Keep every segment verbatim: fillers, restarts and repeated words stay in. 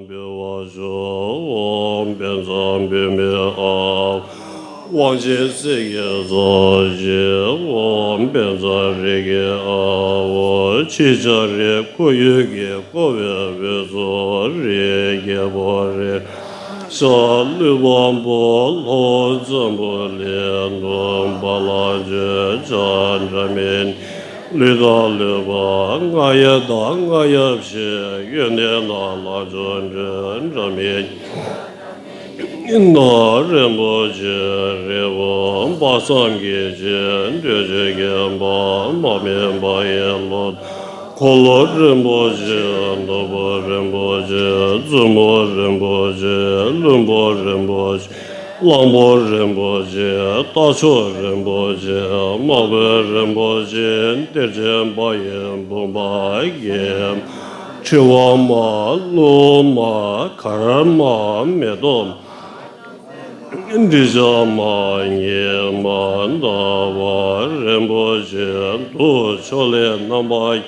འབུལ་བར་ཞུ། ཨོཾ་བཛྲ་བྷཱུ་མི་ཨཱཿཧཱུྃ། དབང་ཆེན་སྲས་ཀྱི་རྩ་བ་བཞི། ཨོཾ་བཛྲ་རེ་ཁེ་ཨཱཿཧཱུྃ། ཕྱི་ལྕགས་རི་ཁོར་ཡུག་གིས་བསྐོར་བའི་འོད་ཟེར་རི་རྒྱལ་པོ་རི། ཤར་ཀླུ་འབུམ་པོ་ལྷོ་འཛམ་བུ་གླིང་ནུབ་བ་ལང་སྤྱོད་བྱ་འདྲ་མིན། ལུས་དང་ལུས་འཕགས་རྔ་ཡབ་དང་རྔ་ཡབ་བཞི། གཡོན་ནས་ནམ་ལངས་ཕྱོགས་འདྲ་མིན། ནགས་རིན་པོ་ཆེ་རི་བོ་དཔག་བསམ་གྱི་ཞིང་། སྤྲོས་བཅས་ཁྱིམ་པ་མ་སྨིན་པ་ཡི་ལོ། འཁོར་ལོ་རིན་པོ་ཆེ། ནོར་བུ་རིན་པོ་ཆེ། བཙུན་མོ་རིན་པོ་ཆེ། བློན་པོ་རིན་པོ་ཆེ། གླང་པོ་རིན་པོ་ཆེ། རྟ་མཆོག་རིན་པོ་ཆེ། དམག་དཔོན་རིན་པོ་ཆེ། གཏེར་ཆེན་པ་ཡི་བུམ་པ་ཡིས། འཁྲི་བ་མ། རླུང་མ། གར་མ། མེ་ཏོག་མ། དྲི་ཆབ་མ། ཉི་མ། ཟླ་བ། རིན་པོ་ཆེ། གདུགས་མཆོག་ལེགས་རྣམ་པར་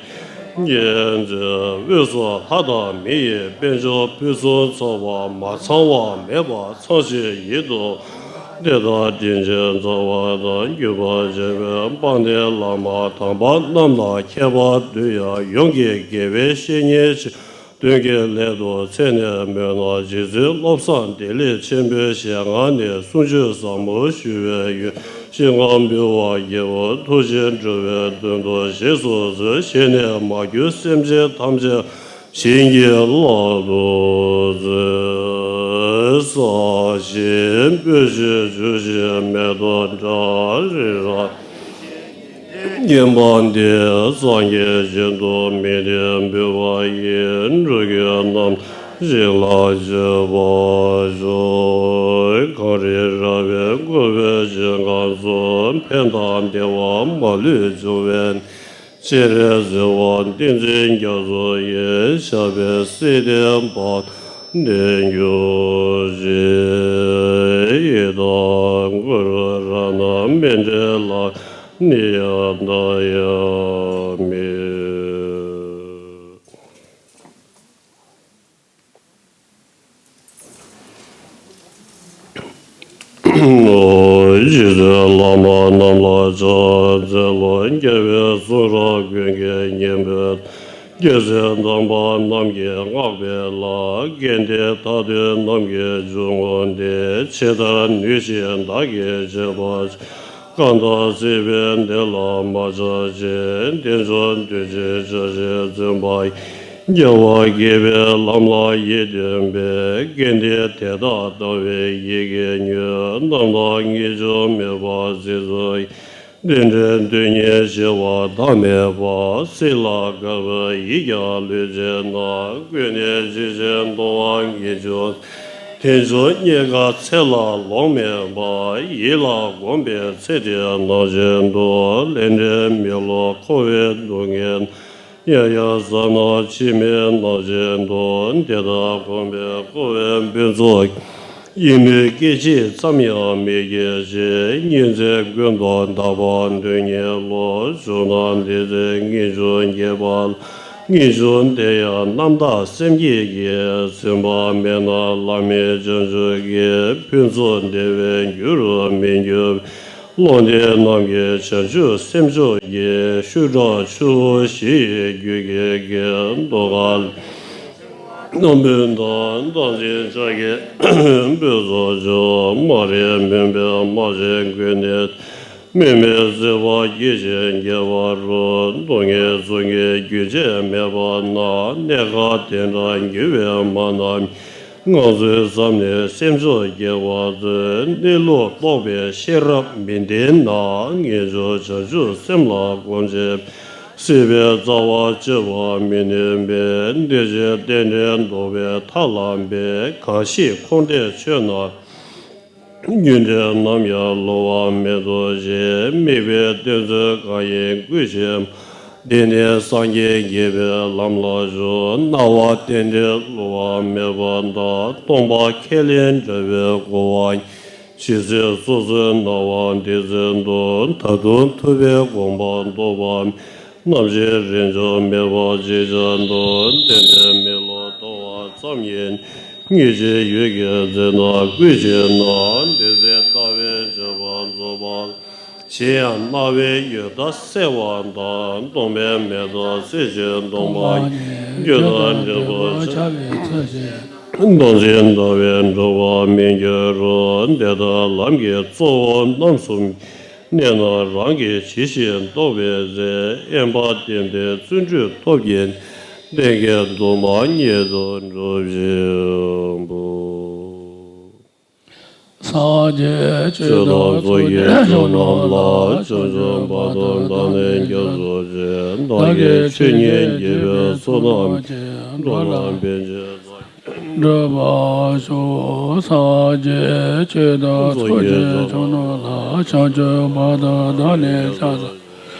རྒྱན་མཛད། དབུས་སུ་ལྷ་དང་མི་ཡི་དཔལ་འབྱོར་ཕུན་སུམ་ཚོགས་པ་མ་ཚང་བ་མེད་པ་ཚང་ཞིང་ཡིད་དུ་འོང་། དེ་དག་དྲིན་ཅན་རྩ་བ་དང་། གུས་པར་བྱས་པའི་དཔལ་ལྡན་བླ་མ་དམ་པ་རྣམས་དང་། ཁྱད་པར་དུ་ཡང་ཡོངས་ཀྱི་དགེ་བའི་བཤེས་གཉེན་ཆེ། དོན་གྱི་སླད་དུ་མཚན་ནས་སྨོས་ན། རྗེ་བཙུན་བློ་བཟང་བདེ་ལེགས་ཆེན་པོའི་ཞལ་སྔ་ནས་གསུང་ཆོས་ཟབ་མོ་ཞུ་བའི་ཡོན་ཞིང་ཁམས་འབུལ་བ་དགེ་བ་ཐུགས་རྗེ་འགྲོ་བའི་དོན་དུ་བཞེས་སུ་གསོལ། བཞེས་ནས་མ་གྱུར་སེམས་ཅན་ཐམས་ཅད་བྱིན་གྱིས་བརླབ་ཏུ་མཛོད། བསགས་ཤིང་སྤེལ་ཞིང་བྱུང་ཞིང་མེ་ཏོག་བཀྲ་རི་ར། བསྙེན་པ་འདི་སངས་རྒྱས་བཞིན་དུ་མི་བསྟེན་འབུལ་བ་ཡིན། འགྲོ་ཀུན་རྣམས་ཞིང་ལ་སྤྱོད་པར་ཤོག། གངས་རི་ར་བས་བསྐོར་བའི་ཞིང་ཁམས་སུ། ཕན་དང་བདེ་བ་མ་ལུས་འབྱུང་བའི། སྤྱན་རས་གཟིགས་དབང་ཏིང་འཛིན་རྒྱ་མཚོ་ཡི། ཞབས་པད་སྲིད་མཐའི་བར་དུ་བརྟན་གྱུར་ཅིག། ཡི་དམ་གུ་རུ་རཏྣ་མཎྜལ་ནི་ཡ་ཏ་ཡ་མི། རྗེ་བཙུན་བླ་མ་རྣམས་ལ་ཕྱག་འཚལ་ལོ། རྒྱལ་བའི་གསུང་རབ་ཀུན་གྱི་སྙིང་པོ། རྒྱལ་སྲས་དམ་པ་རྣམས་ཀྱིས་བསྔགས་པའི་ལྷ། དགེ་འདུན་མཐའ་འདུལ་རྣམས་ཀྱི་འབྱུང་གནས་ཏེ། ཇི་ལྟར་ནུས་ཤིང་བདག་གིས་བྱེད་པར་བྱ། གང་དག་སྲིད་པའི་བདེ་ལ་མ་ཆགས་ཤིང་། བདེ་མཆོག་འདོད་ཅིང་བྱ་ཞིང་བརྩོན་པ་ཡིས། རྒྱལ་བ་དགྱེས་པའི་ལམ་ལ་ཡིད་རྟོན་པའི། དགེ་འདུན་དེ་དག་དང་བའི་ཡིད་ཀྱིས་མཉེས། རྣམ་དག་ངེས་འབྱུང་མེད་པར་གཟིགས་སུ་ཡི། རྟེན་འབྲེལ་དོན་གཉིས་ཞི་བ་བདག་མེད་པ། སྲིད་ལ་དགའ་བའི་ཡིད་ཀྱང་ལུས་བྱེད་ན། ཀུན་ནས་ཇི་བཞིན་སྟོང་པ་ངེས་འབྱུང་། དལ་འབྱོར་རྙེད་དཀའ་ཚེ་ལ་ལོང་མེད་པ། ཡིད་ལ་གོམས་པའི་ཚེ་འདི་ནང་བཞིན་དུ། ལས་འབྲས་མེད་ལུགས་འཁོར་བའི་སྡུག་བསྔལ། ཡང་ཡང་བསམ་ན་ཕྱི་མའི་ནང་བཞིན་དུ། དེ་དག་གོམས་པས་འཁོར་བའི་ཕུན་ཚོགས། ཡིད་མོས་སྐད་ཅིག་ཙམ་ཡང་མི་སྐྱེ་ཞིང་། ཉིན་མཚན་ཀུན་ཏུ་འདའ་བ་དོན་གཉེར་ལོ། བྱུང་ན་འདི་ཚེ་ངེས་འབྱུང་རྒྱས་པ་ལ། ངེས་འབྱུང་དེ་ཡང་རྣམ་དག་སེམས་བསྐྱེད་ཀྱིས། ཚིམ་པ་མེད་ན་བླ་མེད་བྱང་ཆུབ་ཀྱི། ཕུན་ཚོགས་བདེ་བའི་རྒྱུ་རུ་མི་འགྱུར་བའི། བློ་ལྡན་རྣམས་ཀྱི་བྱང་ཆུབ་སེམས་མཆོག་གི། ཤུགས་དྲག་ཆུ་བོ་བཞི་ཡི་རྒྱུད་ཀྱི་རྒྱན། མདོ་ཁ་ལས། རྣམ་སྨིན་དང་སྟངས་འཛིན་ཕྱག་རྒྱའི་སྤོས་ཚོགས་ཀྱང་། དམར་རིལ་མུན་པའི་དམར་ཆེན་ཀུན་ནས། མུན་མེད་སེར་པོ་སྐྱེ་ཞིང་རྒྱས་པ་རུ། སྡུག་བསྔལ་ཚོགས་ཀྱི་རྒྱུན་ཆད་མེད་པ་ན། གནས་སྐབས་བདེ་འབྲས་འགྱུར་བའི་མ་རྣམས། ངང་ཚུལ་ཙམ་ནས་སེམས་མཆོག་རྒྱས་པར་མཛོད། གནས་ལུགས་རྟོགས་པའི་ཤེས་རབ་མི་ལྡན་ན། ངེས་འབྱུང་བྱང་ཆུབ་སེམས་ལ་གོམས་བྱས། སྲིད་པའི་རྩ་བ་གཅོད་པར་མི་ནུས་པས། འདི་ཕྱིར་རྟེན་འབྲེལ་རྟོགས་པའི་མཐའ་ལམ་པས། གང་ཞིག་འཁོར་འདས་ཆོས་རྣམས། རྒྱུ་འབྲས་རྣམས་ཡང་བསླུ་བ་མེད་དོ་ཞེས། དམིགས་པའི་གཏེར་མཛོད་གང་ཡིན་བརྐུས་ཕྱིར། དེ་ནས་སངས་རྒྱས་དགྱེས་པའི་ལམ་ལ་ཞུགས། སྣང་བ་རྟེན་འབྲེལ་བསླུ་བ་མེད་པ་དང་། སྟོང་པ་ཁས་ལེན་བྲལ་བའི་གོ་འཕང་། ཇི་སྲིད་སོ་སོའི་སྣང་བ་འདི་ཟིན་དུ། ད་དུང་ཐུབ་པའི་གོ་འཕང་ཐོབ་པ། རྣམ་ཤེས་རིན་འབྱུང་མེད་པ་ཅིག་ཀྱང་འདུག། དེ་འདྲའི་མི་བསླུ་ལྟ་བ། ཙམ་ཡིན། ཉེས་བྱས་ཡུལ་གྱི་རྫས་རྣམས་ཀུན་ཤེས་ན། དེ་ཚེ་ལྟ་བའི་སྤྱོད་པ་རྫོགས་པ། གཞན་ཡང་སྨྲ་བའི་ཡུལ་དག་གསལ་བ་དང་། སྟོང་པའི་མེ་ཏོག་སེར་ཆེན་སྟོང་པ་ཉིད། རྒྱུ་དང་འབྲས་བུ་ཆགས་པའི་ཚུལ་གྱིས། སྟོང་ཆེན་ལྟ་བས་འགྲོ་བ་མི་འགྱུར་རོ། དེ་ལྟར་ལམ་གྱི་གཙོ་བོ་རྣམ་གསུམ། གནས་རྣམས་རང་གིས་ཇི་བཞིན་རྟོགས་པའི་ཚེ། དབེན་པ་བསྟེན་ཏེ་བརྩོན་འགྲུས་སྟོབས་ཀྱིས། གཏན་གྱི་འདུན་མ་རྙེད་དུ་འགྲུབ་ཅིང་། སངས་རྒྱས་ཆོས་དང་ཚོགས་ཀྱི་མཆོག་རྣམས་ལ། བྱང་ཆུབ་བར་དུ་བདག་ནི་སྐྱབས་སུ་མཆི། བདག་གིས་ཆོས་ཉན་བགྱིས་པའི་ཚོགས་རྣམས་ཀྱིས། འགྲོ་ལ་ཕན་ཕྱིར་འགྲུབ་པར་ཤོག་སངས་རྒྱས་ཆོས་དང་ཚོགས་ཀྱི་མཆོག་རྣམས་ལ། བྱང་ཆུབ་བར་དུ་བདག་ནི་སྐྱབས་སུ།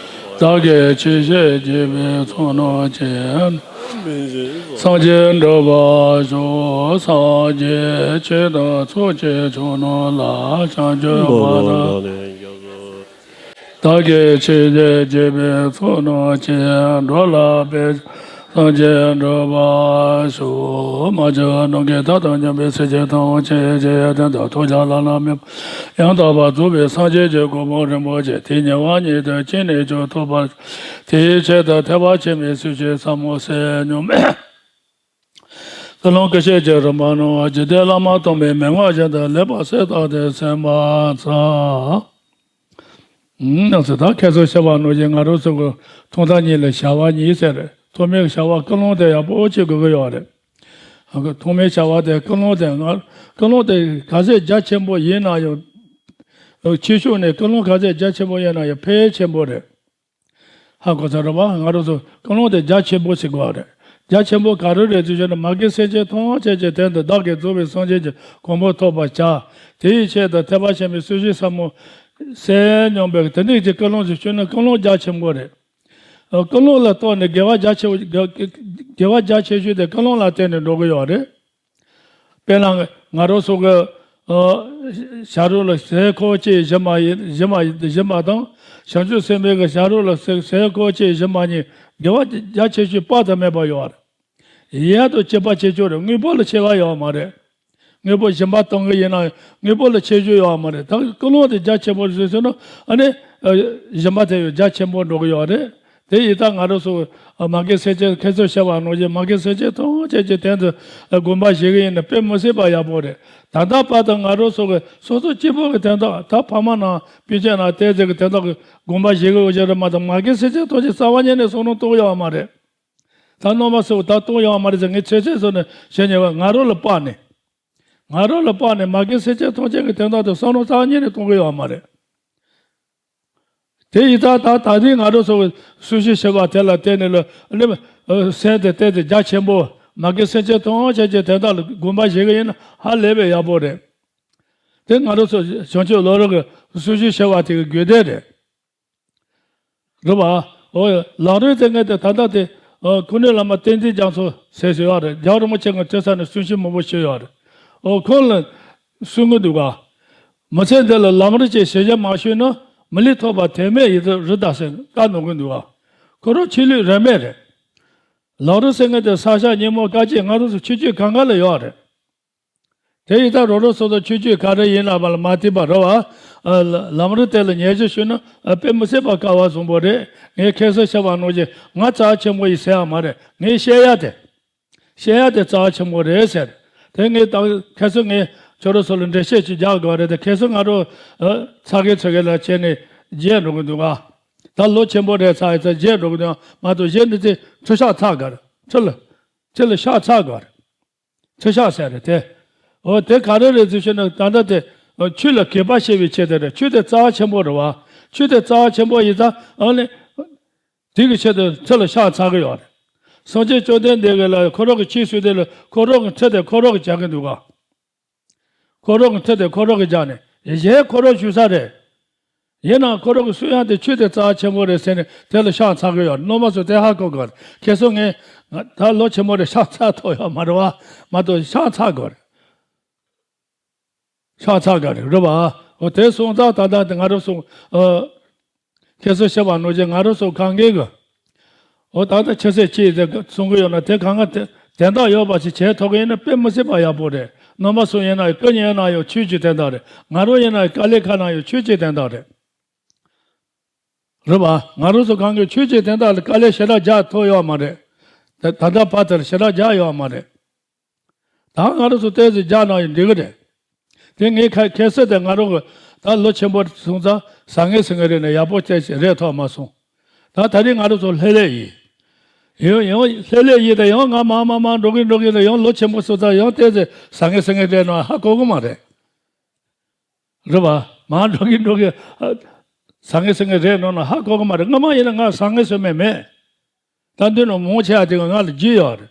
བདག་གིས་ཆོས་བཤད་བགྱིས་པའི་ཚོགས་རྣམས་ཀྱིས། སངས་རྒྱས་འགྲུབ་པར་ཤོག་སངས་རྒྱས་ཆོས་དང་ཚོགས་ཀྱི་མཆོག་རྣམས་ལ། བྱང་ཆུབ་བར་དུ། བདག་གིས་ཆོས་བཤད་བགྱིས་པའི་ཚོགས་རྣམས་ཀྱིས། འགྲོ་ལ་ཕན་སངས་རྒྱས་འགྲུབ་པར་ཤོག་མ་གྱུར་ནམ་མཁའི་མཐའ་དང་མཉམ་པའི་སེམས་ཅན་ཐམས་ཅད་ཀྱི་དོན་དུ། ཐོབ་བྱ་བླ་ན་མེད་པ་ཡང་དག་པར་རྫོགས་པའི་སངས་རྒྱས་ཀྱི་གོ་འཕང་རིན་པོ་ཆེ་དེ་ཉེ་བ་ཉིད་དུ་ཅི་ནས་ཀྱང་ཐོབ་པར། དེའི་ཆེད་དུ་ཐེག་པ་ཆེན་པོའི་བརྩོན་འགྲུས་ཟབ་མོ་ཟས་སྙོམས། ཀུན་སློང་སྐུ་བཞིའི་རིམ་པ་རྣམས། འཇིག་རྟེན་བླ་མ་དམ་པའི་མན་ངག་བཞིན་དུ་ལེགས་པར་གསལ་བཏབ་སྟེ་གསན་པར་བྱ། ཨུམ། ད་ཁྱེད་ཚོས་བཤད་པ་ནང་བཞིན་ང་རང་ཚོ་གི་ཐོག་མཐའ་གཉིས་ལ་བྱ་བ་གཉིས་ཟེར་རེད། ཐོག་མའི་བྱ་བ་ཀུན་སློང་དེ་ཡག་པོ་བྱེད་དགོས་ཀྱི་ཡོད་རེད། ཐོག་མའི་བྱ་བ་དེ་ཀུན་སློང་དེ་ང་ཀུན་སློང་དེ་ག་ཚད་རྒྱ་ཆེན་པོ་ཡིན་ན་ཡང་། ཆེ་ཤོས་ནས་ཀུན་སློང་ག་ཚད་རྒྱ་ཆེན་པོ་ཡིན་ན་ཡང་ཕལ་ཆེན་པོ་རེད། ཧ་གོ་ཚར་བ། ང་རང་ཚོ་ཀུན་སློང་དེ་རྒྱ་ཆེན་པོ་ཞིག་དགོས་རེད། རྒྱ་ཆེན་པོ་ག་རེ་རེད་ཅེས་ཞུས་ན། མ་གི་སེམས་ཅན་ཐམས་ཅད་ཀྱི་དོན་དུ་བདག་གིས་རྫོགས་པའི་སངས་རྒྱས་ཀྱི་གོ་འཕང་ཐོབ་པར་བྱ། དེའི་ཆེད་དུ་ཐེག་པ་ཆེན་པོའི་བརྩོན་འགྲུས་ཟབ་མོ་ཟས་སྙོམས་པའི་དེ་འདྲའི་ཀྱི་ཀུན་སློང་ཞིག་ཞུས་ན་ཀུན་སློང་རྒྱ་ཆེན་པོ་རེད། ཨ། ཀུན་སློང་ལ་ལྟོས་ནས་དགེ་བ་རྒྱ་ཆེ་བོ་དགེ་དགེ་བ་རྒྱ་ཆེ་ཤོས་དེ་ཀུན་སློང་ལ་བརྟེན་ནས་འགྲོ་གི་ཡོད་རེད། དཔེར་ན་ང་རང་ཚོ་གི་ཨ་བྱ་རོག་ལ་ཟས་ཁོག་གཅིག་སྦྱིན་པ་ཡིན་སྦྱིན་པ་སྦྱིན་པ་དང་། བྱང་ཆུབ་སེམས་དཔའི་གི་བྱ་རོག་ལ་ཟས་ཟས་ཁོག་གཅིག་སྦྱིན་པ་གཉིས་དགེ་བ་རྒྱ་ཆེ་ཤོས་དཔག་ཏུ་མེད་པ་ཡོད་རེད། ཡ་དང་བཅས་པ་ཆེ་ཆུང་རེད། དངོས་པོ་ལ་ཆེ་བ་ཡོད་མ་རེད། དངོས་པོ་སྦྱིན་པ་གཏོང་གི་ཡིན་ན་དངོས་པོ་ལ་ཆེ་ཆུང་ཡོད་མ་རེད། ད་ཀུན་སློང་དེ་རྒྱ་ཆེན་པོ་བཟོས་ཟེར་ན་ཨ་ནི་ཨ་སྦྱིན་པ་དེ་ཡང་རྒྱ་ཆེན་པོ་འགྲོ་གི་ཡོད་རེད། དེ་ཡིན་ད་ང་རང་ཚོ་མ་གི་སེམས་ཅན་ཁྱེད་ཚོས་བཤད་པ་ནང་བཞིན་མ་གི་སེམས་ཅན་ཐམས་ཅད་ཀྱི་དོན་དུ་དགོངས་པ་བཞེས་གི་ཡིན་ན་དཔེ་མི་སྲིད་པ་ཡག་པོ་རེད། ད་ལྟ་བར་དུ་ང་རང་ཚོ་གི་སོ་སོ་གཅིག་པོ་གི་དོན་དག་ད་ཕ་མ་ན་སྤུན་མཆེད་ན་བསྟེན་ཚེ་གི་དོན་དག་གི་དགོངས་པ་བཞེས་གི་ཡོད་ཀྱི་རེད་མ་གཏོགས་མ་གི་སེམས་ཅན་ཐམས་ཅད་རྩ་བ་ཉིད་ནས་བསམ་བློ་གཏོང་ཡོད་མ་རེད། ད་སྣང་བ་སོགས་ད་གཏོང་ཡོང་བ་མ་རེད་ཟེར། ངས་ཚོད་ཚོད་བཟོས་ནས་བཤད་ཉེ་བ་ང་རང་ལ་དཔག་ནས། ང་རང་ལ་དཔག་ནས་མ་གི་སེམས་ཅན་ཐམས་ཅད་ཀྱི་དོན་དག་ཏུ་བསམ་བློ་རྩ་བ་ཉིད་ནས་གཏོང་གི་ཡོད་མ་རེད། དེ་ཡིན་ད་ད་ད་ཐེངས་ང་རང་ཚོ་གི་བརྩོན་འགྲུས་བྱེད་པ་དེ་ལ་བརྟེན་ནས་ལ་ནི་སེམས་དེ་གཏད་དེ་རྒྱ་ཆེན་པོ་མ་གི་སེམས་ཅན་ཐམས་ཅད་ཀྱི་དོན་དག་ལ་དགོངས་པ་བཞེས་གི་ཡིན་ན་ཧ་ལས་པའི་ཡག་པོ་རེད། དེ་ང་རང་ཚོ་བྱང་ཆུབ་བློ་ལྡོག་གི་བརྩོན་འགྲུས་བྱེད་པ་དེ་གི་དགོས་དོན་རེད། རེད་བ། འོ། ལམ་རིམ་དེ་ངས་དེ་ད་ལྟ་དེ། ཨ། ཀུན་མཁྱེན་བླ་མ་བསྟན་འཛིན་རྒྱ་མཚོ་ཟེར་ཟེར་བ་རེད། རྒྱལ་བ་རིན་པོ་ཆེ་ངས་དེ་ས་ནས་གསུང་བཤད་མང་པོ་བྱས་ཡོད་རེད། འོ། ཁོང་ལ་གསུང་གི་འདུག་ག་མི་ཚེ་འདི་ལ་ལམ་རིམ་ཅིག་ཞེ་ཞེ་མ་ཞུས་ན་མི་ལུས་ཐོབ་པ་དོན་མེད་ཡིན་ཚུལ་རེད་ད་ཟེར་བཀའ་གནང་གི་འདུག་ག་ཁོ་རང་ཆོས་ལུགས་རིས་མེད་རེད། ལམ་རིམ་ཟེར་མཁན་དེ་ས་སྐྱ་རྙིང་མ་བཀའ་བརྒྱུད་ང་རང་ཚོ་ཆོས་བརྒྱུད་གང་ག་ལ་ཡོད་རེད། དེ་ཡིན་ད་རོགས་རོགས་སོ་སོ་ཆོས་བརྒྱུད་ག་རེ་ཡིན་ལ་བ་ལ་མ་བརྟེན་པ་རེད་བ། ཨ། ལམ་རིམ་དེ་ལ་ཉེས་ཆད་ཞུས་ན་ཨ་དཔེ་མི་སྲིད་པ་དཀའ་བ་བཟང་པོ་རེད། ངས་ཁྱེད་ཚོས་བཤད་པ་ནང་བཞིན་ང་རྩ་ཆེན་པོ་ཡིན་ཟེར་ཡ་མ་རེད། ངས་བཤད་ཡ་དེ། བཤད་ཡ་དེ་རྩ་ཆེན་པོ་རེད་ཟེར། དེ་ངས་ད་ཁྱེད་ཚོ་ངས་ཁྱོད་རང་ཚོ་ལ་འགྲེལ་བཤད་ཅིག་རྒྱག་དགོས་རེད་དེ་ཁྱེད་ཚོ་ང་རང་ཨ་ཚ་གེ་ཚོ་གེ་ལ་བྱས་ནས་བརྗེད་འགྲོ་གི་འདུག་ག་ད་ལོ་ཆེན་པོ་རེད་ཚ་ཡི་ཚ་བརྗེད་འགྲོ་གི་འདུག་མ་གཏོགས་གཞན་འདི་ཚོས་ཁྲུས་ཤག་ཚ་ག་རེད། ཁྲུས་ལ། ཁྲུས་ལ་ཤག་ཚ་དགོས་རེད། ཁྲུས་ཤག་ཟེར་རེད་དེ། འོ་དེ་ག་རེ་རེད་ཟེར་ཞུས་ན་ད་ལྟ་དེ་ཆོས་ལ་དགེ་བ་བྱེད་པའི་ཆེད་དུ་རེད། ཆོས་དེ་རྩ་བ་ཆེན་པོ་རེད་བ། ཆོས་དེ་རྩ་བ་ཆེན་པོ་ཡིན་ཙང་ཨ་ནི། དེ་གི་ཆེད་དུ་ཁྲུས་ལ་ཤག་ཚ་གི་ཡོད་རེད། སངས་རྒྱས་བཅོམ་ལྡན་འདས་ཀྱིས་ལ་ཁོ་རང་གི་ཆོས་གསུངས་དེ་ལ་ཁོ་རང་གི་ཁྲུས་དེ་ཁོ་རང་གིས་རྒྱག་གི་འདུག་ག་ཁོ་རང་གི་ཁྲུས་དེ་ཁོ་རང་གིས་རྒྱག་ནས་གཞན་ཁོ་རང་ཞུ་ས་རེད། ཡིན་ནའང་ཁོ་རང་གི་གསུང་ཡག་དེ་ཆོས་དེ་རྩ་བ་ཆེན་པོ་རེད་ཟེར་ནས་དེ་ལ་ཤག་ཚ་གི་ཡོད་རེད། རྣམ་པ་ཚོ་དེ་ཧ་གོ་དགོས་རེད། ཁྱེད་ཚོ་ངས་ད་ལོ་ཆེན་མོ་རེད་ཤག་ཚ་ཐུབ་ཡོད་མ་རེད་བ། མ་གཏོགས་ཤག་ཚ་དགོས་རེད། ཤག་ཚ་དགོས་རེད་རེད་བ། འོ་དེ་སོང་ཙང་ད་ལྟ་དེ་ང་རང་ཚོ་ཨ། ཁྱེད་ཚོས་བཤད་པ་ནང་བཞིན་ང་རང་ཚོ་གང་གའི་གི། འོ་ད་ལྟ་ཆུ་ཚོད་གཅིག་དེ་གསུང་གི་ཡོད་ན་དེ་གང་ག་དེ་ དན་རྟགས་ཡོད་པ་ཞིག་བྱེད་ཐུབ་ཀྱི་ཡིན་ན་དཔེ་མི་སྲིད་པ་ཡག་པོ་རེད། རྣམ་པ་ཚོ་ཡིན་ན་ཡང་སྐུ་ཉིད་ཡིན་ན་ཡང་ཆོས་ཀྱི་དན་རྟགས་རེད། ང་རང་ཡིན་ན་ཡང་དཀའ་ལས་ཁག་ན་ཡང་ཆོས་ཀྱི་དན་རྟགས་རེད། རེད་པ། ང་རང་ཚོ་གང་གི་ཆོས་ཀྱི་དན་རྟགས་ལ་དཀའ་ལས་ཞེ་དྲག་རྒྱག་ཐུབ་ཡོད་མ་རེད། ད་ད་ལྟ་བར་དུ་ཞེ་དྲག་རྒྱག་ཡོད་མ་རེད། ད་ང་རང་ཚོ་ཏོག་ཙམ་རྒྱག་ན་ཡང་འགྲིག་གི་རེད། དེ་ངས་ཁ་ཁ་སང་དེ་ང་རང་གི་ད་ལོ་ཆེན་པོ་སོང་ཙང་བཟང་ངན་ཟེར་མཁན་རེད་ནས་ཡག་པོ་བྱས་ཤིག་རེད་ཐོག་མ་སོང་། ད་ད་རེས་ང་རང་ཚོ་ལྷོད་ལྷོད་ཡིན། ཡང་ཡང་ལྷོད་ལྷོད་ཡིན་དེ་ཡང་ང་མང་མང་མང་འགྲོ་གིན་འགྲོ་གིན་དེ་ཡང་ལོ་ཆེན་པོ་སོང་ཙང་ཡང་ཏོག་ཙམ་བཟང་ངན་ཟེར་མཁན་རེད་ནོ་ཧ་གོ་གི་མ་རེད། རེད་པ། མང་འགྲོ་གིན་འགྲོ་གིན་ཨ། བཟང་ངན་ཟེར་མཁན་རེད་ནོ་ནོ་ཧ་གོ་གི་མ་རེད། སྔ་མ་ཡིན་ན་ང་བཟང་ངན་ཟེར་མཁན་མེད། ད་འདི་ནང་མང་ཆེ་བ་དེ་ག་ང་ལ་བརྗེད་ཡོད་རེད།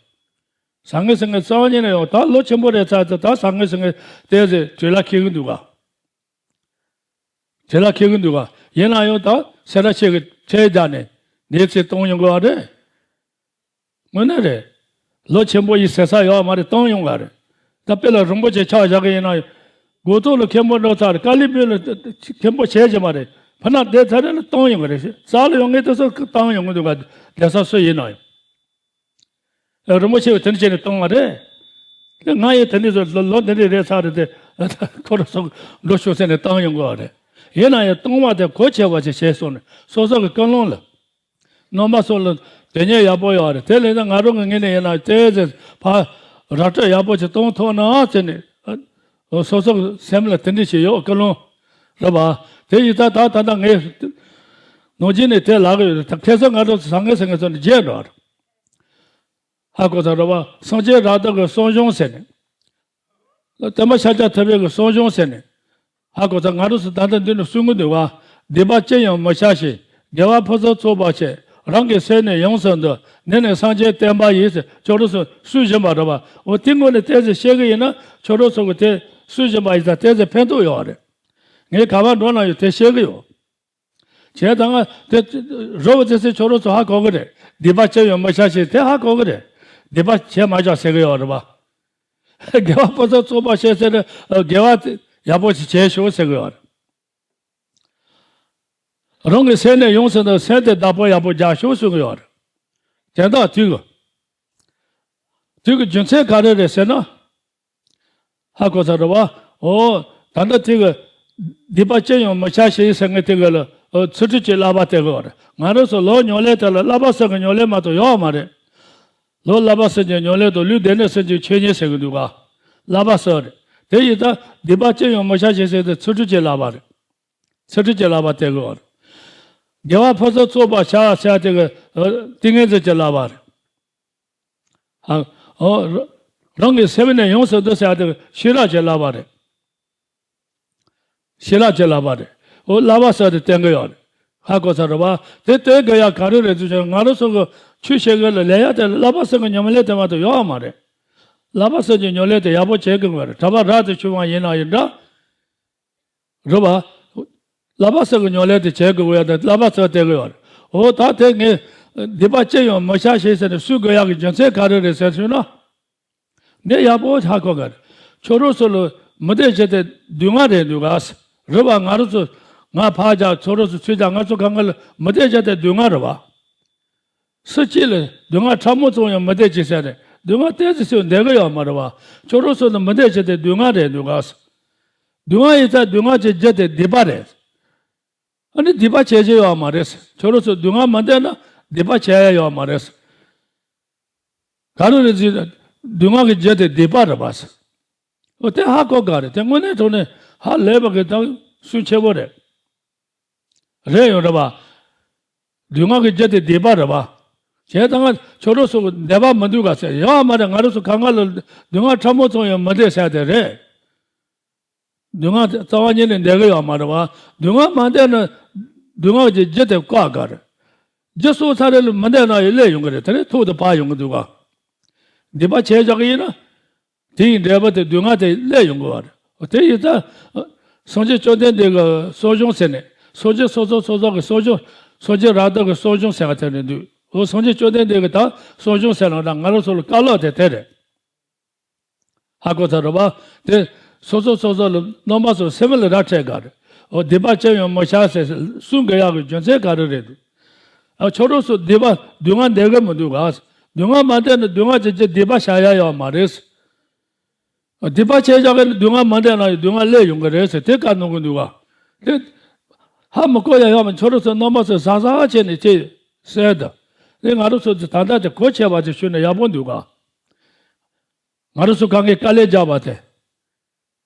བཟང་ངན་ཟེར་མཁན་རྩ་བ་ཉིད་ནས་ཡོད། ད་ལོ་ཆེན་པོ་རེད་ཚར་ཚར་ད་བཟང་ངན་ཟེར་མཁན་ཏོག་ཙམ་བྲེལ་བ་འཁྱེར་གི་འདུག་ག་བྲེལ་བ་འཁྱེར་གི་འདུག་ག་ཡིན་ན་ཡང་ད་སེ་ར་ཕྱེད་ཀྱི་ཁྲལ་རྒྱག་ནས་འདི་ཚེ་གཏོང་ཡོང་དགོས་པ་རེད། དངོས་གནས་རེད། ལོ་ཆེན་པོ་ཡི་ཟེར་ས་ཡོད་མ་རེད། གཏོང་ཡོང་ག་རེད། ད་དཔེ་ལ་རིན་པོ་ཆེ་ཆག་བཞག་གི་ཡིན་ན་ཡང་། སྒོ་ཐོག་ལ་མཁན་པོ་འགྲོ་ཚར་རེད། དཀའ་ལས་དཔེ་ལ་མཁན་པོ་བྱས་ཀྱི་མ་རེད། ཕ་ན་བསྡད་ཚར་རེད་ལ་གཏོང་ཡོང་གི་རེད། རྩ་ལ་ཡོང་ངེས་དེ་ཚོ་གཏོང་ཡོང་གི་འདུག་ག་བསྡད་ས་སུ་ཡིན་ན་ཡང་། རིན་པོ་ཆེ་བས་དེ་འདྲ་བྱས་ནས་གཏོང་བ་རེད། དེ་ང་ཡི་དེ་འདྲ་ཚོ་ལོ་ལོ་འདི་འདྲ་རེད་ཚར་རེད་དེ། ཁོ་རང་ཚོ་འགྲོ་ཤོག་ཟེར་ནས་གཏོང་ཡོང་གི་བ་རེད། ཡིན་ན་ཡང་གཏོང་བ་དེ་གོ་ཆེ་བ་ཞིག་བྱས་སོང་ནས་སོ་སོ་གི་ཀུན་སློང་ལ། རྣམ་པ་ཚོ་ལ་དོན་གཉེར་ཡག་པོ་ཡོད་རེད། དེ་ལས་ད་ང་རང་གི་ངོས་ནས་ཡིན་ན་ཏོག་ཙམ་ཕར་ར་སྤྲོད་ཡག་པོ་ཞིག་གཏོང་ཐུབ་ན་ཟེར་ནས། ཨ། སོ་སོ་གི་སེམས་ལ་དེ་འདྲ་ཞིག་ཡོད་ཀུན་སློང་། རེད་པ། དེ་ཡིན་ད་ད་ད་ད་ངས་ནང་བཞིན་ནས་དེ་ལབ་གི་ཡོད་རེད། ད་ཁ་སང་ང་རང་ཚོ་བཟང་ངན་ཟེར་མཁན་ཚོ་ནས་བརྗེད་འགྲོ་བ་རེད། ཧ་གོ་ཚར་རེད་པ། སངས་རྒྱས་རབ་ཏུ་གི་གསུང་གཞུང་ཟེར་ནས། བསྟན་པ་ཤཱཀྱ་ཐུབ་པའི་གི་གསུང་གཞུང་ཟེར་ནས། ཧ་གོ་ཚར། ང་རང་ཚོ་ད་ལྟ་འདི་ནས་གསུང་གི་འདུག་ག་སྡིག་པ་ཅི་ཡང་མི་བྱ་ཞིང་། དགེ་བ་ཕུན་སུམ་ཚོགས་པར་སྤྱད། རང་གི་སེམས་ནི་ཡོངས་སུ་འདུལ། འདི་ནི་སངས་རྒྱས་བསྟན་པ་ཡིན་ཟེར། ཁྱོད་རང་ཚོ་གསུང་བཞིན་པ་རེད་པ། འོ་དེ་ངོས་ནས་ཏོག་ཙམ་བཤད་གི་ཡིན་ན་ཁྱོད་རང་ཚོ་གི་དེ་གསུང་བཞིན་པ་ཡིན་ཙང་ཏོག་ཙམ་ཕན་ཐོགས་ཡོད་རེད། ངས་ག་པར་འགྲོ་ན་ཡང་དེ་བཤད་གི་ཡོད། བྱས་ཙང་ང་དེ་རོ་བ་ཙེ་ཙེ་ཁྱོད་རང་ཚོ་ཧ་གོ་གི་རེད། སྡིག་པ་ཅི་ཡང་མི་བྱ་ཞིང་དེ་ཧ་གོ་གི་རེད། སྡིག་པ་བྱས་མ་བཞག་ཟེར་གི་ཡོད་རེད་པ། དགེ་བ་ཕུན་སུམ་ཚོགས་པར་སྤྱད་ཟེར་ནས་དགེ་བ་དེ་ཡག་པོ་ཞིག་བྱས་ཤོག་ཟེར་གི་ཡོད་རེད། རང་གི་སེམས་ནི་ཡོངས་སུ་འདུལ། སེམས་དེ་བདག་པོ་ཡག་པོ་རྒྱག་ཤོག་གསུང་གི་ཡོད་རེད། དེ་དག་དུས་ཀྱི་དུས་ཀྱི་རྒྱུ་མཚན་ག་རེ་རེད་ཟེར་ན། ཧ་གོ་ཚར་རེད་པ། འོ། ད་ལྟ་དེ་གི་སྡིག་པ་ཅི་ཡང་མི་བྱ་ཞིང་ཟེར་མཁན་དེ་གི་ལ་ཚུལ་ཁྲིམས་ཀྱི་བསླབ་པ་སྟེར་གི་ཡོད་རེད། ང་རང་ཚོ་ལོ་ཉུང་ལས་དེ་ལ་བསླབ་པ་གསུམ་གི་ཉམས་ལེན་མ་གཏོགས་ཡོད་མ་རེད། ལོ་བསླབ་པ་གསུམ་གྱི་ཉམས་ལེན་དང་ལུས་སྡེ་སྣོད་གསུམ་གྱི་ཆོས་ཉིད་ཟེར་གི་འདུག་ག་བསླབ་པ་གསུམ་རེད། དེ་ཡིན་ད་སྡིག་པ་ཅི་ཡང་མི་བྱ་ཞིང་ཟེར་དེ་ཚུལ་ཁྲིམས་ཀྱི་བསླབ་པ་རེད། ཚུལ་ཁྲིམས་ཀྱི་བསླབ་པ་སྟེར་གི་ཡོད་རེད། དགེ་བ་ཕུན་སུམ་ཚོགས་པར་བྱ་ཟེར་དེ་གི་ཏིང་ངེ་འཛིན་གྱི་བསླབ་པ་རེད། ཨ། འོ། རང་གི་སེམས་ནི་ཡོངས་སུ་འདུལ་ཟེར་ཡ་དེ་ཤེས་རབ་ཀྱི་བསླབ་པ་རེད། ཤེས་རབ་ཀྱི་བསླབ་པ་རེད། འོ་བསླབ་པ་ཟེར་དེ་བསྟན་གྱི་ཡོད་རེད། ཧ་གོ་ཚར་རེད་པ། དེ་བསྟན་དགོས་ཡ་ག་རེ་རེད་ཟེར་ན་ང་རང་ཚོ་གི་ཆོས་བཤད་མཁན་ལ་ལས་ཡ་དེ་བསླབ་པ་གསུམ་གྱི་ཉམས་ལེན་དེ་མ་གཏོགས་ཡོད་མ་རེད། བསླབ་པ་གསུམ་གྱི་ཉམས་ལེན་དེ་ཡག་པོ་བྱེད་དགོས་པ་རེད། གྲྭ་པ་རབ་ཏུ་བྱུང་བ་ཡིན་ན་ཡང་འདྲ། རེད་པ། བསླབ་པ་གསུམ་གྱི་ཉམས་ལེན་དེ་བྱེད་དགོས་ཡ་དེ་བསླབ་པ་གསུམ་བསྟན་གྱི་ཡོད་རེད། འོ་ད་དེ་ངས་སྡིག་པ་ཅི་ཡང་མི་བྱ་ཞིང་ཟེར་ནས་གསུང་དགོས་ཡ་གི་རྒྱུ་མཚན་ག་རེ་རེད་ཟེར་ཞུས་ན། འདི་ཡག་པོ་ཧ་གོ་གི་རེད། ཁྱོད་རང་ཚོ་ལ་མི་བདེ་བྱེད་དེ་སྡུག་བསྔལ་རེད་འདུག་ག་རེད་པ། ང་རང་ཚོ་ང་ཕར་རྒྱག་ཁྱོད་རང་ཚོ་ཚུར་རྒྱག་ང་ཚོ་གང་ག་ལ་མི་བདེ་བྱེད་དེ་སྡུག་བསྔལ་རེད་པ། སུ་གཅིག་ལ་སྡུག་བསྔལ་ཕྲ་མོ་ཙམ་ཡང་མི་བདེ་ཅིག་ཟེར་ནས་སྡུག་བསྔལ་ཏོག་ཙམ་ཞིག་འདོད་གི་ཡོད་མ་རེད་པ། ཁྱོད་རང་ཚོ་ལ་མི་བདེ་བྱེད་དེ་སྡུག་བསྔལ་རེད་འདུག་ག་སྡུག་བསྔལ་ཡིན་ཙང་སྡུག་བསྔལ་གྱི་རྒྱུ་དེ་སྡིག་པ་རེད། ཨ་ནི་སྡིག་པ་བྱེད་ཀྱི་ཡོད་མ་རེད། ཁྱོད་རང་ཚོ་སྡུག་བསྔལ་མི་འདོད་ན་སྡིག་པ་བྱེད་ཡ་ཡོད་མ་རེད། ག་རེ་རེད་ཟེར་ན་སྡུག་བསྔལ་གྱི་རྒྱུ་དེ་སྡིག་པ་རེད་པ། འོ་དེ་ཧ་གོ་ག་རེད། དེ་དངོས་གནས་དྲང་གནས་ཧ་ལས་པ་གི་ད་སུན་ཆེ་བོ་རེད། རེད་ཡོང་རེད་པ། སྡུག་བསྔལ་གྱི་རྒྱུ་དེ་སྡིག་པ་རེད་པ། བྱས་ཙང་ང་ཁྱོད་རང་ཚོ་འདོད་པ་མི་འདུག་ག་ཟེར་ཡོད་མ་རེད། ང་རང་ཚོ་གང་ག་ལ་སྡུག་བསྔལ་ཕྲ་མོ་ཙམ་ཡང་མི་འདོད་ཟེར་དེ་རེད། སྡུག་བསྔལ་རྩ་བ་ཉིད་ནས་འདོད་གི་ཡོད་མ་རེད་པ། སྡུག་བསྔལ་མ་འདོད་ན་སྡུག་བསྔལ་གྱི་རྒྱུ་དེ་བཀག་དགོས་རེད། རྒྱུ་གསོག་ཚར་རེ་ལ་མི་འདོད་ན་ཡང་སླེབས་ཡོང་གི་རེད། དེ་ནས་ཐོག་ཏུ་བབས་ཡོང་གི་འདུག་ག་སྡིག་པ་བྱས་བཞག་གི་ཡིན་ན། དེ་ཡི་འབྲས་བུ་དེ་སྡུག་བསྔལ་དེ་སླེབས་ཡོང་གི་བ་རེད། དེ་ཡིན་ཙང་། སངས་རྒྱས་བཅོམ་ལྡན་འདས་ཀྱི་གསུང་གཞུང་ཟེར་ནས་སངས་རྒྱས་སོ་སོ་སོ་སོ་གི་གསུང་གཞུང་། སངས་རྒྱས་རབ་ཏུ་གི་གསུང་གཞུང་ཟེར་བ་དེ་རེད་འདུག་འོ་སངས་རྒྱས་བཅོམ་ལྡན་འདས་ཀྱི་ད་གསུང་གཞུང་ཟེར་ལ་ང་རང་ཚོ་ལ་བཀའ་སློབ་དེ་དེ་རེད། ཧ་གོ་ཚར་རེད་པ། དེ་སོ་སོ་སོ་སོ་ལ་རྣམ་པ་ཚོ་སེམས་ལ་ར་འཕྲད་ག་རེད། འོ་སྡིག་པ་ཅི་ཡང་མི་བྱ་ཟེར་གསུང་དགོས་ཡག་གི་རྒྱུ་མཚན་ག་རེ་རེད་འདུག་ཨ་ཁྱོད་རང་ཚོ་སྡིག་པ་སྡུག་བསྔལ་འདོད་གི་མི་འདུག་ག་སྡུག་བསྔལ་མ་འདས་ན་སྡུག་བསྔལ་གྱི་རྒྱུ་སྡིག་པ་བྱ་ཡ་ཡོད་མ་རེད། སྡིག་པ་བྱས་བཞག་གི་ནི་སྡུག་བསྔལ་མ་འདས་ན་ཡང་སྡུག་བསྔལ་སླེབས་ཡོང་གི་རེད་ཟེར་དེ་བཀའ་གནང་གི་འདུག་ག་དེ་ཧ་མི་གོ་ཡ་ཡོད་མ། ཁྱོད་རང་ཚོ་རྣམ་པ་ཚོ་ཟ་ཟ་བྱས་ནས་ཅི་ཟེར་དུ། དེ་ང་རང་ཚོ་ཚོ་ད་ལྟ་དེ་གོ་ཆེ་བ་དེ་ཞུས་ན་ཡག་པོ་འདུག་ག་ང་རང་ཚོ་གང་གི་དཀའ་ལས་རྒྱག་པ་དེ།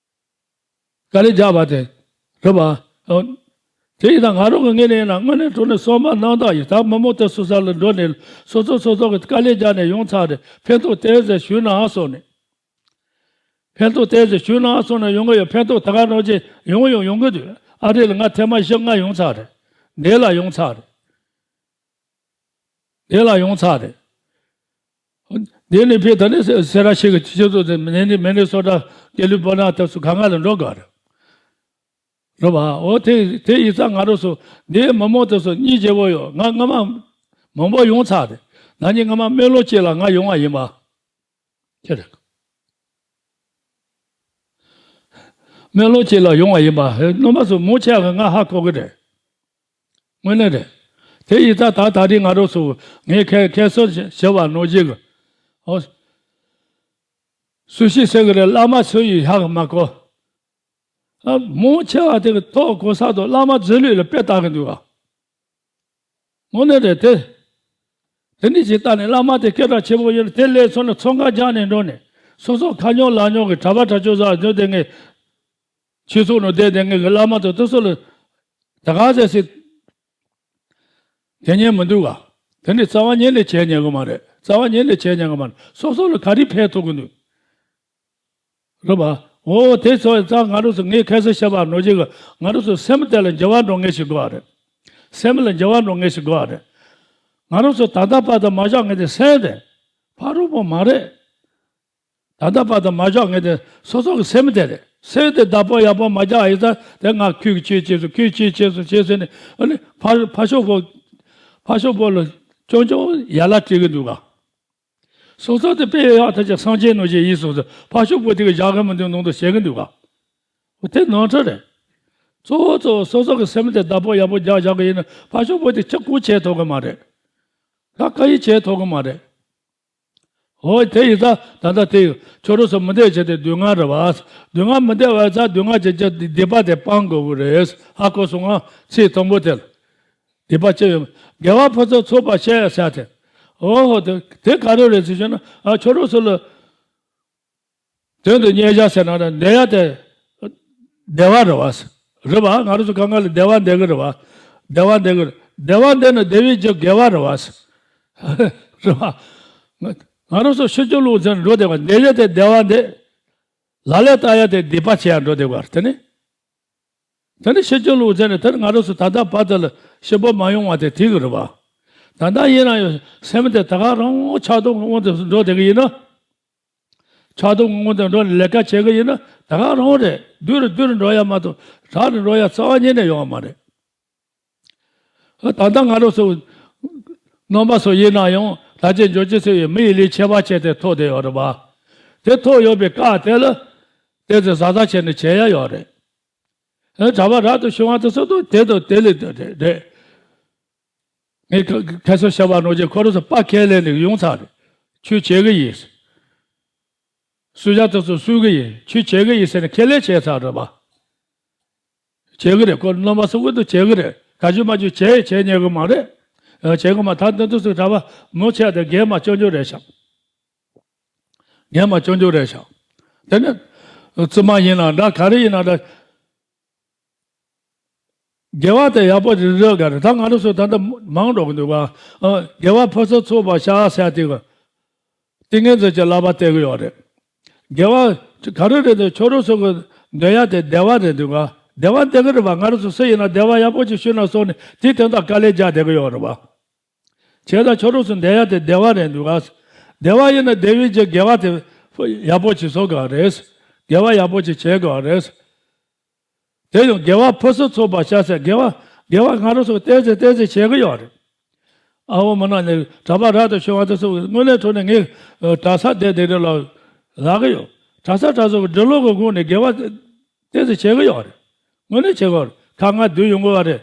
དཀའ་ལས་རྒྱག་པ་དེ། རེད་པ། ཨོ། དེ་ཡིན་ན་ང་རང་གི་ངོས་ནས་ཡིན་ན་དངོས་གནས་དྲང་གནས་གསང་བ་རྣམ་དག་ཡིན། ད་མི་མང་དེ་སོ་སོ་ལ་འགྲོ་ནས་སོ་སོ་སོ་སོ་གི་དཀའ་ལས་རྒྱག་ནས་ཡོང་ཚར་རེད། ཕན་ཐོགས་དེ་ཟེར་ཞུས་ན་སོང་ནས། ཕན་ཐོགས་དེ་ཟེར་ཞུས་ན་སོང་ནས་ཡོང་གི་ཡོད། ཕན་ཐོགས་ད་ག་རང་ཅིག་ཡོང་ཡོང་ཡོང་གི་འདུག་ཨ་རི་ལ་ང་ཐེངས་མ་བཞི་ལྔ་ཡོང་ཚར་རེད། འདི་ལ་ཡོང་ཚར་རེད། འདི་ལ་ཡོང་ཚར་རེད། འདི་ནས་ཕེབས་ད་ནི་སེ་སེ་ར་ཤི་གི་སྤྱི་ཚོགས་དེ་མི་ནི་མི་ནི་སོ་ཊ་ཀེ་ལི་ཕོར་ནི་ཡ་དེ་ཚོ་གང་ག་ལ་འགྲོ་དགོས་རེད། རེད་པ། འོ་དེ་དེ་ཡིན་ཙང་ང་རང་ཚོ་འདིའི་མི་མང་དེ་ཚོ་སྙིང་རྗེ་བོ་ཡོད། ང་སྔ་མ་མང་པོ་ཡོང་ཚར་རེད། ན་ནིང་སྔ་མ་སྨོན་ལམ་གཅིག་ལ་ང་ཡོང་བ་ཡིན་པ། ཁྱེད་རེད། སྨོན་ལམ་གཅིག་ལ་ཡོང་བ་ཡིན་པ། རྣམ་པ་ཚོ་མང་ཆེ་བ་ང་ཧ་གོ་གི་རེད། དངོས་གནས་རེད། དེ་ཡིན་ཙང་ད་ད་རེས་ང་རང་ཚོ་ངས་ཁ་ཁ་སང་ཞུས་པ་ནང་བཞིན་གི། ཨོ། སུ་ཞིག་ཟེར་གི་རེད། བླ་མ་སུ་ཡིས་ཧ་གི་མ་གོ། ཨ། མང་ཆེ་བ་དེ་གི་ཐོག་གོ་ས་དང་བླ་མ་རྗེས་ལུས་ལ་དཔེ་བལྟ་གི་འདུག་ག་དངོས་གནས་རེད་དེ། དེ་འདྲ་ཞིག་བལྟས་ནས་བླ་མ་དེ་སྐད་གྲགས་ཆེན་པོ་ཡིན་ན་དེ་སླེབས་སོང་ན་ཚོང་ཁང་རྒྱག་ནས་འགྲོ་ནས་སོ་སོ་ཁ་ཉོ་ལག་ཉོ་གི་གྲྭ་པ་གྲྭ་ཆོས་ཟེར་ཡོད་དེ་ངས་ཆོས་ཚོགས་ནང་བསྡད་དེ་ངས་གི་བླ་མ་དང་དེ་ཚོ་ལ་ད་ག་ཟེར་སྲིད། དེ་ཉན་མི་འདུག་ག་དེ་འདྲ་རྩ་བ་ཉིད་ནས་བྱས་ཉན་གི་མ་རེད། རྩ་བ་ཉིད་ནས་བྱས་ཉན་གི་མ་རེད། སོ་སོ་ལ་ག་རེ་ཕན་ཐོགས་གི་འདུག་རེད་པ། འོ་དེ་ཚོ་ཙང་ང་རང་ཚོ་ངས་ཁ་སང་བཤད་པ་ནང་བཞིན་གི་ང་རང་ཚོ་སེམས་དེ་ལ་འགྱུར་བ་འགྲོ་ངེས་ཤིག་དགོས་པ་རེད། སེམས་ལ་འགྱུར་བ་འགྲོ་ངེས་ཤིག་དགོས་པ་རེད། ང་རང་ཚོ་ད་ལྟ་བར་དུ་མ་བཞག་ངེས་དེ་སེམས་དེ་ཕ་རོལ་པོ་མ་རེད། ད་ལྟ་བར་དུ་མ་བཞག་ངེས་དེ་སོ་སོ་གི་སེམས་དེ་རེད། སེམས་དེ་བདག་པོ་ཡག་པོ་མ་རྒྱག་ཡིན་ཙང་དེ་ང་ཁྱོད་ཀྱི་ཆོས་བྱས་སོ། ཁྱོད་ཆོས་བྱས་སོ་བྱས་ཟེར་ནས་ཨ་ནི་ཕ་ཕ་ཤོག་པོ་ཕ་ཤོག་པོ་ལ་ཅུང་ཅུང་ཡ་ལ་སྤྲད་གི་འདུག་ག་སོ་སོ་དེ་དཔེ་ཡག་ཐག་ཆོད་སངས་རྒྱས་རྣམ་བཞི་ཡིན་སོང་ཙང་ཕ་ཤོག་པོ་དེ་གི་བཞག་གི་མི་འདུག་ནང་དུ་བཤད་གི་འདུག་ག་འོ་དེ་ནོར་འཁྲུལ་རེད། གཙོ་བོ་གཙོ་བོ་སོ་སོ་གི་སེམས་དེ་བདག་པོ་ཡག་པོ་རྒྱག་བཞག་གི་ཡིན་ན་ཕ་ཤོག་པོ་དེ་ཅི་གང་བྱེད་ཐུབ་གི་མ་རེད། ག་ག་ཡི་བྱེད་ཐུབ་གི་མ་རེད། འོ་དེ་ཡིན་ཙང་ད་ལྟ་དེ་ཁྱོད་རང་ཚོ་མི་འདོད་བྱེད་དེ་སྡུག་བསྔལ་རེད་པ། སྡུག་བསྔལ་མི་འདོད་པ་ཙང་སྡུག་བསྔལ་གྱི་རྒྱུ་སྡིག་པ་དེ་སྤང་དགོས་གི་རེད། ཧ་གོ་སོང་ང་། ཚིག་དང་པོ་དེ་ལ། སྡིག་པ་ཅི་ཡོད། དགེ་བ་ཕུན་སུམ་ཚོགས་པར་སྤྱད་ཟེར་ཏེ། འོ་ཧོ་དེ་དེ་ག་རེ་རེད་ཟེར་ཞུས་ན་ཨ་ཁྱོད་རང་ཚོ་ལ། དོན་དུ་གཉེར་བྱ་ཟེར་ན་འདོད་ཡ་དེ་བདེ་བ་རེད་པ། རེད་པ། ང་རང་ཚོ་གང་ག་ལ་བདེ་བ་འདོད་གི་རེད་པ། བདེ་བ་འདོད་གི་རེད། བདེ་བ་འདོད་ན་བདེ་བའི་རྒྱུ་དགེ་བ་རེད་པ། རེད་པ། ང་རང་ཚོ་ཕྱི་རྒྱལ་ལུགས་ཟེར་ན་འགྲོ་བསྡད་པ་འདོད་ཡ་དེ་བདེ་བ་འདོད། ལ་ལས་ལྟ་ཡ་དེ་སྡིག་པ་བྱེད་ཡ་འགྲོ་བསྡད་པ་དེ་ནི། དེ་ནི་ཕྱི་རྒྱལ་ལུགས་ཟེར་ནས་དེ་ནི་ང་རང་ཚོ་ད་ལྟ་བར་དུ་ལ་ཞིབ་པོ་མ་ཡོང་བ་དེ་དེ་གི་རེད་པ། ད་ལྟ་ཡིན་ན་ཡང་སེམས་དེ་ད་ག་རང་ཆགས་སྡང་གི་དབང་དུ་འགྲོ་བསྡད་གི་ཡིན་ན། ཆགས་སྡང་གི་དབང་དུ་འགྲོ་ནས་ལས་ཀ་བྱེད་གི་ཡིན་ན་ད་ག་རང་རེད། བསྡུས་རུ་བསྡུས་རུ་འགྲོ་ཡ་མ་གཏོགས་རགས་རུ་འགྲོ་ཡ་རྩ་བ་ཉིད་ནས་ཡོང་བ་མ་རེད། ད་ལྟ་ང་རང་ཚོ་རྣམ་པ་ཚོ་ཡིན་ན་ཡང་ད་ཅི་འབྱོར་ཅི་ཟེར་བའི་མི་ཡི་ལས་ཁྱད་པར་ཕྱེ་སྟེ་ཐོགས་བསྡད་ཡོད་རེད་པ། དེ་ཐོགས་ཡོད་པའི་སྐབས་དེ་ལ་དེ་ཚོ་བཟའ་ཟླ་བྱས་ནས་བྱེད་ཡ་ཡོད་རེད། ཨེ་གྲྭ་པ་རབ་ཏུ་བྱུང་བ་དེ་ཚོ་དང་དེ་དང་དེ་ལས་དེ་རེད། ངས་ཁ་ཁ་སང་བཤད་པ་ནང་བཞིན་ཁོ་རང་ཚོ་དཔའ་ཁས་ལེན་ནས་ཡོང་ཚར་རེད། ཆོས་བྱེད་གི་ཡིན། གསོལ་ཇ་དེ་ཚོ་གསོལ་གི་ཡིན། ཆོས་བྱེད་གི་ཡིན་ཟེར་ནས་ཁས་ལེན་བྱས་ཚར་རེད་པ། བྱེད་གི་རེད། ཁོ་རྣམ་པ་ཚོ་ཀུན་ཏུ་བྱེད་གི་རེད། ག་ཅི་མ་ཅི་བྱེད་བྱེད་ཉན་གི་མ་རེད། ཨ་བྱེད་གི་མ། ད་འདི་འདུག་སེ་གྲྭ་པ་མང་ཆེ་བ་དེ་རྒན་མ་སྐྱོན་བརྗོད་རེད་ཤག་རྒན་མ་སྐྱོན་བརྗོད་རེད་ཤག་དེ་ནི་བཙུན་མ་ཡིན་ན་འདྲ་ག་རེ་ཡིན་ན་འདྲ། དགེ་བ་དེ་ཡག་པོ་རེད་རེད་ག་རེད། ད་ང་རང་ཚོ་ད་ལྟ་མང་འགྲོ་གི་འདུག་ག་ཨ་དགེ་བ་ཕུན་སུམ་ཚོགས་པར་བྱ་ཟེར་དེ་གི། ཏིང་ངེ་འཛིན་གྱི་བསླབ་པ་སྟེར་གི་ཡོད་རེད། དགེ་བ་ག་རེ་རེད་དེ་ཁྱོད་རང་ཚོ་གི་འདོད་ཡ་དེ་བདེ་བ་རེད་འདུག་ག་བདེ་བ་འདོད་གི་རེད་པ། ང་རང་ཚོ་སུ་ཡིན་ན་བདེ་བ་ཡག་པོ་ཅིག་ཤོད་ན་སོང་ནས་དེ་དོན་དག་དཀའ་ལས་རྒྱག་བསྡད་གི་ཡོད་རེད་པ། བྱས་ཙང་ཁྱོད་རང་ཚོ་འདོད་ཡ་དེ་བདེ་བ་རེད་འདུག་ག་བདེ་བ་ཡིན་ན་བདེ་བའི་རྒྱུ་དགེ་བ་དེ་ཡག་པོ་ཅིག་བཟོ་དགོས་རེད། དགེ་བ་ཡག་པོ་ཅིག་བྱེད་དགོས་རེད། དེ་ཡང་དགེ་བ་ཕུན་སུམ་ཚོགས་པར་བྱ་ཟེར། དགེ་བ་དགེ་བ་ང་རང་ཚོ་ཏོག་ཙམ་ཏོག་ཙམ་བྱེད་གི་ཡོད་རེད། ཨ་འོ་མ་ན་ནི་གྲྭ་པ་རབ་ཏུ་བྱུང་བ་དེ་ཚོ་དངོས་གནས་དྲང་གནས་ངས་གྲྭ་ས་བསྡད་བསྡད་རེད་ལ་ལབ་གི་ཡོད། གྲྭ་ས་གྲྭ་ཚོ་གི་འབྲི་ཀློག་གི་སྒང་ནས་དགེ་བ་ཏོག་ཙམ་བྱེད་གི་ཡོད་རེད། དངོས་གནས་བྱེད་གི་ཡོད་རེད། ཁ་ང་བསྡུས་ཡོང་གི་ཡོད་རེད།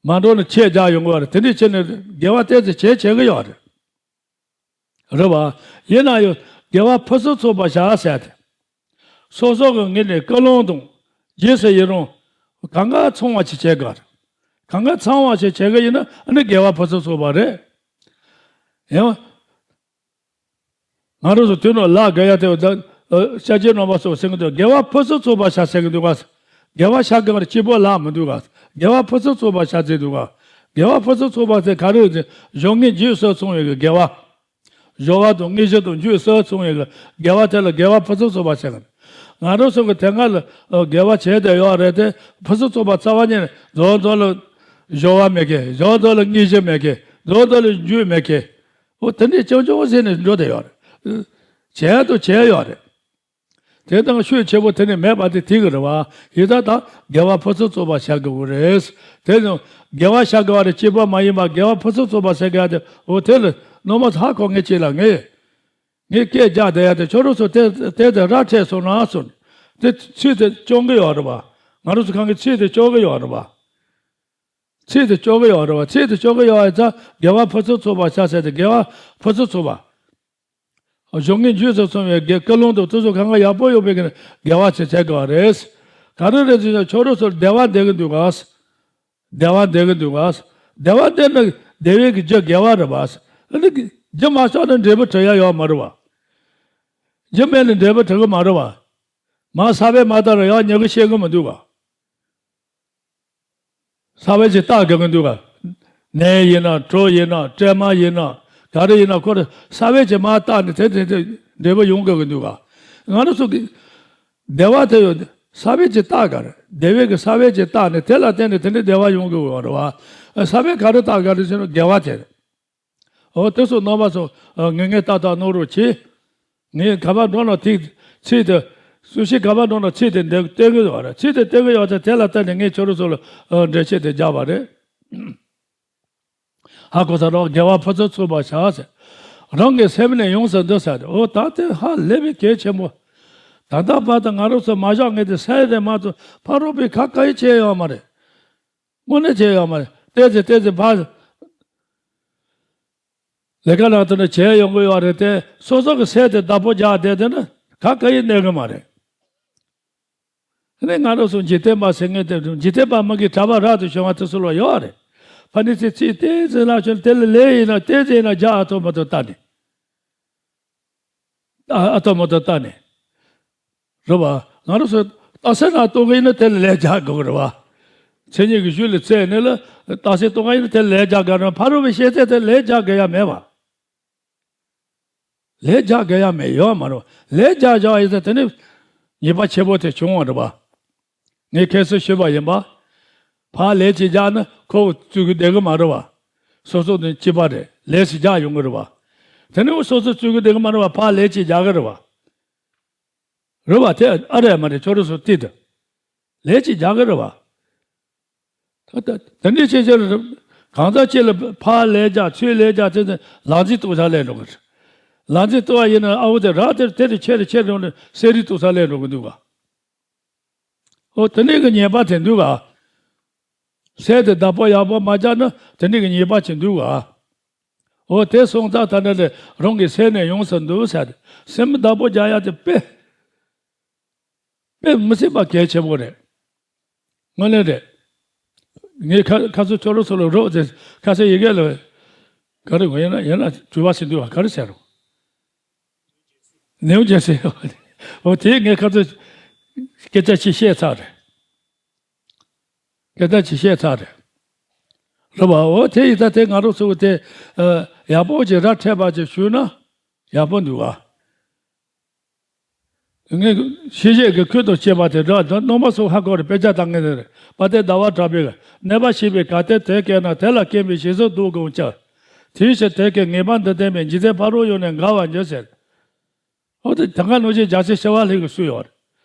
མ་འགྲོ་ནས་ཆས་རྒྱག་ཡོང་གི་ཡོད་རེད། དེ་འདྲས་བྱས་ནས་དགེ་བ་ཏོག་ཙམ་བྱེད་བྱེད་གི་ཡོད་རེད། རེད་བ། ཡིན་ན་ཡང་དགེ་བ་ཕུན་སུམ་ཚོགས་པར་བྱ་ཟེར་ཏེ། སོ་སོ་གི་ངོས་ནས་ཀུན་སློང་དང་རྗེས་སུ་ཡི་རང་གང་ག་ཚང་བ་ཅིག་བྱེད་དགོས། གང་ག་ཚང་བ་ཅིག་བྱེད་གི་ཡིན་ན་ཨ་ནི་དགེ་བ་ཕུན་སུམ་ཚོགས་པ་རེད། ཡང་། ང་རང་ཚོ་དུས་ནོར་ལ་དགའ་ཡ་དེ་ད་ཨ་སྐྱབས་རྗེ་རྣམ་པ་ཚོ་ཟེར་གི་འདུག་དགེ་བ་ཕུན་སུམ་ཚོགས་པར་བྱ་ཟེར་གི་འདུག་ག་དགེ་བ་བྱ་དགོས་པར་སྐྱིད་པོ་ལ་མི་འདུག་ག་དགེ་བ་ཕུན་སུམ་ཚོགས་པར་བྱ་ཟེར་འདུག་ག་དགེ་བ་ཕུན་སུམ་ཚོགས་པ་དེ་ག་རེ་རེད། གཞན་ངན་རྒྱུད་གསུམ་སོང་བའི་དགེ་བ། སྦྱོར་བ་དང་དངོས་གཞི་དང་རྒྱུད་གསུམ་སོང་བའི་དགེ་བ་དེ་ལ་དགེ་བ་ཕུན་སུམ་ཚོགས་པར་བྱ་གི་ང་རང་ཚོ་གི་དེ་སྔ་ལ་ཨ་དགེ་བ་བྱས་བསྡད་ཡོད་རེད་དེ་ཕུན་སུམ་ཚོགས་པ་རྩ་བ་ཉིད་ནས་རྫོགས་རྫོགས་ལ་སྦྱོར་བ་མེད་མཁན། རྫོགས་རྫོགས་ལ་དངོས་གཞི་མེད་མཁན། རྫོགས་རྫོགས་ལ་རྒྱུད་མེད་མཁན། འོ་དེ་འདྲས་རྐྱང་རྐྱང་ཟེར་ནས་འགྲོ་བསྡད་ཡོད་རེད། བྱས་དང་བྱས་ཡོད་རེད། དེ་དང་ཤུགས་ཆེ་པོ་དེ་ནས་མེད་པ་དེ་དེ་གི་རེད་བ། ཡིན་ད་ད་དགེ་བ་ཕུན་སུམ་ཚོགས་པ་བྱ་དགོས་རེད། དེ་ནི་དགེ་བ་བྱ་དགོས་པ་རེད། སྐྱིད་པ་མ་ཡིན་པ་དགེ་བ་ཕུན་སུམ་ཚོགས་པ་བྱ་དགོས་ཡ་དེ་འོ་དེ་ལ་རྣམ་པ་ཚོ་ཧ་གོ་ངེས་ཅིག་ལ་ངས་ངས་སྐད་རྒྱག་བསྡད་ཡ་དེ་ཁྱོད་རང་ཚོ་དེ་དེ་དེ་ར་འཕྲད་སོང་ན་སོང་དེ་ཚིག་དེ་སྐྱོན་གི་ཡོད་རེད་བ། ང་རང་ཚོ་གང་གི་ཚིག་དེ་སྐྱོན་གི་ཡོད་རེད་བ། ཚིག་དེ་སྐྱོ་གི་ཡོད་རེད་བ། ཚིག་དེ་སྐྱོ་གི་ཡོད་ཡ་ཙང་དགེ་བ་ཕུན་སུམ་ཚོགས་པ་བྱ་ཟེར་ཏེ་དགེ་བ་ཕུན་སུམ་ཚོགས་པ། གཞན་ངན་རྒྱུད་གསུམ་སོང་བའི་དགེ་ཀུན་སློང་དང་དེ་ཚོ་གང་ག་ཡག་པོ་ཡོད་པའི་གི་དགེ་བ་ཅིག་བྱེད་དགོས་པ་རེད། ག་རེ་རེད་ཟེར་ན་ཁྱོད་རང་ཚོར་བདེ་བ་འདོད་གི་འདུག་ག་བདེ་བ་འདོད་གི་འདུག་ག་བདེ་བ་འདོད་ན་བདེ་བའི་གི་རྒྱུ་དགེ་བ་རེད་བ། ཨ་ནི་རྒྱུ་མ་ཆགས་ན་འབྲས་བུ་འབྲི་ཡ་ཡོད་མ་རེད་བ། རྒྱུ་མེད་ན་འབྲས་བུ་འབྲི་གི་མ་རེད་བ། མ་ས་བོན་མ་བཏབ་ན་ཡང་ཉོ་གི་ཤེས་གི་མི་འདུག་ག་ས་བོན་ཅིག་བཏབ་དགོས་ཀྱི་འདུག་ག་ནས་ཡིན་ན་གྲོ་ཡིན་ན་སྲན་མ་ཡིན་ན་ག་རེ་ཡིན་ན་ཁོ་རེ་ས་བོན་ཅིག་མར་བཏབ་ནས་དེ་དེ་དེ་འབྲས་བུ་ཡོང་དགོས་ཀྱི་འདུག་ག་ང་རང་ཚོ་གི་བདེ་བ་དེ་ཡོད་ས་བོན་ཅིག་བཏབ་ག་རེ་བདེ་བའི་གི་ས་བོན་ཅིག་བཏབ་ནས་དེ་ལ་བརྟེན་ནས་དེ་འདྲའི་བདེ་བ་ཡོང་དགོས་ཀྱི་རེད་བ། ས་བོན་ག་རེ་བཏབ་ག་རེ་ཟེར་ན་དགེ་བ་དེ་རེད། འོ་དེ་ཚོ་རྣམ་པ་ཚོ་ངེས་ངེས་ཏག་ཏག་གནང་རོགས་གྱིས། ངས་ག་པར་འགྲོ་ན་ཐིག་ཚིག་དེ་སུ་ཞིག་ག་པར་འགྲོ་ན་ཚིག་དེ་འདེབས་སྟོན་གི་ཡོད་རེད། ཚིག་དེ་སྟོན་གི་ཡོད་ཚེ་དེ་ལ་བརྟེན་ནས་ངས་ཁྱོད་རང་ཚོ་ལ་འགྲེལ་བཤད་དེ་རྒྱག་པ་རེད། ཧ་གོ་ས་རང་དགེ་བ་ཕུན་སུམ་ཚོགས་པར་བྱ་ཟེར། རང་གི་སེམས་ནི་ཡོངས་སུ་འདུལ་ཟེར་ཏེ་འོ་ད་དེ་ཧ་ལས་པའི་གལ་ཆེན་པོ། ད་ལྟ་བར་དུ་ང་རང་ཚོ་མ་བཞག་ངས་དེ་སེམས་དེ་མ་ཚོ་ཕ་རོལ་པོས་ཁ་བཀག་ཡིན་བྱས་ཡོད་མ་རེད། དངོས་གནས་བྱས་ཡོད་མ་རེད། བལྟས་ཚེ་བལྟས་ཚེ་ཕར། ལས་ཀ་ནང་དུ་ནི་བྱས་ཡོང་གི་ཡོད་རེད་དེ་སོ་སོ་གི་སེམས་དེ་བདག་པོ་རྒྱག་བསྡད་དེ་ནི་ག་ག་ཡིན་གནས་གི་མ་རེད། དེ་ནས་ང་རང་ཚོ་འཇིག་རྟེན་པ་ཟེར་མཁན་དེ་འཇིག་རྟེན་པ་མི་གི་གྲྭ་པ་རབ་ཏུ་བྱུང་བ་དེ་ཚོ་ལ་ཡོད་རེད། ཕ་ནི་ཚེ་ཚིག་བལྟས་ཚེ་ལ་ཆོད་དེ་ལ་ལས་ཡིན་ན་བལྟས་ཚེ་ཡིན་ན་རྒྱག་ཨ་ཐོ་མ་ཐོ་ལྟ་ནས། ཨ་ཨ་ཐོ་མ་ཐོ་ལྟ་ནས། རེད་བ། ང་རང་ཚོ་རྟགས་གསལ་ནང་གཏོང་གི་ཡིན་ན་དེ་ལ་ལས་རྒྱག་དགོས་རེད་བ། མཚན་ཉིད་ཀྱི་གཞུང་ལ་བཙལ་ནས་ལ་རྟགས་གསལ་གཏོང་གི་ཡིན་ན་དེ་ལ་ལས་རྒྱག་དགོས་རེད། ཕ་རོལ་པོའི་ཤེས་ཚད་དེ་ལས་རྒྱག་དགོས་ཡ་མེད་བ། ལས་རྒྱག་དགོས་ཡ་མེད་ཡོད་མ་རེད་བ། ལས་རྒྱག་བཞག་ཡིན་ཙང་དེ་ནི་ཉེས་པ་ཆེན་པོ་དེ་བྱུང་བ་རེད་བ། ངས་ཁ་སང་ཞུས་པ་ཡིན་པ། ཕར་ལས་ཅིག་རྒྱག་ན་ཁོ་བཙུགས་གི་བསྡད་གི་མ་རེད་བ། སོ་སོ་དང་གཅིག་པ་རེད། ལས་ཤིག་རྒྱག་ཡོང་གི་རེད་བ། དེ་ནི་སོ་སོ་བཙུགས་གི་བསྡད་གི་མ་རེད་བ། ཕར་ལས་ཅིག་རྒྱག་གི་རེད་བ། རེད་བ། དེ་ཨ་རེད་མ་རེད། ཁྱོད་རང་ཚོ་བལྟས་དང་། ལས་ཅིག་རྒྱག་གི་རེད་བ། ད་ད་ད་འདི་ཆེ་ཆེ་རེད། གང་ཟག་གཅིག་ལ་ཕར་ལས་རྒྱག་ཚུར་ལས་རྒྱག་དེ་ཚོ་ལག་འཛིན་གཏོང་ས་སླེབས་འགྲོ་གི་རེད། ལག་འཛིན་གཏོང་བ་ཡིན་ན་ཨ་བོ་དེ་རག་དེར་དེ་རུ་ཁྱེར་རུ་ཁྱེར་འགྲོ་ནས་གསེར་རིགས་གཏོང་ས་སླེབས་འགྲོ་གི་འདུག་ག་འོ་དེ་ནས་གི་ཉེས་པ་དེ་འདུག་ག་སེམས་དེ་བདག་པོ་ཡག་པོ་མ་རྒྱག་ན་དེ་ནས་གི་ཉེས་པ་ཅིག་འདུག་ག་འོ་དེ་སོང་ཙང་ད་ནི་ལས་རང་གི་སེམས་ནི་ཡོངས་སུ་འདུལ་ཟེར་ཏེ་སེམས་བདག་པོ་རྒྱག་ཡ་དེ་དཔེ་དཔེ་མི་སྲིད་པ་གལ་ཆེན་པོ་རེད། དངོས་གནས་རེད། ངས་ཁ་ཁ་སང་ཁྱོད་རང་ཚོ་ལ་རོགས་ཟེར་ཁ་སང་ཡི་གེ་ལ་ག་རེ་ཡིན་ན་ཡིན་ན་དྲི་བ་ཟེར་འདུག་ག་ག་རེ་ཟེར་རོ། ནེའུ་ཇེར་སི། འོ་དེ་ངས་ཁ་སང་སྐད་ཆ་ཅིག་བཤད་ཚར་རེད། སྐད་ཆ་ཅིག་བཤད་ཚར་རེད། རེད་བ། འོ་དེ་ཡིན་ད་དེ་ང་རང་ཚོ་དེ་ཡག་པོ་ཅིག་ར་འཕྲོད་པ་ཅིག་ཞུས་ན་ཡག་པོ་འདུག་ག་ངས་ཤེས་བྱའི་གི་ཁུར་དང་བཅས་པ་དེ་འདྲ་རྣམ་པ་ཚོ་ཧ་གོ་རེ་དཔེ་ཆ་དང་ངེས་རེད། དཔལ་ལྡན་ཟླ་བ་གྲགས་པས་གནས་པ་ཤེས་པའི་གར་ཐེག་དེ་སྐད་ན་དེ་ལ་སྐྱེས་པའི་ཞེ་སོགས་སྡུག་དགོངས་ཀྱང་། དེའི་ཕྱིར་དེ་སྐད་ངེས་པར་འདི་བསྟན་པས་འཇིག་རྟེན་ཕ་རོལ་ཡུལ་ནས་འགལ་བར་འགྱུར་ཟེར། འོ་དེ་དེ་ག་ནང་བཞིན་རྒྱལ་སྲས་ཞི་བ་ལྷས་ཀྱིས་གསུངས་ཡོད་རེད།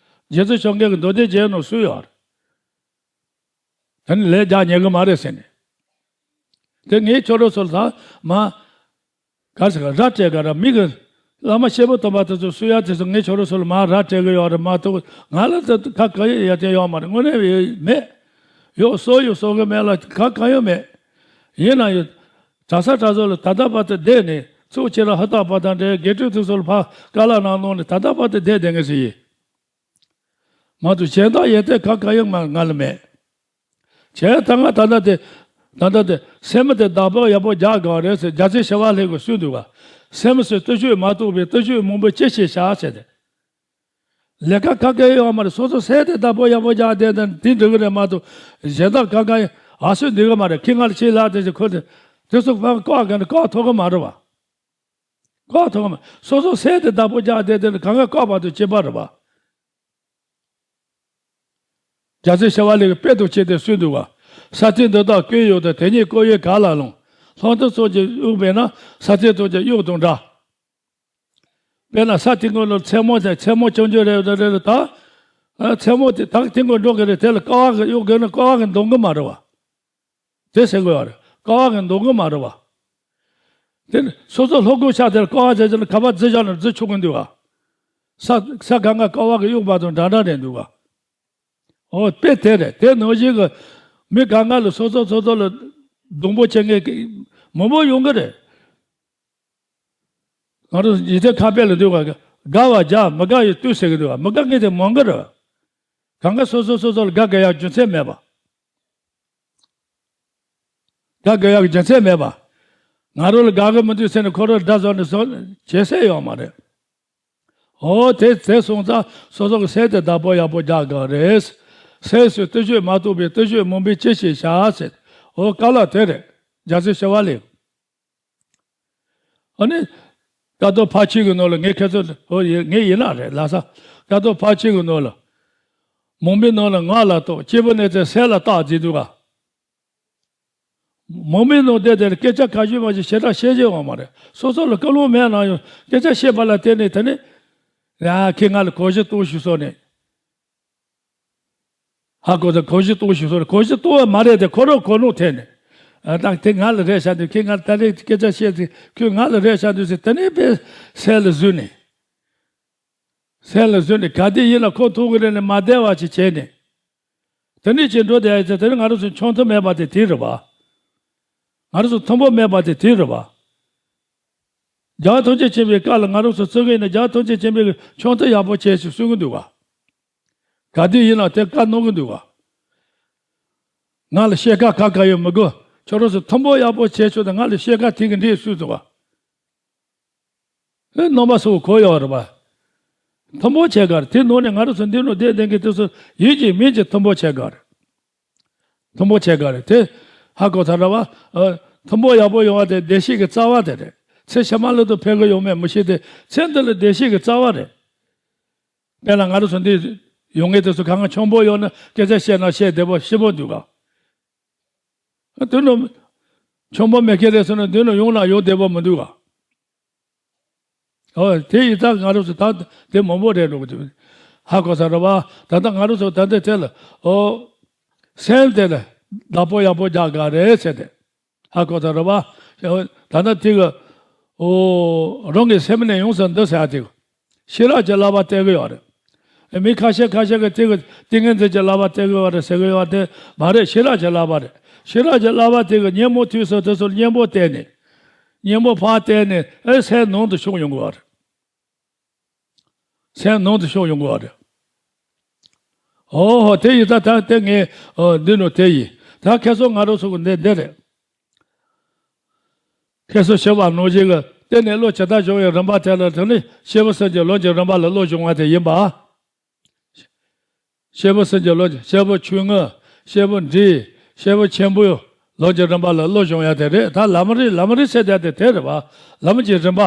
རྗེ་བཙུན་བྱོན་མཁན་གྱི་མདོ་སྡེ་རྒྱན་ནང་གསུངས་ཡོད་རེད། དེ་ནི་ལས་རྒྱག་ཉན་གི་མ་རེད་ཟེར་ནས། དེ་ངས་ཁྱོད་རང་ཚོ་ལ་ད་མ། ག་རེ་ཟེར་ག་ར་སྤྲད་ག་ར་མི་གི་བླ་མ་སྐྱེས་བུ་སྟོན་པ་དེ་ཚོ་སུ་ཡ་དེ་ཚོ་ངས་ཁྱོད་རང་ཚོ་ལ་མ་ར་སྤྲད་གི་ཡོད་རེད་མ་གཏོགས་ང་ལ་ད་ཁ་ག་ཡོད་ཡ་དེ་ཡོད་མ་རེད། དངོས་གནས་མེད། ཡོད་གསོ་ཡོད་གསོ་གི་མེད་ལ་ཁ་ག་ཡོད་མེད། ཡིན་ན་ཡོད། གྲྭ་ས་གྲྭ་ཚོ་ལ་ད་ལྟ་བར་དུ་བསྡད་ནས་ ཚོགས་ཁྱེད་རང་ཧ་ཏག་པ་དང་འདྲ་དགེ་ཕྲུག་དེ་ཚོ་ལ་ཕར་བཀའ་སློབ་གནང་གནང་ནས་ད་ལྟ་བར་དུ་བསྡད་བསྡད་ངེས་ཟེར་ཡིན། མ་གཏོགས་གཞན་དག་ཡོན་ཏན་ག་ག་ཡང་མ་ང་ལ་མེད། བྱས་ད་ང་ད་ལྟ་དེ་ད་ལྟ་དེ་སེམས་དེ་བདག་པོ་ཡག་པོ་རྒྱག་དགོས་རེད་ཟེར། རྒྱལ་སྲས་ཞི་བ་ལྷས་ཀྱིས་གསུངས་འདུག་ག་སེམས་སུ་བརྟུལ་ཞུགས་མ་གཏོགས་པའི་བརྟུལ་ཞུགས་མང་པོ་ཅི་ཞིག་བཞག་ཟེར་ཏེ། ལས་ཀ་ག་ག་ཡོད་མ་རེད། སོ་སོ་སེམས་དེ་བདག་པོ་ཡག་པོ་རྒྱག་བསྡད་ན་དེ་འགྲིག་གི་རེད་མ་གཏོགས་གཞན་དག་ག་ག་ཡང་ཨ་སུ་འདི་གི་མ་རེད། ཁྱི་ང་ལ་ཁྱི་ལག་དེ་ཞིག་ཁོ་དེ་དེ་ཚོ་ཕར་བཀག་ག་ནས་བཀག་ཐུབ་གི་མ་རེད་བ། བཀག་ཐུབ་གི་མ། སོ་སོ་སེམས་དེ་བདག་པོ་རྒྱག་བསྡད་དེ་ནི་གང་ག་བཀག་པ་དང་གཅིག་པ་རེད་བ། རྒྱལ་སྲས་ཞི་བ་ལྷས་ཀྱིས་དཔེ་དང་བཅས་ཏེ་གསུངས་འདུག་ག་ས་མཐའི་འདི་དག་ཀུན་གཡོགས་ཏེ། དེ་ཉིད་ཀོ་ཡི་ག་ལ་ལྷུང་། ལྷུང་སྟེ་སོགས་ཀྱིས་གཡོགས་པས་ན། ས་མཐའི་ཐོག་གི་གཡོགས་དང་འདྲ། དཔེར་ན་ས་མཐའི་ཀུན་ལ་མཚན་མོ་དང་མཚན་མོ་ཆུང་ཆུང་རེ་རེ་རེ་ད། ཨ་མཚན་མོ་དེ་ད་མཐའི་ཀུན་འགྲོ་གི་རེད། དེ་ལ་ཀ་བ་གིས་གཡོགས་དགོས་ན་ཀ་བ་གིས་འདང་གི་མ་རེད་བ། དེ་ཟེར་དགོས་པ་རེད། ཀ་བ་གིས་འདང་གི་མ་རེད་བ། དེ་ནི་སོ་སོ་ལྷོ་སྒོ་ཕྱོགས་དེར་ཀ་བ་ཟེར་གྱི་ནི་ཁ་པར་རྫི་བཞག་ནས་རྫི་ཆོག་གི་འདུག་ག་ས་ས་གང་ག་ཀ་བ་གིས་གཡོགས་པ་དང་འདྲ་འདྲ་རེད་འདུག་ག་ཨོ་དཔེ་དེ་རེད། དེ་ནང་བཞིན་གྱི་མི་གང་ག་ལ་སོ་སོ་སོ་སོ་ལ་སྡུག་པོ་བྱེད་མཁན་མང་པོ་ཡོང་གི་རེད། ང་རང་ཡིག་ཚད་ཁ་དཔེ་ལ་འདུག་ག་དགའ་བ་རྒྱག་མི་དགའ་བའི་དུས་ཟེར་གི་འདུག་ག་མི་དགའ་མཁན་དེ་མང་གི་རེད། གང་ག་སོ་སོ་སོ་སོ་ལ་དགའ་དགའ་ཡག་རྒྱུ་མཚན་མེད་པ། དགའ་དགའ་ཡག་རྒྱུ་མཚན་མེད་པ། ང་རང་ལ་དགའ་གི་མི་འདུག་ཟེར་ནས་ཁོ་རང་དགྲ་བཟོ་ནས་བཟོ་བྱེད་ས་ཡོད་མ་རེད། ཨོ་དེ་དེ་སོང་ཙང་སོ་སོ་གི་སེམས་དེ་བདག་པོ་ཡག་པོ་རྒྱག་དགོས་རེད། སེམས་སུ་བརྟུལ་ཞུགས་མ་གཏོགས་པའི་བརྟུལ་ཞུགས་མང་པོ་ཅི་ཞིག་བཞག་ཟེར། ཨོ་བཀའ་སློབ་དེ་རེད། རྒྱལ་སྲས་ཞི་བ་ལྷས། ཨ་ནི། ཀ་ཏོ་ཕལ་ཆེར་གྱི་ནང་ལ་ངས་ཁྱེད་ཚོ་ཨོ་ཡ་ངས་ཡིན་ན་རེད་ལབ་ས། ཀ་ཏོ་ཕལ་ཆེར་གྱི་ནང་ལ། མང་པོའི་ནང་ལ་ངག་ལ་རྟོག་སྐྱེས་བུ་གནས་ཚུལ་སེམས་ལ་བརྟག་བྱེད་འདུག་ག་མང་པོའི་ནང་བསྡད་དེ་སྐད་ཆ་ཁ་ཤས་མ་ཞིག་ཞེ་དྲག་བཤད་ཀྱི་ཡོད་མ་རེད། སོ་སོ་ལ་ཀུན་སློང་མེད་ན་ཡང་སྐད་ཆ་བཤད་པ་ལ་བརྟེན་ནས་དེ་ནི། ཡ་ཁྱེད་ང་ལ་གོ་བཞི་གཏོང་ཞུས་སོང་ནས། ཧ་གོ་ད་གོ་བཞི་གཏོང་ཞུས་སོང་ནས་གོ་བཞི་གཏོང་བ་མ་རེད་དེ་ཁོ་རང་གོ་ནོ་དེ་ནས། ཨ་ད་དེ་ང་ལ་རེད་བྱ་འདུག་ཁྱེད་ང་ལ་ད་རེས་སྐད་ཆ་བཤད་དེ་ཁྱོད་ང་ལ་རེད་བྱ་འདུག་ཟེར་དེ་ནས་དཔེ་སེམས་ལ་བཟུང་ནས། སེམས་ལ་བཟུང་ནས་ག་དུས་ཡིན་ན་ཁོ་ཐུག་གི་རེད་ནས་མ་བསྡད་པ་ཞིག་བྱས་ནས། དེ་ནས་ཅི་འགྲོ་བསྡད་ཡོད་ཚེ་དེ་ནི་ང་རང་ཚོ་ཆུང་མཐུན་མེད་པ་དེ་དེ་རེད་བ། ང་རང་ཚོ་མཐུན་པོ་མེད་པ་དེ་དེ་རེད་བ། རྒྱལ་བ་ཐམས་ཅད་མཁྱེན་པའི་བཀའ་ལ་ང་རང་ཚོ་བརྩི་གི་ཡིན་ན་རྒྱལ་བ་ཐམས་ཅད་མཁྱེན་པའི་ཆུང་མཐུན་ཡག་པོ་བྱས་ཞེས་གསུང་གི་འདུག་བ། ག་དུས་ཡིན་ན་དེ་བཀའ་གནང་གི་འདུག་བ། ང་ལ་བཤད་ཁ་ཁ་ཁ་ཡོད་མི་དགོས། ཁྱོད་རང་ཚོ་མཐུན་པོ་ཡག་པོ་བྱས་ཆོག་དང་ང་ལ་བཤད་ཁ་དེ་གི་འདྲས་སུ་འདུག་བ། ཨེ་རྣམ་པ་ཚོ་གོ་ཡོད་རེད་པ། མཐུན་པོ་བྱས་གར་དེ་ནང་ནས་ང་རང་ཚོ་འདི་ནང་བསྡད་བསྡད་མཁན་དེ་ཚོ་ཡིན་གཅིག་མིན་གཅིག་མཐུན་པོ་བྱས་གར། མཐུན་པོ་བྱས་གར་དེ་ཧ་གོ་ཚར་བ། ཨ་མཐུན་པོ་ཡག་པོ་ཡོང་བ་དེ་བདེ་སྐྱིད་ཀྱི་རྩ་བ་དེ་རེད། ཚེ་ཕྱི་མ་ལ་དུ་ཕན་གི་ཡོང་མེད་མི་ཤེས་ཏེ་ཚེ་འདི་ལ་བདེ་སྐྱིད་ཀྱི་རྩ་བ་རེད། དཔེར་ན་ང་རང་ཚོ་འདི་ཡོང་མཁན་དེ་ཚོ་གང་ག་ཆུང་པོ་ཡོང་ན་སྐད་ཆ་བཤད་ན་བཤད་བདེ་པོ་ཞིབ་པོ་འདུག་ག་དེ་ནི་ཆུང་པོ་མེད་མཁན་རེད་ཟེར་ན་དེ་ནི་ཡོང་ན་ཡོང་བདེ་པོ་མི་འདུག་ག་ཨོ་དེ་ཡིན་ཙང་ང་རང་ཚོ་ད་དེ་མང་པོ་རེད་འགྲོ་གི་འདུག་ཧ་གོ་ས་རེད་བ། ད་ལྟ་ང་རང་ཚོ་ད་ལྟ་དེ་ལ་ཨོ་སེམས་དེ་ལ་བདག་པོ་ཡག་པོ་རྒྱག་དགོས་རེད་ཟེར་ཏེ་ཧ་གོ་ས་རེད་བ། ད་ལྟ་དེ་གི་ཨོ་རང་གི་སེམས་ནས་ཡོངས་སུ་འདུལ་ཟེར་ཡ་དེ་གི་ཤེས་རབ་ཀྱི་བསླབ་པ་སྟེར་གི་ཡོད་རེད། མི་ཁ་ཤས་ཁ་ཤས་ཀྱིས་དེ་གི་ཏིང་ངེ་འཛིན་གྱི་བསླབ་པ་སྟེར་གི་ཡོད་རེད་ཟེར་གི་ཡོད་དེ་མ་རེད། ཤེས་རབ་ཀྱི་བསླབ་པ་རེད། ཤེས་རབ་ཀྱི་བསླབ་པ་དེ་གི་གཉེན་པོ་དུས་སུ་དུས་སུ་གཉེན་པོ་བསྟེན་ནས། གཉེན་པོ་ཕར་བསྟེན་ནས་ཨེ་སེམས་ནང་དུ་ཤོང་ཡོང་གི་ཡོད་རེད། སེམས་ནང་དུ་ཤོང་ཡོང་གི་ཡོད་རེད། ཨོ་ཧོ་དེ་ཡིན་ད་ད་དེ་ངས་ཨོ་འདི་ནོ་དེ་ཡིན། ད་ཁྱེད་ཚོ་ང་རང་ཚོ་གི་འདི་འདི་རེད། ཁྱེད་ཚོ་ཞེས་པ་ནང་བཞིན་གྱི་དེ་ནས་བློ་ཇི་ལྟར་སྦྱོང་བའི་རིམ་པ་དེ་ལ་དེ་ནི་སྐྱེས་བུ་སེམས་ཀྱི་ལམ་གྱི་རིམ་པ་ལ་བློ་སྦྱོང་བ་དེ་ཡིན་པ། སྐྱེས་བུ་སེམས་ཀྱི་ལམ་གྱི་སྐྱེས་བུ་ཆུང་ངུ། སྐྱེས་བུ་འབྲིང་། སྐྱེས་བུ་ཆེན་པོའི་ལམ་གྱི་རིམ་པ་ལ་བློ་སྦྱོང་ཡ་དེ་རེད། ད་ལམ་རིམ་ལམ་རིམ་ཟེར་དེ་དེ་རེད་བ། ལམ་གྱི་རིམ་པ།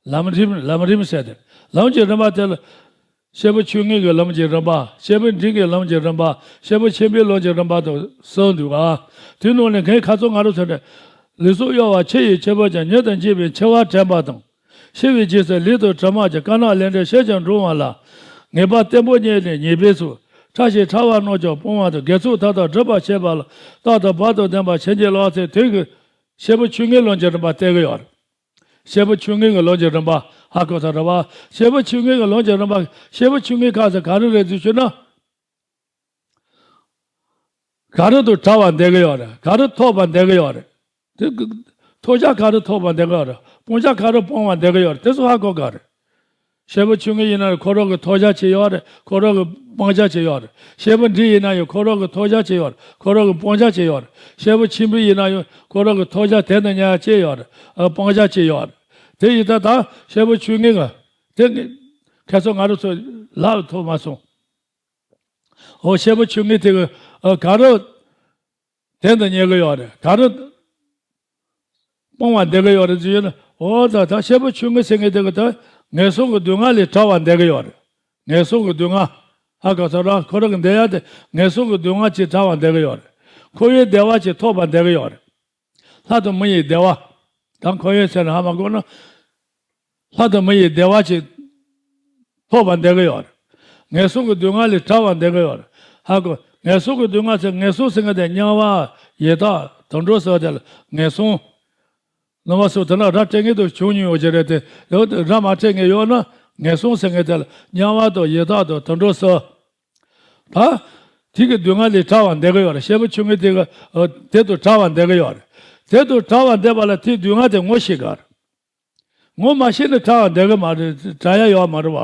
ལམ་རིམ་ལམ་རིམ་ཟེར་དེ། ལམ་གྱི་རིམ་པ་དེ་ལ། སྐྱེས་བུ་ཆུང་ངུ་གི་ལམ་གྱི་རིམ་པ། སྐྱེས་བུ་འབྲིང་གི་ལམ་གྱི་རིམ་པ། སྐྱེས་བུ་ཆེན་པོའི་ལམ་གྱི་རིམ་པ་དུ་གསུངས་འདུག་ག་དེ་ནང་ནས་ངས་ཁ་ཚོ་ང་རང་ཚོ་ནས། ལུས་སྲོག་གཡོ་བ་ཕྱི་ཡི་ཕྱི་པོ་ཀྱང་། ཉིད་དུ་འཇིག་པའི་འཆི་བ་དྲན་པ་དང་། ཤི་བའི་རྗེས་སུ་ལུས་དང་གྲིབ་མ་གྱི། དཀར་ནག་ལས་འབྲས་ཕྱིར་ཀྱང་འབྲང་བ་ལ། ངེས་པ་བརྟན་པོ་རྙེད་ནས་ཉེས་པའི་ཚུལ། ཕྲ་ཞིང་ཕྲ་བ་རྣམས་ཀྱང་སྤོང་བ་དང་། དགེ་ཚོགས་མཐའ་དག་སྒྲུབ་པར་བྱེད་པ་ལ། རྟག་ཏུ་བག་དང་ལྡན་པར་བྱིན་གྱིས་བརླབ་ཟེར། དེ་གི་སྐྱེས་བུ་ཆུང་ངུའི་ལམ་གྱི་རིམ་པ་བསྟན་གི་ཡོད་རེད། སྐྱེས་བུ་ཆུང་ངུའི་གི་ལམ་གྱི་རིམ་པ་ཧ་གོ་ས་རེད་བ། སྐྱེས་བུ་ཆུང་ངུའི་གི་ལམ་གྱི་རིམ་པ། སྐྱེས་བུ་ཆུང་ངུའི་སྐབས་སུ་ག་རེ་རེད་ཟེར་ཞུས་ན། ག་རེ་དང་བྲལ་བ་འདོད་གི་ཡོད་རེད། ག་རེ་ཐོབ་པ་འདོད་གི་ཡོད་རེད། དེ་གི་ ཐོབ་བྱ་ག་རེ་ཐོབ་པ་བསྡད་ཀྱི་ཡོད་རེད། སྤོང་བྱ་ག་རེ་སྤོང་བ་བསྡད་ཀྱི་ཡོད་རེད། དེ་ཚོ་ཧ་གོ་ག་རེད། བྱེད་པོ་ཆོས་ངེས་ཡིན་ན་ཡང་ཁོ་རང་གི་ཐོབ་བྱ་ཅིག་ཡོད་རེད། ཁོ་རང་གི་སྤང་བྱ་ཅིག་ཡོད་རེད། བྱེད་པོ་འབྲས་ཡིན་ན་ཡང་ཁོ་རང་གི་ཐོབ་བྱ་ཅིག་ཡོད་རེད། ཁོ་རང་གི་སྤང་བྱ་ཅིག་ཡོད་རེད། བྱེད་པོ་ཆེན་པོ་ཡིན་ན་ཡང་ཁོ་རང་གི་ཐོབ་བྱ་དོན་དུ་གཉེར་བྱ་ཅིག་ཡོད་རེད། ཨ། སྤང་བྱ་ཅིག་ཡོད་རེད། དེ་ཡིན་ད་ད་བྱེད་པོ་ཆོས་ངེས་གི་དེ་ངས་ཁ་སང་ང་རང་ཚོ་ལབ་ཐུབ་མ་སོང་། འོ། བྱེད་པོ་ཆོས་ངེས་དེ་གི་ཨ་ག་རེ་དོན་དུ་གཉེར་གི་ཡོད་རེད། ག་རེ་སྤོང་བ་བསྡད་གི་ཡོད་རེད་ཟེར་ན། འོ་ད་ད་བྱེད་པོ་ཆོས་ངེས་ཟེར་མཁན་དེ་གི་ད་ངན་སོང་གི་སྡུག་བསྔལ་ལས་བྲལ་བ་བསྡད་གི་ཡོད་རེད། ངན་སོང་གི་སྡུག་བསྔལ། ཧ་གོ་སོང་ར། ཁོ་རང་གི་འདོད་ཡག་དེ་ངན་སོང་གི་སྡུག་བསྔལ་ཅིག་བྲལ་བ་བསྡད་གི་ཡོད་རེད། འཁོར་བའི་བདེ་བ་ཅིག་ཐོབ་པ་བསྡད་གི་ཡོད་རེད། ལྷ་དང་མི་ཡི་བདེ་བ། ད་འཁོར་བའི་ཚེ་ན་ཧ་མ་གོ་ན། ལྷ་དང་མི་ཡི་བདེ་བ་ཅིག་ཐོབ་པ་བསྡད་གི་ཡོད་རེད། ངན་སོང་གི་སྡུག་བསྔལ་ལས་བྲལ་བ་བསྡད་གི་ཡོད་རེད། ཧ་གོ། ངན་སོང་གི་སྡུག་བསྔལ་ཚེ་ངན་སོང་ཟེར་མཁན་དེ་དམྱལ་བ། ཡི་དྭགས། དུད་འགྲོ་ཟེར་བ་དེ་ལ་ངན་སོང་། ནོར་བ་སོགས་དེ་ན་ར་སྤྲད་མཁན་དང་བྱུང་མྱོང་ཡོད་ཀྱི་རེད་དེ། ཡང་ར་མ་སྤྲད་མཁན་ཡོད་ན་ངན་སོང་ཟེར་མཁན་དེ་ལ་དམྱལ་བ་དང་ཡི་དྭགས་དང་དུད་འགྲོ་ཟེར། ད་དེ་གི་སྡུག་བསྔལ་ལས་བྲལ་བ་བསྡད་གི་ཡོད་རེད། བྱེད་པོ་ཆོས་ངེས་དེ་གི་ཨ་དེ་དང་བྲལ་བ་བསྡད་གི་ཡོད་རེད། དེ་དང་བྲལ་བ་བསྡད་པ་ལ་དེའི་སྡུག་བསྔལ་དེ་ངོ་ཤེས་ག་རེད། ངོ་མ་ཤེས་ན་བྲལ་བ་བསྡད་གི་མ་རེད། བྲལ་ཡ་ཡོད་མ་རེད་བ།